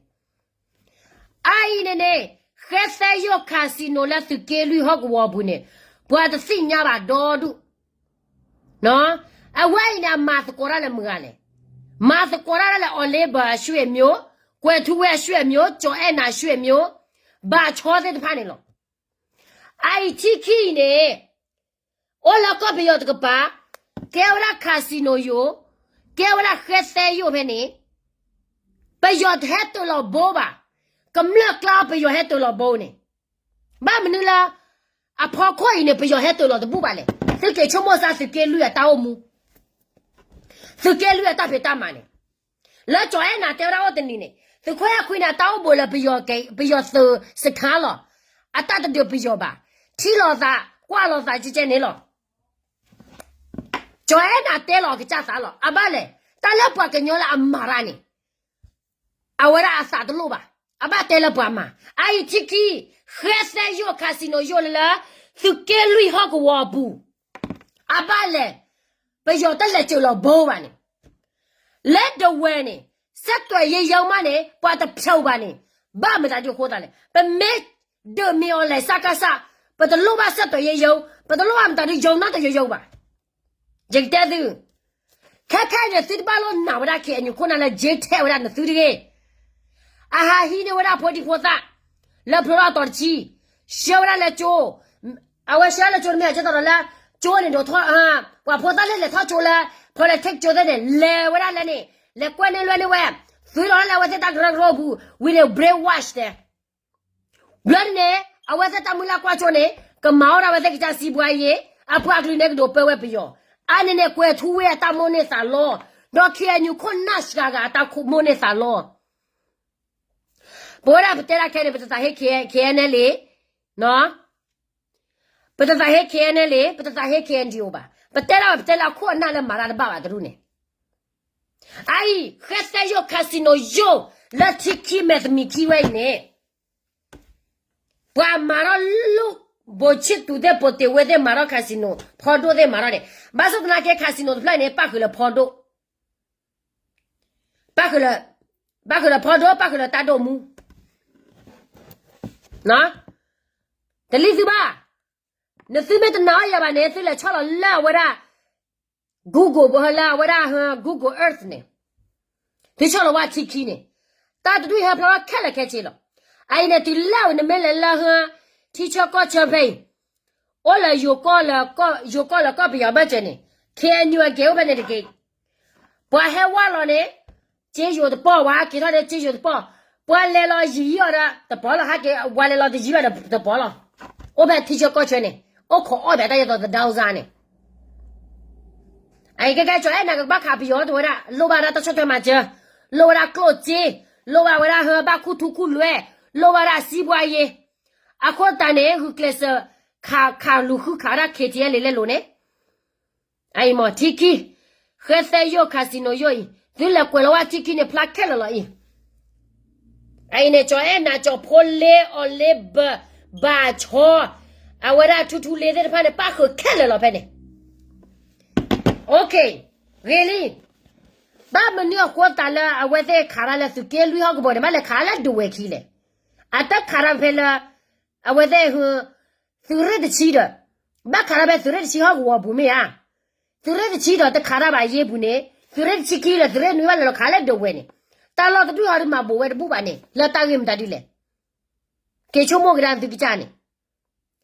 အအံၤန့ၣ်န့ၣ်, ဃဲသဲယိၣ် casino လၢသုးက့လွံၢ်ဟီၣ်ကဝီၤအပူၤန့ၣ်, ပှၤတသ့ၣ်ညါဘၣ်ဒီဒူၣ် အဝဲအံၤန့ၣ် အမၤသကိးတၢ်လၢမုၢ်ဂၤလဲၣ်. မၤသကိးတၢ်လၢ အီၤလ့ဘၢၣ်အရွှ့ၣ်မျိး, ကွဲၤထူဝ့ၣ်အရွှ့ၣ်မျိး, ကၠီၤအဲၣ်နၤအရွှ့ၣ်မျိး, ဘၣ်ဆီသ့ၣ်တဖၣ်န့ၣ်လီၤ. အအံၤထံခံအံၤန့ၣ်, အိၣ်လၢကီၢ်ပယီၤတကပၤ, ကဲဝဲဒၣ် casino ယိာ်, ကဲဝဲဒၣ်ဃဲသဲယိာ်ဖဲန့ၣ်, ပယီၤတဟဲတၢၢ်လီၤဘိဘၣ်, ကမျၢၢ်ကျါပယီၤဟဲတၢၢ်လီၤဘိန့ၣ်, ဘၣ်မနုၤလၢ အဖီခိၣ်အံၤန့ၣ် ပယီၤဟဲတၢၢ်လီၤတဘူၣ်ဘၣ်လဲၣ်. သုက့ၤဆိကမိၣ်စၢ်သုးက့လွံၢ်အတၢ်အိၣ်မူ, သုးက့လွံၢ်အတၢ်ဖံးတၢ်မၤန့ၣ်, လၢကၠီၤအဲၣ်နၤတဲဝဲဒၣ်အိၣ်တနံၤန့ၣ်, သုးခိၣ်အဲၣ်ခွံန့ၣ် အတၢ်အိၣ်ဘူးလၢပယီၤသုးစခါလီၤ. အတၢ်တဒုးပယီၤဘၣ်, ထံၣ်လိာ်သး, ကွၢ်လိာ်သးကဲကဲန့ၣ်လီၤ. ကၠီၤအဲၣ်နၤတဲလီၤကစၢ်သးလီၤ. အဘၣ်လဲၣ်, တၢ်လၢပှၤကညီလၢအမၤတၢ်န့ၣ် အဝဲဒၣ်အသးတလိၣ်ဘၣ်, အဘၣ်တဲလၢပှၤမၤ. အအံၤထံခံ, ဃဲသဲယိာ် casino ယိာ်လၢလၢ, သုးက့လွံၢ်ဟီၣ်ကဝီၤအပူၤ, အဘၣ်လဲၣ်, ပယီၤတလဲၤစၢၤလီၤဘိဘၣ်န့ၣ်, လၢဒဝဲၢ်န့ၣ်, ဆက်သွယ်ရေးရုံးမးန့ၣ် ပှၤတဖျိဘၣ်န့ၣ်, ဘၣ်မတၤဒ်အဃိသးလဲၣ်. ပမ့ၢ်ဒုးမ့ၢ်အီၤလဲၤစကစ, ပတလိၣ်ဘၣ် ဆက်သွယ်ရေးရုံး, ပတလိၣ်ဘၣ်မတၤဒ် ရုံးနီတရုံရုံးဘၣ်. ယကတဲသု, ခဲခဲအံၤန့ၣ် သုတဘၣ်လိၣ်နာ်ဝဲဒၣ် ခ့ၣ်အဲၣ်ယူၣ် ခိၣ်နၢ်လၢ ကၠ့ထဲးဝဲဒၣ်နသုတဂ့ၤ. အဟးဟံးန့ၢ်ဝဲဒၣ်ဖိဒံဖိသၣ်, လၢဖျိထီၣ်အတီၤတဆံ, ဆှၢဝဲဒၣ်လၢကၠိ, အဝဲဆှၢလၢကၠိတမ့ၢ် ကဲသိးဒီးလၢ, ကၠိန့ၣ်ဒိးထီၣ်, ပှၤဖိသၣ်လၢလဲၤထီၣ်ကၠိလၢ, politics ကၠိသ့ၣ်န့ၣ် လဲၤဝဲဒၣ်လၢန့ၣ်, လဲၤကွဲန့ၢ်လွဲန့ၢ်ဝဲ, သုးလီၤလၢအဝဲသ့ၣ်တၢ်ကရၢကရိပူၤ, ဝံၤန့ၣ် brainwash တဲ ဘျီန့ၣ်, အဝဲသ့ၣ်တၢ်မုၢ်လၢ်ကွၢ်ကၠိန့ၣ်, ကမၤအီၣ်ဒၣ်ဝဲသ့ၣ်ကစၢ်စံးဘှါယ့, အပှၤကလုာ်န့ၣ်ကဒိးပၢဝဲပယီၤ, အါန့ၢ်န့ၣ်ကွဲၤထူဝ့အတၢ်မိၣ်န့ၢ်သးလီ, ဒီး K N U ခိၣ်နၢ်စှၤဂၤအတၢ်မိၣ်န့ၢ်သးလီ. ပဝဲဒၣ်ပတဲဒၣ်ခဲအံၤန့ၣ် ပတသးဟ့ K N L A, ပတသးဟ့ K N L A, ပတသးဟ့ K N D O ဘၣ်. ပတဲဒၣ်ဝဲ ပတဲလၢအခိၣ်အနၢ်လၢမၤတၢ်တဘၣ်ဘၣ်တရူၢ်န့ၣ်. အအံၤ ဃဲသဲယိၣ် casino ယိၣ် လၢထံခံမဲာ်သမံးခံဝဲအံၤန့ၣ် ပှၤမၤထီၣ်လူၢ် ဘိၣ်ဆံၣ်သူးသ့ၣ် ပိာ်တ့ၢ်ဝဲသ့ၣ်မၤထီၣ် casino, ဖီဒိၣ်သ့ၣ်မၤထီၣ်န့ၣ်, ဘၣ်ဆၣ်သနာ်က့ casino တဖျၢၣ်န့ၣ် ပၣ်ဃုာ်လၢဖီဒိၣ်, ပၣ်ဃုာ်လၢ, ပၣ်ဃုာ်လၢဖီဒိၣ်, ပၣ်ဃုာ်လၢတၢ်ဒိၣ်မူ. တလံသုဘၣ်, နသုမ့ၢ်တနာ်အီၤယၤဘၣ်န့ၣ် သုလဲၤဆီၣ်လီၤလၢအဝဲဒၣ် Google လၢအဝဲဒၣ် Google Earth န့ၣ်, သုဆီၣ်လီၤဝဲထံခံန့ၣ်, တၢ်တဒူၣ်ဟဲဖျါထီၣ်ခဲလၢာ်ခဲဆ့လီၤ. အအံၤန့ၣ် တုၤလၢဝဲနမ့ၢ်လဲၤလၢဟၢ ထံဆၢကီၢ်ဆၢဖဲအံၤ, အိၣ်လၢယိၤကီၢ်လၢ, ယိၤကီၢ်လၢကီၢ်ပယီၤဘၢၣ်စၢၤန့ၣ်, K N U အကဲအိၣ်ဖဲန့ၣ်တက့ၢ်. ပှၤဟဲဝါလီၤန့ၣ် က့ယိၤတပီၢ်, ပှၤဟဲက့ၤထီၣ်န့ၣ် က့ယိၤတပီၢ်, ပှၤလဲၤလီၤယံာ်ယံာ်အီၤဒီးတပီၢ်လီၤ, ဟဲက့ၤ ပှၤလဲၤလီၤတယံာ်ဘၣ်ဒီးတပီၢ်လီၤ. အိၣ်ဖဲထံဆၢကီၢ်ဆၢန့ၣ်, အိၣ်ခိးအီၣ်ဘၣ်တၢ်ယဲၢ်သီသဒၢအူစါန့ၣ်, အအံၤကဲကဲ ကၠီၤအဲၣ်နၤကဘၣ်ခးပယီၤတဝဲဒၣ်, လိၣ်ဘၣ်ဒၣ်တၢ်ဆီၣ်ထွဲမၤစၢၤ, လိၣ်ဝဲဒၣ်ကျိၣ်စ့, လိၣ်ဘၣ်ဝဲဒၣ်ဟၢဘၣ်ခူၣ်ထူခူၣ်လွဲ, လိၣ်ဘၣ်ဒၣ်စံးဘှါယ့, အဃိသတးန့ၣ် ဂုာ်ကျဲးစၢး ခးလူၤဃုခးဝဲဒၣ် K T L A လဲၤလိၤန့ၣ် အအံၤမ့ၢ်ထံခံ, ဃဲသဲယိၣ် casino ယိၣ်အံၤ, သုလဲၤကွဲးလီၤဝဲထံခံန့ၣ် ဖျါခဲလၢာ်လီၤအံၤ. အအံၤန့ၣ် ကၠီၤအဲၣ်နၤ ကၠီၤဖိလ့ အီၤလ့ဘၢၣ် ဘၣ်ဆီ, အဝဲဒၣ်ထူထူလ့သ့ၣ်တဖၣ်န့ၣ် ပၣ်ဃုာ်ခဲလၢာ်လီၤဖဲန့ၣ်. ဂ့ၤလံ, ဘၣ်မနုၤအဃိသတးလၢအဝဲသ့ၣ်ခးတၢ်လၢသုးက့လွံၢ်ဟီၣ်ကဝီၤန့ၣ် ဘၣ်လဲၤခးလၢဒဝဲၢ်ခံလဲၣ်. အတခးတၢ်ဖဲလၢ အဝဲသ့ၣ် သုးရ့ၣ်တဆံဒီး, ဘၣ်ခးတၢ်ဖဲသုးရ့ၣ်တဆံဟီၣ်ကဝီၤပူၤမ့ၢ်ဧါ, သုးရ့ၣ်တဆံဒီးတခးတၢ်ဘၣ်ယ့ၢ်ပူၤန့ၣ်, သုးရ့ၣ်တဆံခံဒီးသုးရ့ၣ်နွံဘၣ်လဲၤလီၤခးလၢဒဝဲၢ်န့ၣ်, တၢ်လီၢ်တဒူၣ်ဟီဒုးမၤဘိးဝဲတဘူၣ်ဘၣ်န့ၣ် လၢတၢ်ဂ့ၢ်မတၤဒ်လဲၣ်. က့ၤဆိကမိၣ်ကဒါသုကစၢ်န့ၣ်,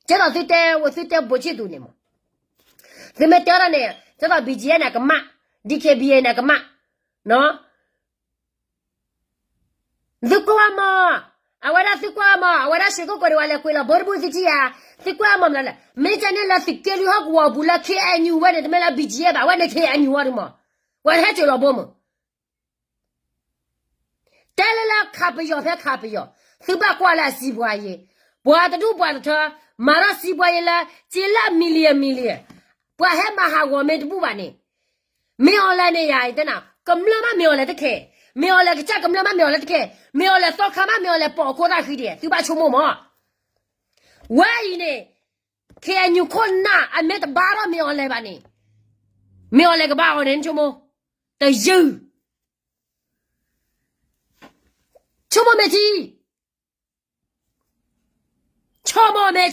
ကဲသိးသုတဲဝဲသုတဲဘိးဆံၣ်သူးန့ၣ်မး, သုမ့ၢ်တဲဒၣ်န့ၣ် ကဲသိး B G F န့ၣ်ကမၣ်, D K B A န့ၣ်ကမၣ်, သုကွၢ်မး, အဝဲဒၣ်သုကွၢ်မး, အဝဲဒၣ်ရွှေကုက္ကို ဒံးဝဲလဲၤကွံာ်လီၤဘိတဘူၣ်သုထံၣ်ဧါ, သုကွၢ်မးမနုၤလဲၣ်, မ့ၢ်ကဲန့ၣ်လၢသုးက့လွံၢ်ဟီၣ်ကဝီၤပူၤလၢ K N U ဝဲန့ၣ် တမ့ၢ်လၢ B G F ဘၣ်, ဝဲန့ၣ် K N U ဝဲဒုးမး, ပှၤဟဲစိာ်လီၤဘိမး တဲလၢလၢခးပယီၤဖဲခးပယီၤ, သုဘၣ်ကွၢ်လၢအစံးပှၤယ့ၢ်, ပှၤတဒူၣ်ပှၤတထၢ, မၤထီၣ်စံးပှၤယ့ၢ်လၢ စ့လၢ million million, ပှၤဟဲမၤဟးဂီၤမ့ၢ်တဘူၣ်ဘၣ်န့ၣ်, မ့ၢ်အီၤလဲၣ်န့ၣ်ယၤအံၤတဲနၤ, ကမျၢၢ်မးမ့ၢ်အီၤလဲၣ်တခဲ, မ့ၢ်အီၤလဲၣ်ကစၢ်ကမျၢၢ်မးမ့ၢ်အီၤလဲၣ်တခဲ, မ့ၢ်အီၤလဲၣ်သီခါမးမ့ၢ်အီၤလဲၣ်ပိာ်ခိၣ်သၣ်ဃံဒံး, သုဘၣ်ဆိကမိၣ်မး ဝဲအံၤန့ၣ်, K N U ခိၣ်နၢ်အမ့ၢ်တဘါထီၣ်မ့ၢ်အီၤလဲၣ်ဘၣ်န့ၣ်, မ့ၢ်အီၤလဲၣ်ကဘါအီၤန့ၣ် နဆိကမိၣ်, တယုၢ်, ဆိကမိၣ်မဲာ်ထံ, ဆိကမိၣ်မဲာ်ထံ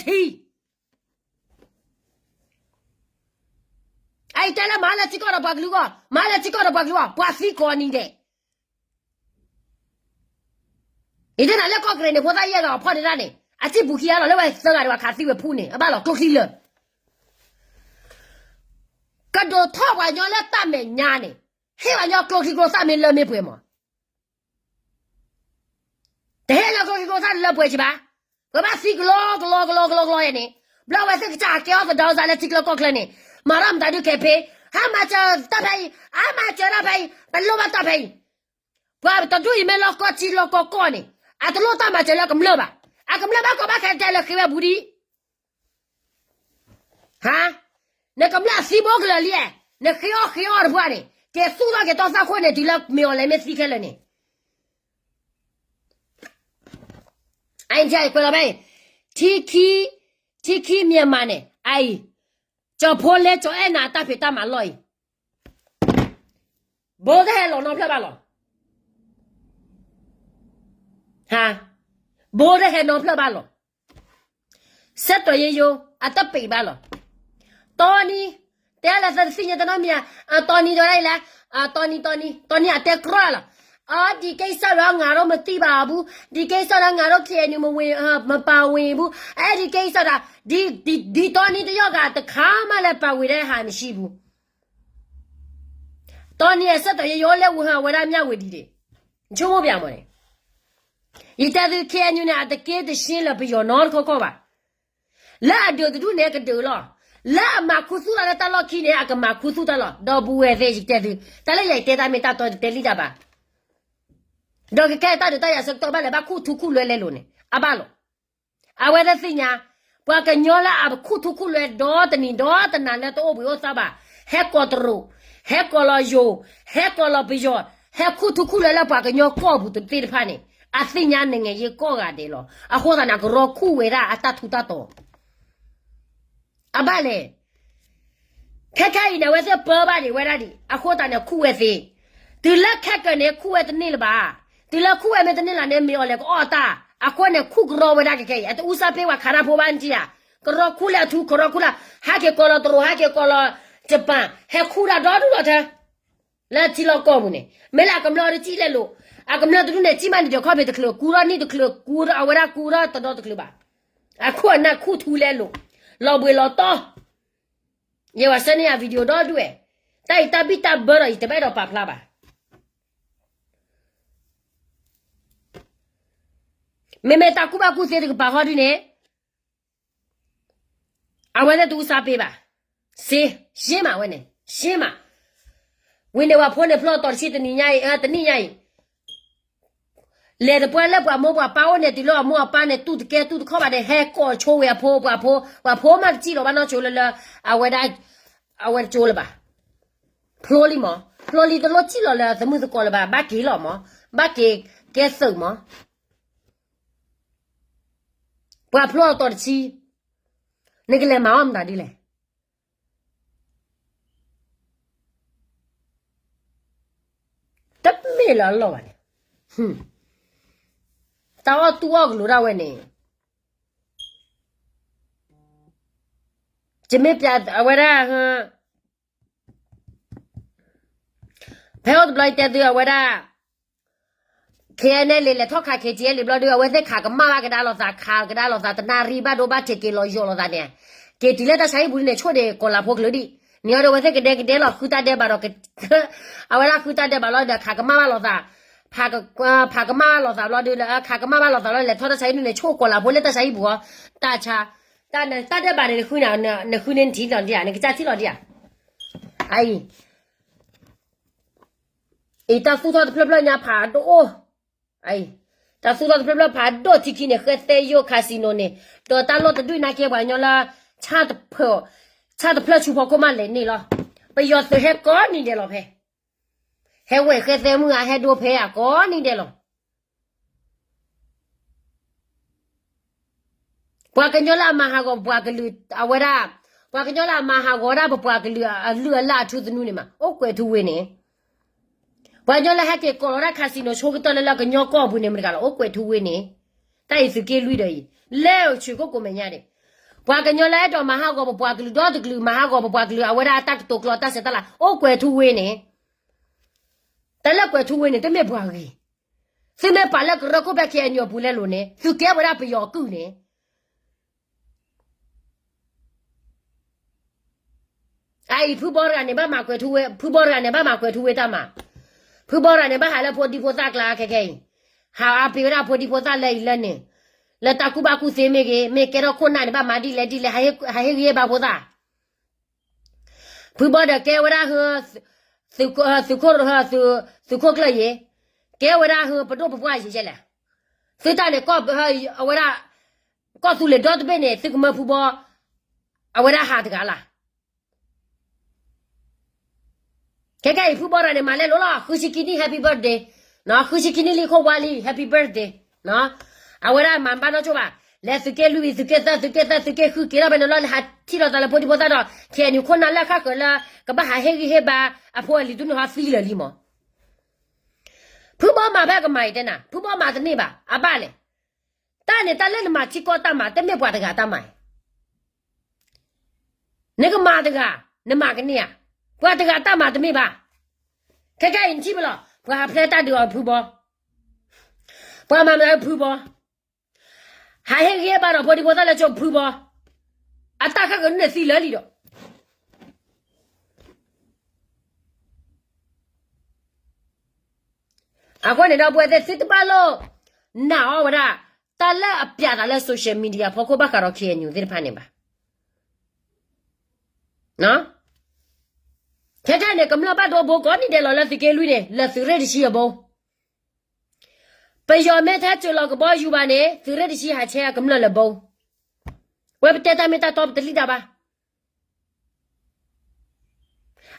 အအံၤတဲလၢမၤလၢထံကီၢ်ဒီးပှၤကလုာ်အဂီၢ်, မၤလၢထံကီၢ်ဒီးပှၤကလုာ်အဂီၢ်, ပှၤသံကိးနံၤဒဲး, ယတဲနၤလၢကီၢ်ကရ့ၣ်န့ၣ် ဖိသၣ်ယဲၢ်ဂၤအဖီၣ်န့ၢ်ဒၣ်န့ၣ် အစံၣ်ပူၤခံဂၤလီၤ, လၢဝဲသၢဂၤဒံးဘၣ်ခးသံဝဲဖူန့ၣ် အဘၣ်လီၤကျိချံလၢာ်, ကဒိးထီၣ်ပှၤညီလၢတၢ်မဲာ်ညါန့ၣ်, ဟ့ၣ်ပှၤညီကျိချံကျိသၣ်မ့ၢ်လၢမ့ၢ်ပှဲၤမး တဟ့ၣ်လၢကျိချံကျိသၣ်လၢပှဲၤကဘၣ်, ပဘၣ်သံကလီကလီကလီကလီကလီယဲန့ၣ်, ဘျီဝဲသ့ၣ်ကစၢ်ကဲအီၣ်သဒၢစးလၢထံကျိကီၢ်ကျဲန့ၣ်, မၤထီၣ်မတၤဒုးကဲဖဲ, ဟါမၤစၢၤတၢ်ဖဲအံၤ, ဟါမၤစၢၤတၢ်ဖဲအံၤ, ပလိၣ်ဘၣ်တၢ်ဖဲအံၤ, ပှၤတဒူၣ်အံၤမ့ၢ်လီၢ်ကီၢ်ထံလီၢ်ကီၢ်ကီၢ်န့ၣ်, အတလိၣ်တၢ်မၤစၢၤလၢကမျၢၢ်ဘၣ်, အကမျၢၢ်ဘၣ်ကီဘၣ်ခဲတဲလၢဃ့ဝဲဘူးဒံး ဟါ, နကမျၢၢ်သံဘိကလၢာ်လံ, နဃ့အီၣ်ဃ့အီတပှၢ်န့ၣ်, ကဲသူၣ်ထီၣ်က့ၤတီသၣ်ခိၣ်န့ၣ် တုၤလၢမ့ၢ်အီၤလဲၣ်မ့ၢ်သံခဲလၢာ်န့ၣ်, အအံၤကွဲးလီၤဖဲအံၤ, ထံခံ, ထံခံ Myanmar န့ၣ် အအံၤ, ကၠီၤဖိလ့ကၠီၤအဲၣ်နၤအတၢ်ဖံးတၢ်မၤလီၢ်အံၤ, ဘိတဟဲလီၤနီဖျၢၣ်ဘၣ်လီၤ, ဟါ, ဘိတဟဲနီဖျၢၣ်ဘၣ်လီၤ ဆက်သွယ်ရေး ယိၤ အတပံးဘၣ်လီၤ. တီနံၤ, တဲလၢသ့ၣ်သ့ၣ်ညါတနီၤမံၤ, တီနံၤတဲဒ်လဲၣ်, တီနံၤ တီနံၤ, တီနံၤအတဲကြီလီၤ. ဒီကိစ္စတော့ ငါတို့မသိပါဘူး, ဒီကိစ္စတော့ ငါတို့ KNU မပါဝင်ဘူး, အဲဒီကိစ္စတော့ ဒီတီနံၤတယောက်က တခါမှလည်း ပါဝင်တဲ့ဟာ မရှိဘူး. တီနံၤအဆက်သွယ်ရေး ယိၤ လဲၤဝဲဟးဝဲဒၣ် မြဝတီ ဒံး, ဆိကမိၣ်ပၠးမးန့ၣ်, ယတဲသု KNU န့ၣ် အတက့တဆှ့လၢပယီၤနီတခီခီဘၣ်. လၢအဒုးတဒူၣ်န့ၣ် ကဒုးလီၤ. လၢအမၤခူသူၣ်တၢ်လၢတၢ်လီၢ်ခံန့ၣ် အကမၤခူသူၣ်တၢ်လီၤ. ဒီပုၢ်ဝဲၢ်သ့ၣ် ယတဲသု, တၢ်လၢယတဲတၢ်မ့ၢ်တၢ်တီတတဲလံတၢ်ဘၣ်. ဒီးကကဲတၢ်ဒုးတၢ်ယၤဆၢကတီၢ်ဘၣ်လဲၣ် ဘၣ်ခူၣ်ထူခူၣ်လွဲလဲၤလိာ်န့ၣ် အဘၣ်လီၤ. အဝဲသ့ၣ်သ့ၣ်ညါ, ပှၤကညီလၢအခူၣ်ထူခူၣ်လွဲဒီတနံၤဒီတနၤလၢတအိၣ်ဘှံးအိၣ်သါဘၣ်, ဟဲကိးတရူး, ဟဲကိးလီၤယိၤ, ဟဲကိးလီၤပယီၤ, ဟဲခူၣ်ထူခူၣ်လွဲလၢပှၤကညီကီၢ်ပူၤသ့ၣ်တဖၣ်န့ၣ် အသ့ၣ်ညါနငဲၤယ့ၢ်ကီၢ်ဂၤဒဲးလီၤ. အဃိသတးန့ၣ် အကရီခူၣ်ဝဲဒၣ်အတၢ်ထူးတၢ်တီၤ အဘၣ်လဲၣ်. ခဲခဲအံၤန့ၣ် အဝဲသ့ၣ်ပၢဘၣ်ဒံးဝဲဒၣ်ဒံး အဃိသတးန့ၣ် ခူၣ်ဝဲသ့. တုၤလၢခဲကၢန့ၣ် ခူၣ်ဝဲတန့ၢ်လၢၤဘၣ်. တုၤလၢခူၣ်ဝဲမ့ၢ်တန့ၢ်လၢၤန့ၣ် မ့ၢ်အီၤလဲၤကအီၣ်တၢ်, အဃိန့ၣ် ခူၣ်ကရီဝဲဒၣ်ခဲခဲအံၤ အတအူစၢ်ပ့ဝဲခးတၢ်ဖိဘၣ်နကံဧါ. ကရီခူၣ်လၢအထူ ကရီခူၣ်လၢ ဟဲက့ၤကိးလီၤတရူး ဟဲက့ၤကိးလီၤ Japan ဟဲခူၣ်တၢ်ဒီဒူၣ်ဒီထၢ လၢထံလီၢ်ကီၢ်ပူၤန့ၣ် မ့ၢ်လၢအကမျၢၢ်တစံၣ်လဲၤလိာ်, အကမျၢၢ်တဒူၣ်န့ၣ် စံၣ်မးန့ၣ်ဒီးခီၣ်ဖံးတချုး ကူထီၣ်နံၣ်တချုး ကူထီၣ်အဝဲဒၣ်ကူထီၣ်တဒီတချုးဘၣ်. အခိၣ်အနၢ်ခူၣ်ထူလဲၤလိာ်, လီၤဘှံးလီၤတီၢ်, ယဲဝဲဆှၢန့ၢ်ယၤ video ဒီဒူၣ်ဝဲ, တၢ်အံၤတၢ်ဘံၣ်တၢ်ဘၢဒီး ယတဘၣ်အဲၣ်ဒိးပာ်ဖျါဘၣ်. မ့မ့ၢ်တၢ်ကူၣ်ဘၣ်ကူၣ်သ့တကပၤဟီဒ်န့ၣ် အဝဲသ့ၣ်တအူစၢ်ပ့ဘၣ်. စ့, ရှင်းမးဝဲန့ၣ်, ရှင်းမး. ဝံၤန့ၣ်ပှၤဖိန့ၣ်ဖျီအတီၤတဆံတနံၤညါအံၤ, တနံၣ်ညါအံၤ လဲၤတပှၢ်လၢပှၤမိၢ်ပှၤပၢ်အိၣ်န့ၣ် တုၤလၢအမိၢ်အပၢ်န့ၣ် တူၢ်တကဲတူၢ်တခီၣ်ဘၣ်န့ၣ် ဟဲကိးဆိဝဲအဖိ, ပှၤဖိ, ပှၤဖိမးတစံၣ်လီၤဘၣ်နီၢ်ဆိလၢလၢ အဝဲဒၣ်, အဝဲတကၠိလၢၤဘၣ်. ဖျိလံမး, ဖျိလံတလိၣ်စံၣ်လီၤလၢသမုၣ်သကိးလၢၤဘၣ်, ဘၣ်က့ၤလီၤမး, ဘၣ်က့ၤကဲသုးမး. ပှၤဖျီအတီၤတဆံ, နကလဲၤမၤအီၣ်မတၤဒ်လဲၣ်. တမ့ၢ်လၢအလီၢ်ဘၣ်န့ၣ်, တၢ်အီၣ်တူၢ်အီၣ်ကလိၤဒၣ်ဝဲန့ၣ်, ယမ့ၢ်ပျးအဝဲဒၣ်, ဖဲအိၣ်တဘျီယတဲသုအဝဲဒၣ် ခဲအံၤန့ၣ် လဲၤလဲၤထီၣ်ခး ခ့ထံအဲလံ ဘျီဒုး အဝဲသ့ၣ်ခးကမၣ်ဘၣ်ကဒါလိာ်သး, ခးကဒါလိာ်သး တနၣ်ရံၣ်ဘၣ်ဒိဘၣ်ထံးက့ၤလီၤယိာ်လိာ်သးန့ၣ်, က့ၤတုၤလၢတၢ်ဆါဟံၣ်ပူၤန့ၣ် ဆိၣ်ဒံးကီၤလၤဖိကလုာ်ဒံး, န့ၣ်အီၤဒီး အဝဲသ့ၣ်ကဒဲကဒဲလီၤ ဃုတၢ်ဒဲးဘးဒီး, အဝဲဒၣ်ဃုတၢ်ဒဲးဘးလီၤဒီး ခးကမၣ်ဘၣ်လိာ်သး, ဖးကမၣ်ဘၣ်လိာ်သးဘျီဒုး ခးကမၣ်ဘၣ်လိာ်သးလီၤ လဲၤထီၣ်တၢ်ဆါဟံၣ်န့ၣ် ဆိၣ်ကီၤလၤဖိလၢတၢ်ဆါဟံၣ်ပူၤအီၤ, တၢ်ဆါ, တၢ်ဒဲးဘးန့ၣ် နဃုန့ၣ်, နဃုန့ၢ်နထံလီၤဒံးဧါ, နကစၢ်ထံလီၤဒံးဧါ. အအံၤ အံၤ တၢ်သူၣ်ထီၣ်တဖျၢၣ်ဖျၢၣ်ညါဖးဒိၣ်, အံၤ တၢ်သူၣ်ထီၣ်တဖျၢၣ်ဖျၢၣ်ဖးဒိၣ်ထံခံန့ၣ် ဃဲသဲယိၣ် casino န့ၣ်, ဒီးတၢ်လီၢ်တဒူၣ်နာ်က့ပှၤကညီလၢ ဆၣ်တဖျၢၣ်ဆူဖီခိၣ်မးလဲၤန့ၣ်လီၤ. ပယီၤသုးဟဲကိးနံၤဒဲးလီၤဖဲ, ဟဲဝဲဃဲသဲမုၢ်ဂၤဟဲဒိဖဲဧါ ကိးနံၤဒဲးလီၤ. ပှၤကညီလၢအမၤဟးဂီၤပပှၤကလုာ်အဝဲဒၣ်, ပှၤကညီလၢအမၤဟးဂီၤဒၣ်ပပှၤကလုာ်အလုၢ်အလၢ်အထူသနူန့ၣ်မး အိၣ်ကွဲးထူဝ့န့ၣ်, ပှၤကညီလၢဟဲက့ၤကိးလီၤဒၣ် casino ဆိကတၢၢ်လၢလၢကညီကီၢ်ပူၤန့ၣ် မတၤတဂၤလီၤ အိၣ်ကွဲးထူဝ့န့ၣ်, တၢ်အံၤသုးက့လွံၢ်ဒီးအံၤ, လဲၤအိၣ်ဆူၣ်ကိးကိးမဲာ်ညါဒံး, ပှၤကညီလၢအဲၣ်ဒိးမၤဟးဂီၤပပှၤကလုာ်ဒီတကလုာ် မၤဟးဂီၤပပှၤကလုာ်အဝဲဒၣ်အတၢ်ကတိၤကျိာ်တၢ်ဆဲးတၢ်လၤ အိၣ်ကွဲးထူဝ့န့ၣ်, တၢ်လၢကွဲးထူဝ့န့ၣ် တမ့ၢ်ပှၤဂ့ၤ, သုမ့ၢ်ပာ်လၢကရၢခိၣ်ဖဲ KNU အပူၤလဲၤလိၤန့ၣ် သုကဲဝဲဒၣ်ပယီၤအကုၢ်န့ၣ် အအံၤ ဖုဘီတဂၤန့ၣ် ဘၣ်မၤကွဲးထူဝ့, ဖုဘီတဂၤန့ၣ် ဘၣ်မၤကွဲးထူဝ့တၢ်မၤ, ဖုဘီတဂၤန့ၣ် ဘၣ်ဟးလၢဖိဒံဖိသၣ်ကျါခဲခဲအံၤ, ဟးအါပ့ၤဝဲဒၣ်ဖိဒံဖိသၣ်လၢအံၤလၢန့ၣ်, လၢတၢ်ကူၣ်ဘၣ်ကူၣ်သ့မ့ၢ်ဂ့ၤ, မ့ၢ်ကဲထီၣ်ခိၣ်နၢ်န့ၣ် ဘၣ်မၤဒ်လဲၣ်ဒ်လဲၣ် ဟးဟ့ၣ်ဂံၢ်ဟ့ၣ်ဘါဖိသၣ် ဖုဘီဒီးကဲဝဲဒၣ်, သုးခိၣ်, သုးခိၣ်ကျၢၢ်ယ့ၤ, ကဲဝဲဒၣ်ပဒိၣ်ပပှၢ်ယ့ၤယဲလဲၣ်, သုတၢ်န့ၣ် အဝဲဒၣ်, ကီၢ်သူလ့ၤဒီတဘ့ၣ်န့ၣ် သုကမၢဖုဘီ, အဝဲဒၣ်ဟးတဂၤလၢ် ခဲခဲအံၤ ဖုဘီတဂၤန့ၣ် မၤလဲလိာ်လီၤ, ဃုဆံခံနံၣ် happy birthday, ဃုဆံခံနံၣ်လံခိၣ်ဝါလံ happy birthday, အဝဲဒၣ်မၤဘၣ်နီၢ်ဆိဘၣ်, လဲၤသုးက့လွံၢ်ဝံၤ သုးက့သၢ သုးက့သၢ သုးက့ဃုက့ၤထီၣ်ဖဲန့ၣ်လီၤ လဲၤဟးထံၣ်လိာ်သးလၢဖိဒံဖိသၣ်ဒီး KNU ခိၣ်နၢ်လၢဃၣ်ဃၢၤလၢ ကဘၣ်ဟးဟ့ၣ်ဂံၢ်ဟ့ၣ်ဘါအဖိအလံၤဒုန့ၣ်ဟီသံလၢာ်လံမး, ဖုဘီမၤဖဲကမၤအံၤတဲနၤ ဖုဘီမၤတန့ၢ်ဘၣ် အဘၣ်လဲၣ်, တၢ်န့ၣ်တၢ်လၢနမၤထံကီၢ်တၢ်မၤ တမ့ၢ်ပှၤတဂၤတၢ်မၤ နကမၤတဂၤ, နမၤကန့ၢ်ဧါ, ပှၤတဂၤတၢ်မၤတမ့ၢ်ဘၣ်, ခဲခဲအံၤနထံၣ်ဖဲလီၤ ပှၤဟးဖျဲးတၢ်ဒုးအီၤဖုဘီ, ပှၤမၤမနုၤဖုဘီ, ဟးဟ့ၣ်ဂံၢ်ဟ့ၣ်ဘါဒီးဖိဒံဖိသၣ်လၢကၠိဖုဘီ, အတၢ်ဃၣ်ဃၢၤန့ၣ်သံလၢာ်လံဒီး အဃိန့ၣ်ဒီး ပဝဲသ့ၣ်သုတဘၣ်လိၣ်နာ်အီၤဝဲဒၣ် တၢ်လၢအပျးသးလၢ social media ဖီခိၣ်ဘၣ်ဃးဒီး KNU သ့ၣ်တဖၣ်န့ၣ်ဘၣ်. ခဲခဲန့ၣ် ကမျၢၢ်ဘၣ်ဒိဘိကိးနံၤဒဲးလီၤလၢသုးက့လွံၢ်န့ၣ် လၢသုးရ့ၣ်တဆံအဘိ. ပယီၤမ့ၢ်ထဲစၢၤလီၤကဘီယူၤဘၣ်န့ၣ် သုးရ့ၣ်တဆံဟးဆဲးကမျၢၢ်လၢဘိ. ဝဲပတဲတၢ်မ့ၢ်တၢ်တီပတလံၣ်တၢ်ဘၣ်.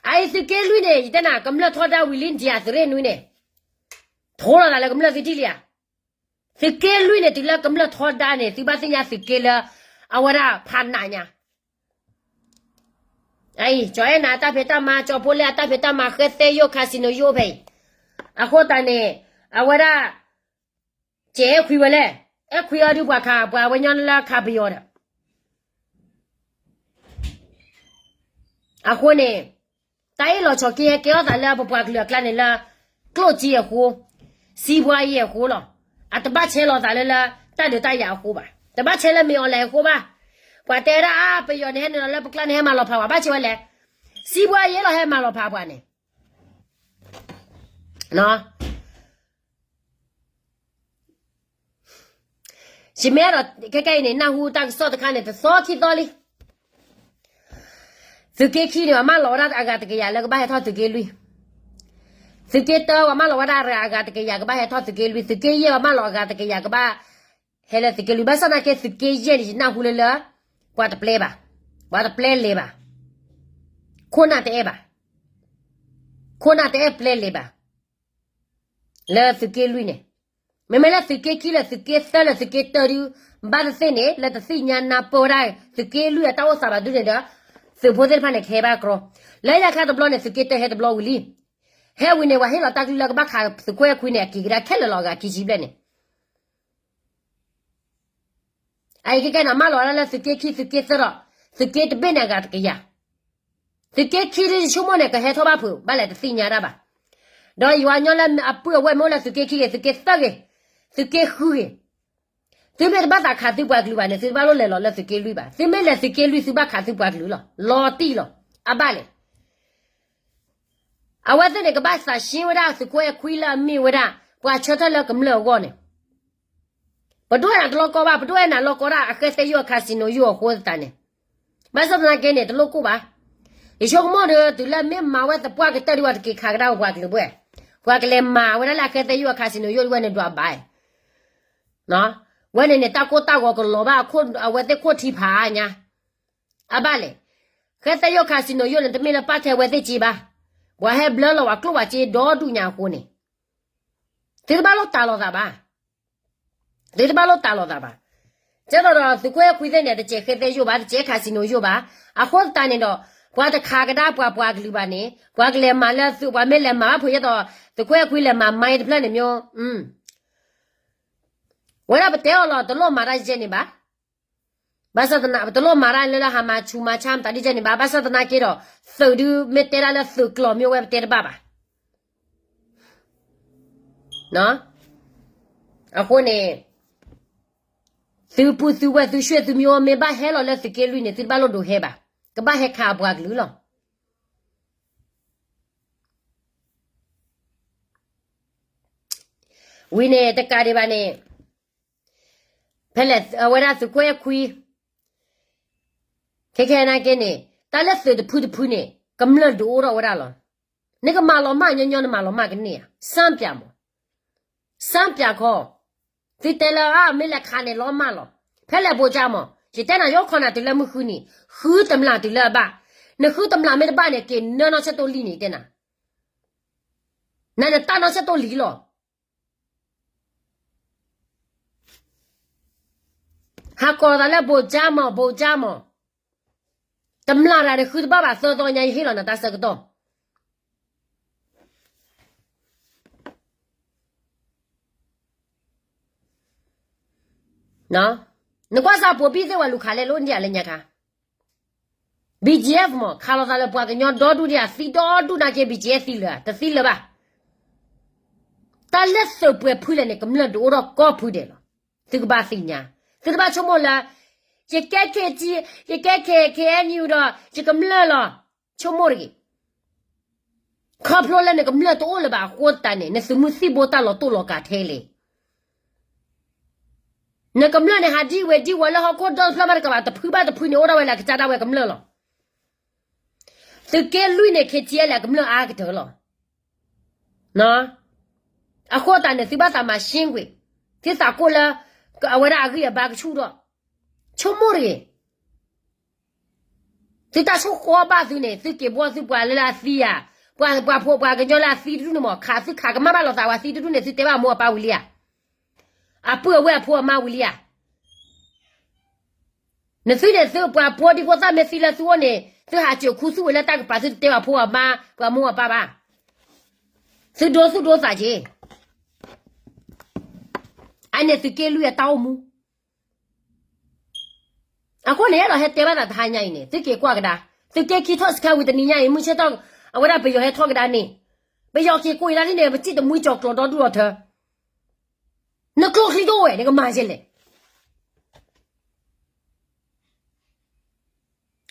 အအံၤသုးက့လွံၢ်န့ၣ် ယတဲနၤ ကမျၢၢ်ထီဒါဝံၤလံ ဒ်အသုးရ့ၣ်နွံန့ၣ် ထိလီၤသးလၢကမျၢၢ်သုထံၣ်လံဧါ. သုးက့လွံၢ်န့ၣ် တုၤလၢကမျၢၢ်ထီဒါန့ၣ် သုဘၣ်သ့ၣ်ညါသုးက့လၢ အဝဲဒၣ်ဖးနးညါ အံၤ ကၠီၤအဲၣ်နၤအတၢ်ဖံးတၢ်မၤ ကၠီၤဖိလဲၣ်အတၢ်ဖံးတၢ်မၤ ဃဲသဲယိၣ် casino ယိၣ်ဖဲအံၤ. အဃိသတးန့ၣ် အဝဲဒၣ် ကဲအဲၣ်ခွံဝဲလဲၣ်, အဲၣ်ခွံအီၤဒုးပှၤခး ပှၤဝဲညီလၢခးပယီၤဒီး အဃိန့ၣ် တၢ်အ့ၣ်လိာ်ဆိးက့ဟဲကဲထီၣ်သးလၢပပှၤကလုာ်အကျါန့ၣ်လၢ ကျိၣ်စ့အဃိ, စံးဘှါယဲၢ်အဃိလီၤ. အတဘၣ်ဆဲးလီၤသးလၢလၢ တၢ်ဒုးတၢ်ယၤအဃိဘၣ်. တဘၣ်ဆဲးလၢမ့ၢ်အီၤလဲၣ်အဃိဘၣ်. ပှၤတဲဒၣ်အါ ပယီၤန့ၣ်ဟဲနုာ်လီၤလၢပကျါန့ၣ် ဟဲမၤလီၤဖးပှၤ ဘၣ်ဆဲးဝဲလဲၣ်. စံးဘှါယဲၢ်လီၤ ဟဲမၤလီၤဖးပှၤန့ၣ် ယမ့ၢ်အဲၣ်ဒိး ခဲကဲအံၤန့ၣ် နၢ်ဟူတၢ်ကစီၣ်တခါန့ၣ် တသီခံသီလံ. သုးက့ခံန့ၣ် ပှၤမၢလီၤဝဲဒၣ်အဂၤတကယၤလၢကဘၣ်ဟဲထီၣ်သုးက့လွံၢ်. သုးက့တၢ ပှၤမၢလီၤဝဲဒၣ်အဂၤတကယၤကဘၣ်ဟဲထီၣ်သုးက့လွံၢ်, သုးက့ယဲၢ် ပှၤမၢလီၤအဂၤတကယၤကဘၣ်ဟဲလၢသုးက့လွံၢ်. ဘၣ်ဆၣ်သနာ်က့ သုးက့ယဲၢ်န့ၣ် ယနၢ်ဟူလၢလၢ ပှၤတပျဲဘၣ်, ပှၤတပျဲလဲၤဘၣ်, ခိၣ်နၢ်တအဲၣ်ဘၣ်, ခိၣ်နၢ်တအဲၣ်ပျဲလဲၤဘၣ် လၢသုးက့လွံၢ်န့ၣ်. မ့မ့ၢ်လၢသုးက့ခံလၢသုးက့သၢလၢသုးက့တၢ ဒုး ဘၣ်သ့ၣ်သ့ၣ်န့ၣ် လၢတသ့ၣ်ညါနၢ်ပၢၢ်ဝဲဒၣ် သုးက့လွံၢ်အတၢ်အိၣ်သးဘၣ်ဒုးန့ၣ်ဒီး သုးဖိသ့ၣ်တဖၣ်န့ၣ် ကဟဲဘၣ်ကြီ. လၢယခါတဘျီန့ၣ် သုးက့တၢဟဲတဘျီဝံၤလံ. ဟဲဝံၤန့ၣ် ပှၤဟ့ၣ်လီၤတၢ်ကလုၢ်လၢကဘၣ်ခးသုးခိၣ်အဲၣ်ခွံန့ၣ် အက့ၤကဒါခဲလၢာ်လီၤ အဂၤခံဆံဘျဲၣ်န့ၣ် အအံၤခဲကဲန့ၣ် မၢလီၤဝဲဒၣ်လၢသုးက့ခံ သုးက့သၢဒီး သုးက့တဘ့ၣ်န့ၣ်အဂၤတကယၤ. သုးက့ခံဒုး ယဆိကမိၣ်န့ၣ် ကဟဲထီၣ်ဘၣ်ဖုး ဘၣ်လဲၣ်တသ့ၣ်ညါတၢ်ဘၣ်. ဒီးယွၤညီလၢအပုၢ်အဝဲၢ်မ့ၢ်အိၣ်လၢသုးက့ခံဂ့ၤ သုးက့သၢဂ့ၤ သုးက့ဃုဂ့ၤ သုမ့ၢ်တဘၣ်သးခးသုပှၤကလုာ်ဘၣ်န့ၣ် သုတဘၣ်လိၣ်လဲၤလီၤလၢသုးက့လွံၢ်ဘၣ်. သုမ့ၢ်လဲၤသုးက့လွံၢ် သုဘၣ်ခးသုပှၤကလုာ်လီၤ. လီၤတံၢ်လီၤ. အဘၣ်လဲၣ်. အဝဲသ့ၣ်န့ၣ် ကဘၣ်သးဆှံဝဲဒၣ်သုးခိၣ်အဲၣ်ခွံလၢအမ့ၢ်ဝဲဒၣ် ပှၤဆၢထၢၣ်လၢကမျၢၢ်အဂီၢ်န့ၣ် ပဒိၣ်အဲၣ်နၤတလိၣ်ကိၢ်ဘၣ်, ပဒိၣ်အဲၣ်နၤလိၣ်ကိၢ်ဒၣ်အဃဲသဲယိၣ်အ casino ယိၣ်အဃိသတးန့ၣ်, ဘၣ်ဆၣ်သနာ်က့န့ၣ် တလိၣ်ကိၢ်ဘၣ်. ယဆိကမိၣ်ဒီး တုၤလၢမ့ၢ်မၤဝဲသပှၢ်ကတၢၢ်ဒ်ဝဲတက့ၤခးကဒါပပှၤကလုာ်ဘၣ်, ပှၤကလဲၤမၤဝဲဒၣ်လၢအဃဲသဲယိၣ်အ casino ယိၣ်ဒ်ဝဲန့ၣ်ဒွးဘၣ်, ဝဲန့ၣ်န့ၣ် တၢ်ကိၢ်တၢ်ဂီၤကလီၤဘၣ် အဝဲသ့ၣ်ခိၣ်ထံဖးညါ, အဘၣ်လဲၣ်. ဃဲသဲယိၣ် casino ယိၣ်န့ၣ် တမ့ၢ်လၢပာ်ထဲအဝဲသ့ၣ်စ့ဘၣ်, ပှၤဟဲဘျၢလီၤပှၤကျိၣ်ပှၤစ့ဒီဒူၣ်ညါအဃိန့ၣ် သုတဘၣ်လိၣ်တၢ်လီၤသးဘၣ်. သုတဘၣ်လိၣ်တၢ်လီၤသးဘၣ်. ကဲသိးဒီးသုးခိၣ်အဲၣ်ခွံသ့ၣ်န့ၣ် တစဲးဃဲသဲယိၣ်ဘၣ်, တစဲး casino ယိၣ်ဘၣ်. အဃိသတးန့ၣ်ဒီး ပှၤတခးကဒါပှၤပှၤကလုာ်ဘၣ်န့ၣ် ပှၤကလဲၤမၤလၢသုး ပှၤမ့ၢ်လဲၤမၤဘၣ်ဖုးယဲသိး သုးခိၣ်အဲၣ်ခွံလဲၤမၤမါတဖျၢၣ်န့ၣ်မ့ၢ် ဝဲဒၣ်ပတဲအီၤလီၤ တလိၣ်မၤတၢ်ယဲန့ၣ်ဘၣ်. ဘၣ်ဆၣ်သနာ် ပတလိၣ်မၤတၢ်လၢလၢဟးမၤဆူးမၤဆါမတၤဒ်ကဲန့ၣ်ဘၣ်. ဘၣ်ဆၣ်သနာ်က့ဒီး သုးဒုးမ့ၢ်တဲဒၣ်လၢသုးကျိၤမ့ၢ်ဝဲပတဲတဘၣ်ဘၣ်. အဃိန့ၣ် သုပုၢ်သုဝဲၢ်သုဆွေသုမျိုးမ့ၢ်ဘၣ်ဟဲလီၤလၢသုးက့လွံၢ်န့ၣ် သုတဘၣ်လိၣ်ဒိးဟဲဘၣ်. ကဘၣ်ဟဲခးအပှၤကလုာ်လီၤ. ဝံၤန့ၣ် တကးဒံးဘၣ်န့ၣ် ဖဲလဲၣ်အဝဲဒၣ်သုးခိၣ်အဲၣ်ခွံ ခဲခဲနာ်က့န့ၣ် တၢ်လၢသုးတဖုတဖုန့ၣ် ကမျၢၢ်ဒုးအိၣ်ထီၣ်ဝဲဒၣ်လီၤ. နကမၤလီၤမၢ်ညီညီ နမၤလီၤမၢ်ကန့ၢ်ဧါ, စၢ်ပၠးမး, စၢ်ပၠးခီ, သုတဲလၢအမ့ၢ်လဲၤခးန့ၣ်လီၤမၢ်လီၤ. ဖဲလဲၣ်ဘိကၠၢ်မး ယတဲနၤယိၣ်ခီနၤတုၤလၢမုၢ်ဃုနံၤ, ဃုတမျၢ်တုၤလၢအဘၣ်, နဃုတမျၢ်မ့ၢ်တဘၣ်န့ၣ် က့ၤနၢနီၢ်ဆဲးတိၢ်လံန့ၣ်တဲနၤ, နနတၢ်နီၢ်ဆဲးတိၢ်လံလီၤ. ဟးကိးသးလၢဘိကၠၢ်မး ဘိကၠၢ်မး, တမျၢ်တဂၤန့ၣ် ဃုတဘၣ်ဘၣ်သၢသီညါ ယဟ့ၣ်လီၤနၤတၢ်ဆၢကတီၢ်. နကွၢ်စၢ်ပိာ်ဘံၣ်သ့ၣ်ဝဲလူၤခးလဲၣ်လိၣ်ဒံးလၢညါခါ BGF မး ခးလိာ်သးလၢပှၤကညီဒီဒူၣ်ဒံးဧါ, သံဒီဒူၣ်နာ်က့ BGF သံလၢၤဧါ, တသံလၢၤဘၣ်. တၢ်လၢသုးပှဲၤဖုလဲၣ်န့ၣ် ကမျၢၢ်ဒုးအိၣ်ထီၣ်ကိးဖုဒဲးလီၤ. သုကဘၣ်သ့ၣ်ညါ, သုတဘၣ်ဆိကမိၣ်လၢ ယကဲ KG, ယကဲ KNU ဒီး ယကမျၢၢ်လီၤ. ဆိကမိၣ်တဂ့ၤ. ခီဖျိလၢနကမျၢၢ်တအိၣ်လၢၤဘၣ်အဃိသတးန့ၣ် နသုးမုၢ်သံၣ်ဘိတၢ်လီၤတိၢ်လီၤကးထဲလဲၣ်. နကမျၢၢ်န့ၣ် ဟးဒံဝဲဒံဝီၤလၢဟီၣ်ခိၣ်ဒီတဖျၢၣ်မးတကးဘၣ်, တဖုဘၣ်တဖုန့ၣ် အိၣ်ဒၣ်ဝဲလၢအကစၢ်ဒၣ်ဝဲကမျၢၢ်လီၤ. သုးက့လွံၢ်န့ၣ် KTLA ကမျၢၢ်အါကတၢၢ်လီၤ. အဃိသတးန့ၣ် သုဘၣ်သးမၤရှ့ကွံာ်, သုသးကိၢ်လၢ အဝဲဒၣ်အဂံၢ်အဘါကဆူၣ်ထီၣ်, ဆိကမိၣ်တဂ့ၤ. သုတၢ်ဆိၣ်ဃီဘၣ်သုန့ၣ် သုက့ၤဘှီသုပှၤလၢအသံဧါ, ပှၤ ပှၤဖိပှၤကညီလၢအသံတဒူၣ်န့ၣ်မး ခးသုခးကမၣ်ဘၣ်လိာ်သးဝဲသံတဒူၣ်န့ၣ် သုတဲဘၣ်မိၢ်အပၢ်ဝံၤလံဧါ, အပုၢ်အဝဲၢ်အဖိအမါဝံၤလံဧါ. နသုန့ၣ်သုပှၤဖိဒံဖိသၣ်မ့ၢ်သံလၢသုအိၣ်န့ၣ် သုဟးစၢၤခူသူၣ်ဝဲလၢတၢ်ကပၤ သုတတဲဘၣ်ဖိအမါ ပှၤမိၢ်အပၢ်ဘၣ်. သုဒိသူၣ်ဒိသးက့ၤ. အန့ၣ်သုးက့လွံၢ်အတၢ်အိၣ်မူ အဃိန့ၣ် အဲၣ်ဒိးဟဲတဲဘၣ်သးတဟါညါအံၤန့ၣ် သုက့ၤကွၢ်ကဒါ, သုးက့ခံထီၣ်စခါဝံၤတနံၤညါအံၤ မုၢ်ဆ့ၣ်ထီၣ် အဝဲဒၣ်ပယီၤဟဲထီၣ်ကဒါန့ၣ်, ပယီၤက့ၤကွံာ်ဒၣ်န့ၣ် ပစံၣ်တမှံကၠီၤကျိးဒီဒူၣ်ဒီထၢ, နကျိချံတအိၣ်ဝဲ နကမၤယဲလဲၣ်.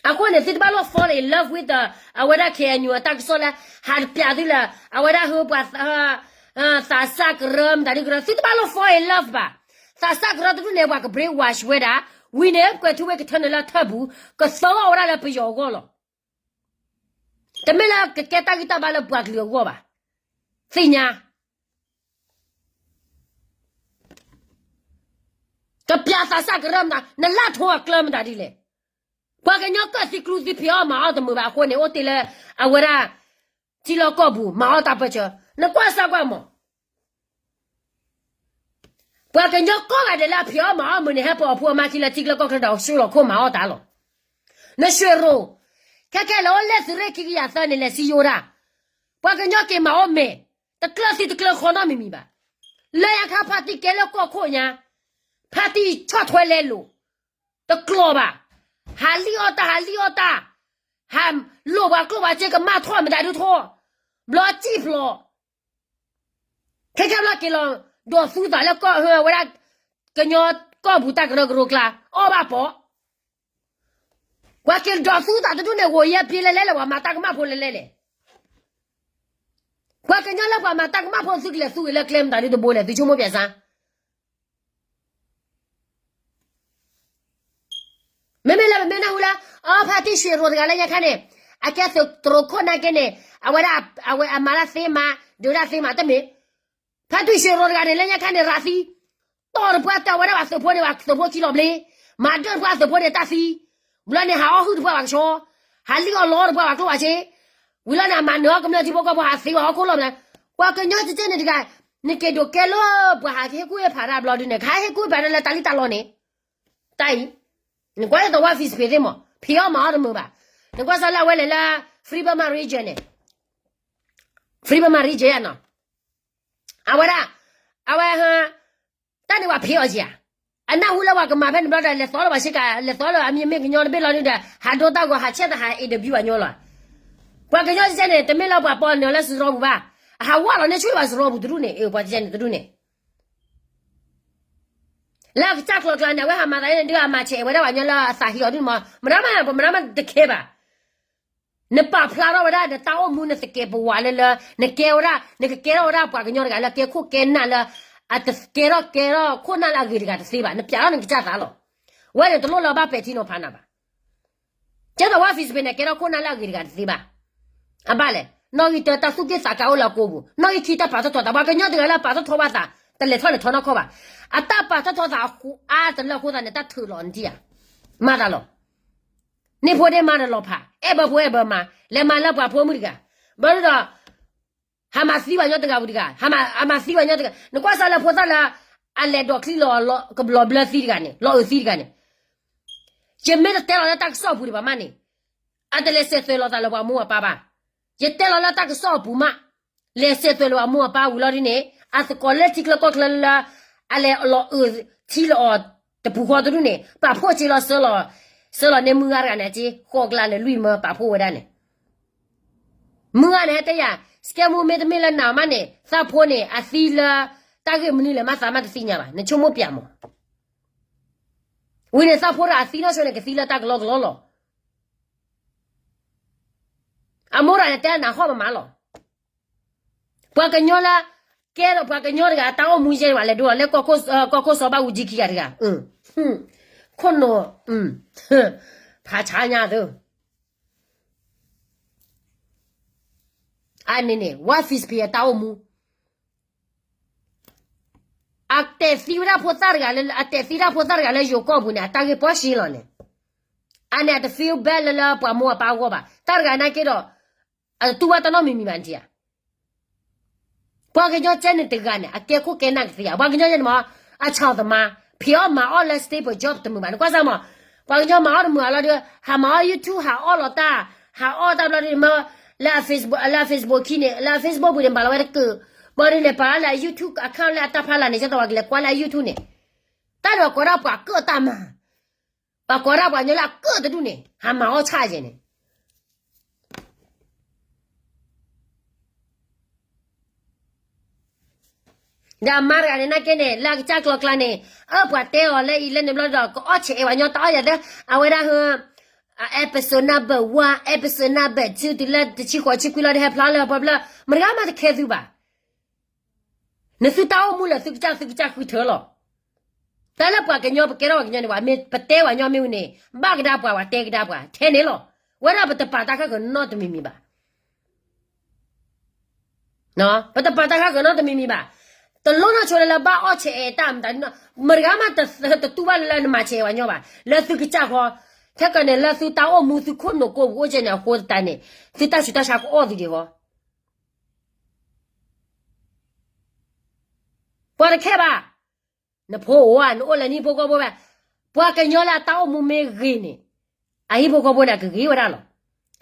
အဃိန့ၣ် သုတဘၣ်လိၣ် fall in love with the အဝဲဒၣ် KNU အတၢ်ကစီၣ်လၢ ဟးတပျးသုလၢ အဝဲဒၣ်ဟၢပှၤ သးစၢ်ကရၢမတၤဒုကရၢ သုတဘၣ်လိၣ် fall in love ဘၣ်. သးစၢ်ကရၢတဒူၣ်န့ၣ် ပှၤက brainwash ဝဲဒၣ်, ဝံၤန့ၣ် ကွဲးထူဝ့ကထၢနုာ်လၢထၢၣ်ပူၤ ကသၢအီၤဝဲဒၣ်လၢပယီၤအဂီၢ်လီၤ. တမ့ၢ်လၢကကဲတၢ်ဂံၢ်တၢ်ဘါလၢပှၤကလုာ်အဂီၢ်ဘၣ်. သ့ၣ်ညါ ကပျးသးစၢ်ကရၢမတၤ နလၢ်ထိအကျၢမတၤဒ်လဲၣ်. ပှၤကညီကၢၣ်သံကျူသံဖံးအီၣ်မၤအီၣ်တမုာ်ဘၣ် အဃိန့ၣ် အိၣ်တ့ၢ်လၢ အဝဲဒၣ် ထံလီၢ်ကီၢ်ပူၤ မၤအီၣ်တၢ်ပၢၢ်ဆၢ, နကွၢ်စၢ်ကွၢ်မး. ပှၤကညီကိးဂၤဒဲးလၢအဖံးအီၣ်မၤအီၣ်မုာ်န့ၣ် ဟဲပိာ်အဖိအမါခံလၢထံကျါကီၢ်ကျါဒီး ဆှၢလီၤခိၣ်မၤအီၣ်တၢ်လီၤ. နရွှေရိ ခဲခဲလၢအိၣ်လၢသုးရ့ၣ်ခံကယၤသၢန့ၣ် လဲၤစံယိၤတၢ်, ပှၤကညီက့ၤမၤအီၣ်မဲာ်, တကျၢၢ်သံတကျၢၢ်ဃီနီတမံၤမံၤဘၣ်. လၢညါခါဖါတံၢ်ကဲလၢကီၢ်ခိၣ်ညါ, ဖါတံၢ်ဆီၣ်ထွဲလဲလိာ်, တကျိၤဘၣ်, ဟးလံၣ်အီၣ်တၢ် ဟးလံၣ်အီၣ်တၢ်, ဟးလိာ်ပှၤကျိၣ်ပှၤစ့ကမၣ်ထီၣ်မတၤဒုထီၣ်, ဘျီစံၣ်ဖျိး ခဲခဲဘျီက့ၤလီၤ ဒိးသူသးလၢကီၢ်ဝဲဒၣ် ကညီကီၢ်ပူၤတၢ်ကရၢကရိကျါ အီၣ်ဘၣ်ပိာ်, ပှၤက့ၤဒိးသူသးတဒူၣ်န့ၣ် ဂိၤယဲၢ်ပျ့လဲလဲလဲၣ် ပှၤမၤတၢ်ကမၣ်ဖိလဲလဲလဲၣ်. ပှၤကညီလၢပှၤမၤတၢ်ကမၣ်ဖိ သုကလဲၤသူဝဲလၢကျဲမတၤဒုတဘိလဲၣ် သုဆိကမိၣ်ပၠးစၢ် မ့မ့ၢ်လၢပမ့ၢ်နၢ်ဟူလၢ အဖါတံၢ်ရွှေရိတဂၤလၢညါခါန့ၣ် အကဲသုးတရိခိၣ်နာ်က့န့ၣ် အဝဲဒၣ် အဝဲအမၤတၢ်သ့မး ဒုးတၢ်သ့မး တမ့ၢ် ဖါတံၢ်ရွှေရိတဂၤန့ၣ် လၢညါခါန့ၣ် ရၤသံ တီၢ်တပှၢ်တၢ်ဝဲဒၣ်ပှၤသုးဖိန့ၣ် ပှၤသုးဖိခံလီၤဘျ့ မၤဒၢၣ်တပှၢ်သုးဖိန့ၣ်တၢ်သံ ဘျီန့ၣ် ဟးအီၣ်ဟုၣ်တပှၢ်ပှၤကဆှီ ဟးလံၣ်အီၣ်လီတပှၢ်ပှၤကျိၣ်ပှၤစ့ ဝံၤလီၤန့ၣ် အမၤနၢၤအီၣ်ကမျၢၢ်ထံဖိကီၢ်ဖိ ဟးသ့ပှၤဟီၣ်ခိၣ်လီၢ်မနုၤ ပှၤကညီကဲန့ၣ်တဂၤ နက့ၤဒိးကဲလၢပှၤဟးကဟ့ၣ်ကူၣ်ဟ့ၣ်ဖးတၢ်ဘျီဒုန့ၣ် ကဟဲဟ့ၣ်ကူၣ်ဟ့ၣ်ဖးတၢ်လၢတၢ်လံၣ်တၢ်လီန့ၣ် တၢ်အံၤ နကွၢ်လၢတဝၢ် Facebook သ့ၣ်မး ဖံးအီၣ်မၤအီၣ်တမုာ်ဘၣ်. နကွၢ်စၢ်လၢအဝဲလဲၤလၢ Free Burma Region န့ၣ် Free Burma Region နီၤ အဝဲဒၣ် အဝဲ တၢ်န့ၣ်ပှၤဖံးအီၣ်က့ၤဧါ အနၢ်ဟူလၢပှၤကမၤဖဲန့ၣ်ဘျီဒီး လဲၤသီလၢပှၤဆ့ကၤ လဲၤသီလၢအမ့ၢ်ကညီတဘ့ၣ်လီၤဒုဒီး ဟးဒိတၢ်ဂီၤ ဟးဆဲးသးဟး interview ပှၤကညီလီၤ. ပှၤကညီကဲန့ၣ် တမ့ၢ်လၢပှၤပီနုာ်လၢစရီပူၤဘၣ်. အဟးဝဲလီၤန့ၢ်ဆူၣ်လၢပှၤစရီပူၤတဒူၣ်န့ၣ် အပှၤကဲန့ၣ်တဒူၣ်န့ၣ် လၢအကစၢ်ကျိၤကျါန့ၣ် အဝဲဟးမၤသးန့ၣ်ဒုး အမၤဆဲးဝဲဒၣ်ပှၤကညီလၢအသးဟံးအီၤဒုးမး မတၤမး ပမတၤမးတခဲဘၣ်. နပာ်ဖျါထီၣ်ဝဲဒၣ်နတၢ်အိၣ်မူ နသကဲးပဝးလၢလၢ နကဲဝဲဒၣ် နကကဲထီၣ်ဝဲဒၣ်ပှၤကညီတဂၤလၢကဲခိၣ်ကဲနၢ်လၢ အတကဲထီၣ်ကဲထီၣ်ခိၣ်နၢ်လၢအဂ့ၤတဂၤတသ့ဘၣ်. နပျးထီၣ်နကစၢ်သးလီၤ. ဝဲန့ၣ်တလိၣ်လၢဘၣ်ပဲာ်ထံနီၤဖးနၤဘၣ်. ကဲသိးဝဲ Facebook န့ၣ် ကဲထီၣ်ခိၣ်နၢ်လၢအဂ့ၤတဂၤတသ့ဘၣ်. အဘၣ်လဲၣ် နီၣ်ဂံၢ်တၢ တၢ်သူၣ်က့ၣ်သးကါအိၣ်လၢအကိာ်ပူၤ နီၣ်ဂံၢ်ခံ တၢ်ပာ်ထီၣ်ထီသး ပှၤကညီတဂၤလၢပာ်ထီၣ်ထီဘၣ်သး တလဲၤထီၣ်လဲၤထီနီၢ်ခီဘၣ်. အတၢ်ပာ်ထီၣ်ထီသးအဃိအါတလၢအဃိသတးန့ၣ် တၢ်ထုးလီၤနထံၣ်ဧါ. မၤသးလီၤ. န့ၢ်ဖိဒ့မါဒီးလီၤဖး အဲၣ်ဘၢဖိအဲၣ်ဘၢမါ လဲၤမၤလၢပှၤဖိမုၣ်တဂၤ ဘၣ်ဒီး ဟးမၤသံပှၤကညီတဂၤဝံၤတဂၤ ဟးမၤသံပှၤကညီတဂၤ နကွၢ်စၢ်လၢဖိသၣ်လၢ အလဲၤဒိးချံလီၤ ကဘျီဘျၢသံတဂၤန့ၣ် လီၤအုးသံတဂၤန့ၣ် ယမ့ၢ်တတဲလီၤလၢတၢ်ကစီၣ်အပူၤဒံးဘၣ်မးန့ၣ် အတလဲၤစဲးသွဲးလီၤသးလၢပှၤမိၢ်ပၢ်ဘၣ်. ယတဲလီၤလၢတၢ်ကစီၣ်အပူၤမး လဲၤစဲးသွဲးလၢပှၤမိၢ်ပၢ်ဝံၤလီၤဒ်န့ၣ် အသကိးလၢထံချၢကီၢ်ချၢလၢ အလဲၤလီၤအုးထံလီၤအီၤတပူၤဃီတဒူၣ်န့ၣ် ပာ်ဖှိၣ်က့ၤလီၤ ဆှၢလီၤန့ၢ်မုၢ်ဂၤတဂၤန့ၣ်က့ ဃိးကလးလၢလွံၢ်မၢပာ်ဖှိၣ်ဝဲဒၣ်န့ၣ် မုၢ်ဂၤန့ၣ်ဟဲတဲယၤ စကဲမူမ့တမ့ၢ်လၢနၤမးန့ၣ် သးဖိန့ၣ် အသံလၢ တၢ်ဂ့ၢ်မနုၤလဲၣ်မးသးမးတသ့ၣ်ညါဘၣ် နဆိကမိၣ်ပျးမး ဝံၤန့ၣ်သးဖိဒီးအသံနီၢ်ဆိန့ၣ် ကသံလၢတၢ်ကလီကလီလီၤ. အမိၢ်တဂၤန့ၣ်တဲနၤဟီၣ်မးမးလီၤ. ပှၤကညီလၢ ကဲဒီးပှၤကညီတဂၤ တၢ်အိၣ်မူယဲၢ်ဝဲလဲၤဒိလီၤလၢ ကီၢ်ခိၣ်စီၤဘၣ်အူကၠံခံဂၤတဂၤ ခိၣ်နီၤ ဖးဆါညါသၢ တ အန့ၣ်န့ၣ် What Face Page အတၢ်အိၣ်မူ အတဲာ်သံဝဲဒၣ်ဖိသၣ်တဂၤလၢ အတဲာ်သံဒၣ်ဖိသၣ်တဂၤလၢယိၤကီၢ်ပူၤန့ၣ် အတၢ်ဂ့ၢ်ပီၣ်ရှ့လီၤန့ၣ်, အန့ၣ်အတ feel bad လၢလၢပှၤမိၢ်အပၢ်အဂီၢ်ဘၣ်. တၢ်တဂၤနာ်က့ဒီး အတတူၢ်ဘၣ်တၢ်နီတမံၤမံၤဘၣ်နထံၣ်ဧါ. ပှၤကညီကဲန့ၣ်တဂၤန့ၣ် အကဲခိၣ်ကဲနၢ်ကသ့ဧါ. ပှၤကညီကဲန့ၣ်မ့ၢ် အဆီၣ်သမါ ဖံးအီၣ်မၤအီၣ်လၢ stable job တမုာ်ဘၣ်. နကွၢ်စၢ်မး, ပှၤကညီမၤအီၣ်တမုာ်အလီၢ်ဒီး ဟးမၤအီၣ် YouTube ဟးအီၣ်လီၤတၢ် ဟးအီၣ်တၢ်ဘျီဒ်န့ၣ်မ့ၢ် လၢ Facebook လၢ Facebook ခံန့ၣ် လၢ Facebook ပူၤန့ၣ် ဘၣ်လီၤဝဲတကုာ်, ဘျီဒ်န့ၣ် ပာ်လၢ YouTube account လၢအတၢ်ဖးလၢ်န့ၣ် ကဲသိးပှၤကလဲၤကွၢ်လၢ YouTube န့ၣ်, တၢ်ဒီးကိးဒၣ်ပှၤကၢၣ်တၢ်မၤ ပှၤကိးဒၣ်ပှၤကညီလၢအကၢၣ်တဒူၣ်န့ၣ် ဟးမၤအီၣ်ဆၣ်ယဲန့ၣ် ဒီးအမါတဂၤန့ၣ် နာ်က့န့ၣ် လၢအကစၢ်ကျိၤကျါန့ၣ် အၢ ပှၤတဲအီၤလၢအံၤလၢန့ၣ်ဘျီဒီး ကအီၣ်ဆဲးအဲၣ်ပှၤကညီ တအီၣ်ယၤသ့, အဝဲဒၣ် episode number one, episode number two တုၤလၢတဆံဃိးဆံခွံလီၤ တဟဲဖျါလၢပှၤဘျီ မတၤဂၤမးတခဲသုဘၣ်. နသုတၢ်အိၣ်မူလၢသုကစၢ် သုကစၢ်ဃုထၢလီၤ. တၢ်လၢပှၤကညီ ပကဲထီၣ်ပှၤကညီန့ၣ် ပှၤမ့ၢ်ပတဲပှၤကညီမ့ၢ်ဝံၤန့ၣ် ဘၣ်ကဒါပှၤ ပှၤတဲကဒါပှၤ ထဲန့ၣ်လီၤ. ဝဲဒၣ်ပတပာ်တၢ်ခၢၣ်ဃၢၤနီတမံၤမံၤဘၣ်. ပတပာ်တၢ်ခၢၣ်ဃၢၤနီတမံၤမံၤဘၣ်. တလိၣ်နီၢ်ဆိလၢလၢဘၣ်အီၣ်ဆဲးအဲၣ်တၢ်မတၤ, မတၤဂၤမးတတူၢ်ဘၣ်လၢလၢနမၤဆဲးအဲၣ်ပှၤကညီဘၣ်. လၢသုကစၢ်ဃီ, ခဲကနံၣ်လၢသုတၢ်အိၣ်မူ သုခိၣ်နူာ်ကိးပူၤအိၣ်ကဲန့ၣ် အဃိသတးန့ၣ် သုတၢ်ဆူးတၢ်ဆါကအီၣ်သုဒံးဃီ ပှၤတခဲဘၣ်. နဖိအိၣ်ဧါ, နအိၣ်လၢနဟံၣ်ဖိဃီဖိဘၣ်. ပှၤကညီလၢအတၢ်အိၣ်မူမ့ၢ်ဂ့ၤန့ၣ် အဟံၣ်ဖိဃီဖိန့ၣ် အကဂ့ၤဝဲဒၣ်လီၤ.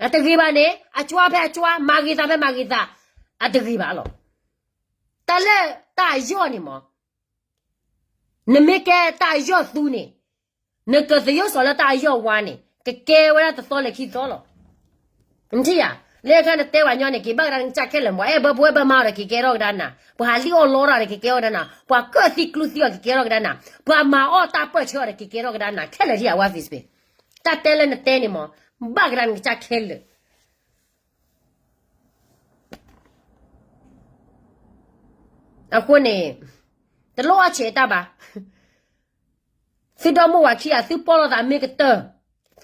အတဂ့ၤဘၣ်န့ၣ် အကၠွါဖဲအကၠွါ, မၤဂ့ၤသးဖဲမၤဂ့ၤသး, အတဂ့ၤဘၣ်လီၤ. တၢ်လၢတၢ်အယီၢ်န့ၣ်မး နမ့ၢ်ကဲတၢ်အယီၢ်သူန့ၣ်, နကသယိၣ်စီၤလၢတၢ်အယီၢ်ဝါန့ၣ် ကကဲဝဲဒၣ်တသီလၢခံသီလီၤ. နထံၣ်ဧါ, လၢခါနတဲပှၤကညီန့ၣ် က့ၤဘၣ်ကဒါနကစၢ်ခဲလၢာ်မး, အဲၣ်ဘၢဖိအဲၣ်ဘၢမါအီၤဒီး က့ၤကဲထီၣ်ကဒါနၤ, ပှၤဟးလံၣ်အီၣ်လီတၢ်ဒီး က့ၤကဲထီၣ်ကဒါနၤ, ပှၤကၢၣ်သံကျူသံအီၤ က့ၤကဲထီၣ်ကဒါနၤ, ပှၤမၤအီၣ်တၢ်ပၢၢ်ဆၢအီၤဒီး က့ၤကဲထီၣ်ကဒါနၤ ခဲလၢာ်ထံၣ်ဧါ ဝါ Facebook. တၢ်တဲလၢနတဲန့ၣ်မး ဘၣ်ကဒါနကစၢ်ခဲလၢာ် အဃိန့ၣ် တလိၣ်အီၣ်ဆဲးတၢ်ဘၣ်. သုဒီမိၢ်ဝၤခံဂၤ သုပီၢ်လိာ်သးမ့ၢ်ကတၢၢ်,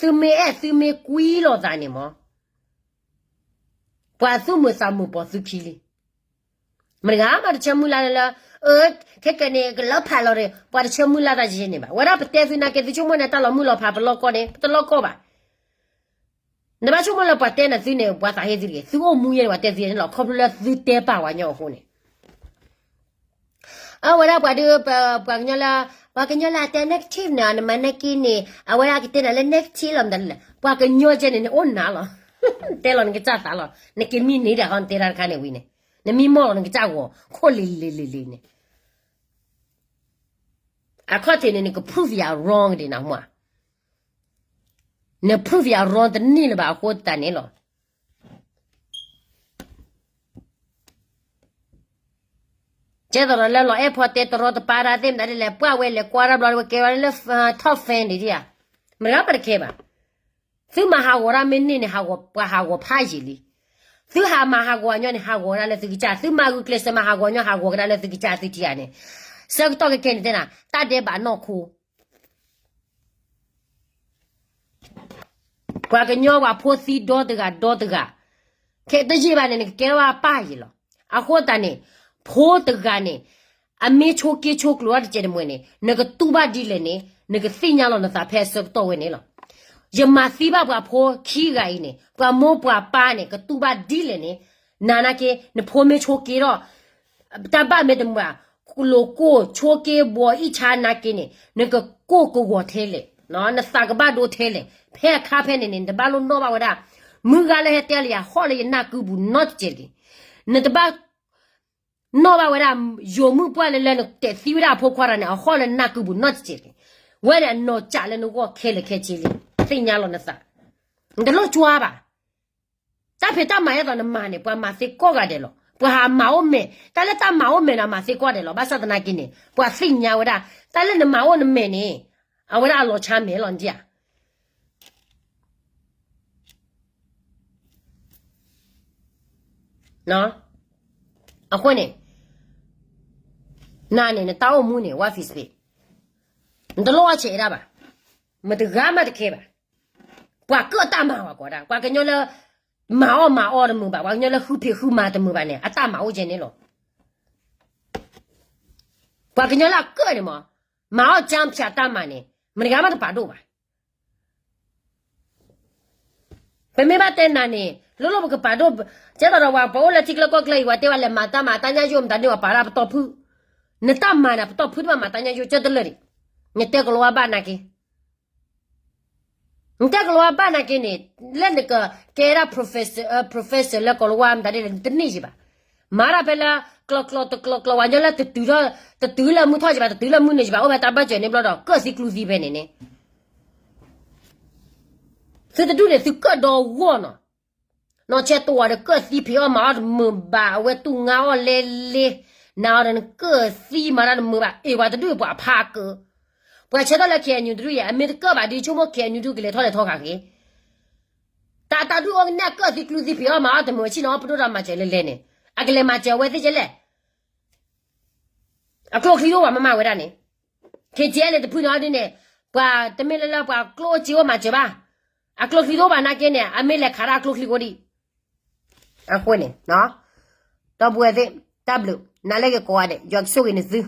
သုမ့ၢ်အဲၣ်သုမ့ၢ်ကွံလိာ်သးန့ၣ်မး, ပှၤသူၣ်မုာ်သးမုာ်ပိာ်သုခံလံ. မတၤဂၤမးတဆၢမုၢ်လၢ်လၢလၢ, အၢ, ခဲကနံၣ်န့ၣ် ကလီၤဖးလီၤဒီး ပှၤတဆၢမုၢ်လၢ်တၢ်ယဲန့ၣ်ဘၣ်. ဝဲဒၣ်ပတဲသုနာ်က့ သုဆိကမိၣ်န့ၣ် တၢ်လီၤမုၢ်လီၤဖး ပလီၢ်ကီၢ်န့ၣ် ပတလီၢ်ကီၢ်ဘၣ်. နဘၣ်ဆိကမိၣ်လၢပှၤတဲနၤသုန့ၣ် ပှၤသးဟ့သုတဂ့ၤ, သုအိၣ်မူယဲန့ၣ် ပှၤတဲသုန့ၣ်လီၤ. ခီဖျိလၢသုတဲပာ်ပှၤကညီအဃိန့ၣ် အဝဲဒၣ်ပှၤဒုး ပှၤကညီလၢ ပှၤကညီလၢအတဲ negative န့ၣ် နမၤနာ်က့န့ၣ် အဝဲဒၣ်ကတဲနၤလၢ negative လီၤ မတၤလဲၣ်. ပှၤကညီကဲန့ၣ် နအိၣ်နၤလီၤ. တဲလီၤနကစၢ်သးလီၤ. နကမံန့ၢ်ဒၣ်ဃီနတဲတၢ်တခါန့ၣ်ဝံၤန့ၣ် နမံမီၢ်လီၤနကစၢ်ဂီၤ ခိၣ်လ့ၤလ့ၤလ့ၤလ့ၤန့ၣ် အခီၣ်ထံးန့ၣ် နက prove ယၤ wrong ဒံးနမ့ၢ် န prove ယၤ wrong တန့ၢ်လၢၤဘၣ်အဃိသတးန့ၣ်လီၤ. ကဲသိးဒီးလၢလီၤအဲၣ်ဖီတဲတရီတပါတၢ်သ့ၣ်မတၤဒ်လဲၣ် ပှၤဝဲလဲၤကွၢ်တၢ်ဘျီဝဲကဲဝဲလၢ top fan ဒံးဧါ. မတၤဂၤမးတခဲဘၣ်. သုမၤဟးဂီၤတၢ်မ့ၢ်န့ၢ်န့ၣ် ဟးဂီၤပှၤဟးဂီၤဖးယံာ်လံ. သုဟးမၤဟးဂီၤအညီန့ၣ် ဟးဂီၤဝဲဒၣ်လၢသုကစၢ်, သုမၤဂုာ်ကျဲးစၢးမၤဟးဂီၤအညီ ဟးဂီၤကဒါလၢသုကစၢ်သုထံၣ်ဧါန့ၣ်. ဆၢကတီၢ်ခဲကနံၣ်န့ၣ်တဲနၤ တၢ်ဒဲးဘးနီၢ်ခိ ပှၤကညီပှၤဖိသံဒီတဂၤဒီတဂၤ, ခဲတယံာ်ဘၣ်န့ၣ် နကကဲထီၣ်ဘၣ်ပၢ်ယံာ်လီၤ. အဃိသတးန့ၣ် ဖိတဂၤန့ၣ် အမ့ၢ်ဆိးက့ဆိးကျိၤတစဲးတမှဲၤန့ၣ် နကတူၢ်ဘၣ်ဒ်လဲၣ်န့ၣ် နကသ့ၣ်ညါလီၤနသးဖဲအဆၢကတီၢ်ဝဲန့ၣ်လီၤ. ယမၤသံဘၣ်ပှၤဖိခံဂၤအံၤန့ၣ် ပှၤမိၢ်ပှၤပၢ်န့ၣ် ကတူၢ်ဘၣ်ဒ်လဲၣ်န့ၣ် နၤနာ်က့ နဖိမ့ၢ်ဆိးက့ဒီး တၢ်ဘၣ်မ့ၢ်တမုာ်ဘၣ်, လိၤကိၢ်ဆိးက့ဘှီအံၣ်ဆါနာ်က့န့ၣ် နကကိၢ်ကဝီၤထဲလဲၣ်, နသးကဘၣ်ဒိထဲလဲၣ်, ဖဲအခါဖဲန့ၣ်န့ၣ် နတဘၣ်လိၣ်နီၣ်ဘၣ်ဝဲဒၣ် မုၢ်ဂၤလၢဟဲတဲလၢယၤဟီၣ်လၢယနၢ်ကုပူၤနီတစဲးတဂ့ၤ. နတဘၣ်နီၣ်ဘၣ်ဝဲဒၣ် ယိၤမုၣ်ပှၢ်လၢလၢနတဲသံဝဲဒၣ်အဖိခွါတဂၤန့ၣ် အဟီၣ်လၢနနၢ်ကုပူၤနီတစဲးတဂ့ၤ. ဝဲန့ၣ်အနီၢ်ကၠးလၢနဂီၢ်ခဲလၢာ်ခဲဆ့လံ. သ့ၣ်ညါလီၤနသး, နတလိၣ်ကွၢ်ဘၣ်. တၢ်ဖံးတၢ်မၤဒ်သိးနမၤန့ၣ် ပှၤမၤသ့ကိးဂၤဒဲးလီၤ. ပှၤဟးမၤအိၣ်မဲာ်, တၢ်လၢတၢ်မၤအိၣ်မဲာ်န့ၣ် မၤသ့ကိးဂၤဒဲးလီၤ. ဘၣ်ဆၣ်သနာ်က့န့ၣ် ပှၤသ့ၣ်ညါဝဲဒၣ် တၢ်လၢနမၤအိၣ်နမဲာ်န့ၣ် အဝဲဒၣ်အလီၤဆါမဲာ်လီၤ နထံၣ်ဧါ. အဃိန့ၣ် နၤန့ၣ် နတၢ်အိၣ်မူန့ၣ် ဝါ Facebook နတလိၣ်အီၣ်ဆဲးဒၣ်ဘၣ်. မတၤဂၤမးတခဲဘၣ်. ပှၤကၢၣ်တၢ်မၤဝဲကိးဒၣ် ပှၤကညီလၢ မၤအီၣ်မၤအီတမုာ်ဘၣ်, ပှၤကညီလၢဃုဖံးဃုမၤတမုာ်ဘၣ်န့ၣ် အတၢ်မၤအိၣ်ကဲန့ၣ်လီၤ. ပှၤကညီလၢအကၢၣ်န့ၣ်မး, မၤအီၣ်ကၠၢဖၠးတၢ်မၤန့ၣ် မတဂၤမးတပာ်ဒိၣ်ဘၣ်. ပမ့ၢ်ဘၣ်တဲနၤန့ၣ် လိၣ်လိၣ်ပကပာ်ဒိၣ်, ကဲသိးဒီးပှၤ ပအိၣ်လၢထံကျၢကီၢ်ကျၢအံၤ ပှၤတဲဝဲလဲၤမၤတၢ်မၤ တၢ်ညၣ်ယိၣ်မတၤန့ၣ် ပှၤပာ်ဒၣ်ပတီၢ်ဖုၣ်, နတၢ်မၤန့ၣ် ပတီၢ်ဖုၣ်တဘၣ်မၤတၢ်ညၣ်ယိၣ်ကၢတလၢာ်ဒံး, နတဲကလီၤဝါဘၣ်နာ်က့ နတဲကလီၤဝါဘၣ်နာ်က့န့ၣ်, လၢနကကဲဒၣ် professor, professor လၢကလီၤဝါမတၤဒ်လဲၣ် နတန့ၢ်ယံၤဘၣ်. မၤတၢ်ဖဲလၢ ကျီကျီတကျီကျီ ပှၤကညီလၢတတုၤထီၣ်, တတုၤလၢမုၢ်ထီၣ်ယံၤဘၣ်, တတုၤလၢမုၢ်နုာ်ယံၤဘၣ်, အိၣ်ဖဲတၢ်ဘၢၣ်စၢၤန့ၣ်ဘျီဒီး ကၢၣ်သံကျူသံဖဲန့ၣ်န့ၣ် သုတဒူၣ်န့ၣ် သုကၢၣ်ဒီဂီၢ်နီၤ. နီၢ်ဆဲးတဝီၤဒီး ကၢၣ်သံဖံးအီၣ်မၤအီၣ်တမုာ်ဘၣ်, အဝဲတူၢ်ငါအီၣ်လဲလဲ, နၤအီၤဒီးနကၢၣ်သံမၤတၢ်တမုာ်ဘၣ်, အ့ၣ် ပှၤတဒူၣ်အံၤပှၤအဖးကၢ, ပှၤဆၢထၢၣ်လၢ K N U တဒူၣ်အံၤ အမ့ၢ်တကၢၣ်ဘၣ်ဒီး ဆိကမိၣ် K N U တဒူၣ်ကလဲၤထီၣ်လဲၤထီၣ်ဃာ်က့ၤ, တၢ်တၢ်ဒူၣ်အိၣ်ကနဲၣ် ကၢၣ်သံကျူသံဖံးအီၣ်မၤအီၣ်တမုာ် ဆ့ၣ်နီၤအီၣ်ပဒိၣ်ဒီးမၤစၢၤလဲလဲန့ၣ်, အကလဲၤမၤစၢၤအဝဲသ့ၣ်ကဲလဲၣ် အကျိချံတအိၣ်ဘၣ် မ့ၢ်မၤဝဲဒၣ်န့ၣ်, K T L န့ၣ် တဖုန့ၣ်အီၤဒ်န့ၣ်, ပှၤတမ့ၢ်လၢလၢပှၤကျိၣ်စ့အိၣ်မၤစၢၤဘၣ်, အကျိချံတအိၣ်ဘၣ်နာ်က့န့ၣ် အမ့ၢ်လဲၤခးဒၣ်အကျိချံကိးဒံး, အဃိန့ၣ်, ဒီပုၢ်ဝဲၢ်သ့ၣ်, တၢ်ဘျုး, နၤလၢဂ့ၤကိးဂၤဒဲး ယွၤကဆိၣ်ဂ့ၤန့ၢ်သု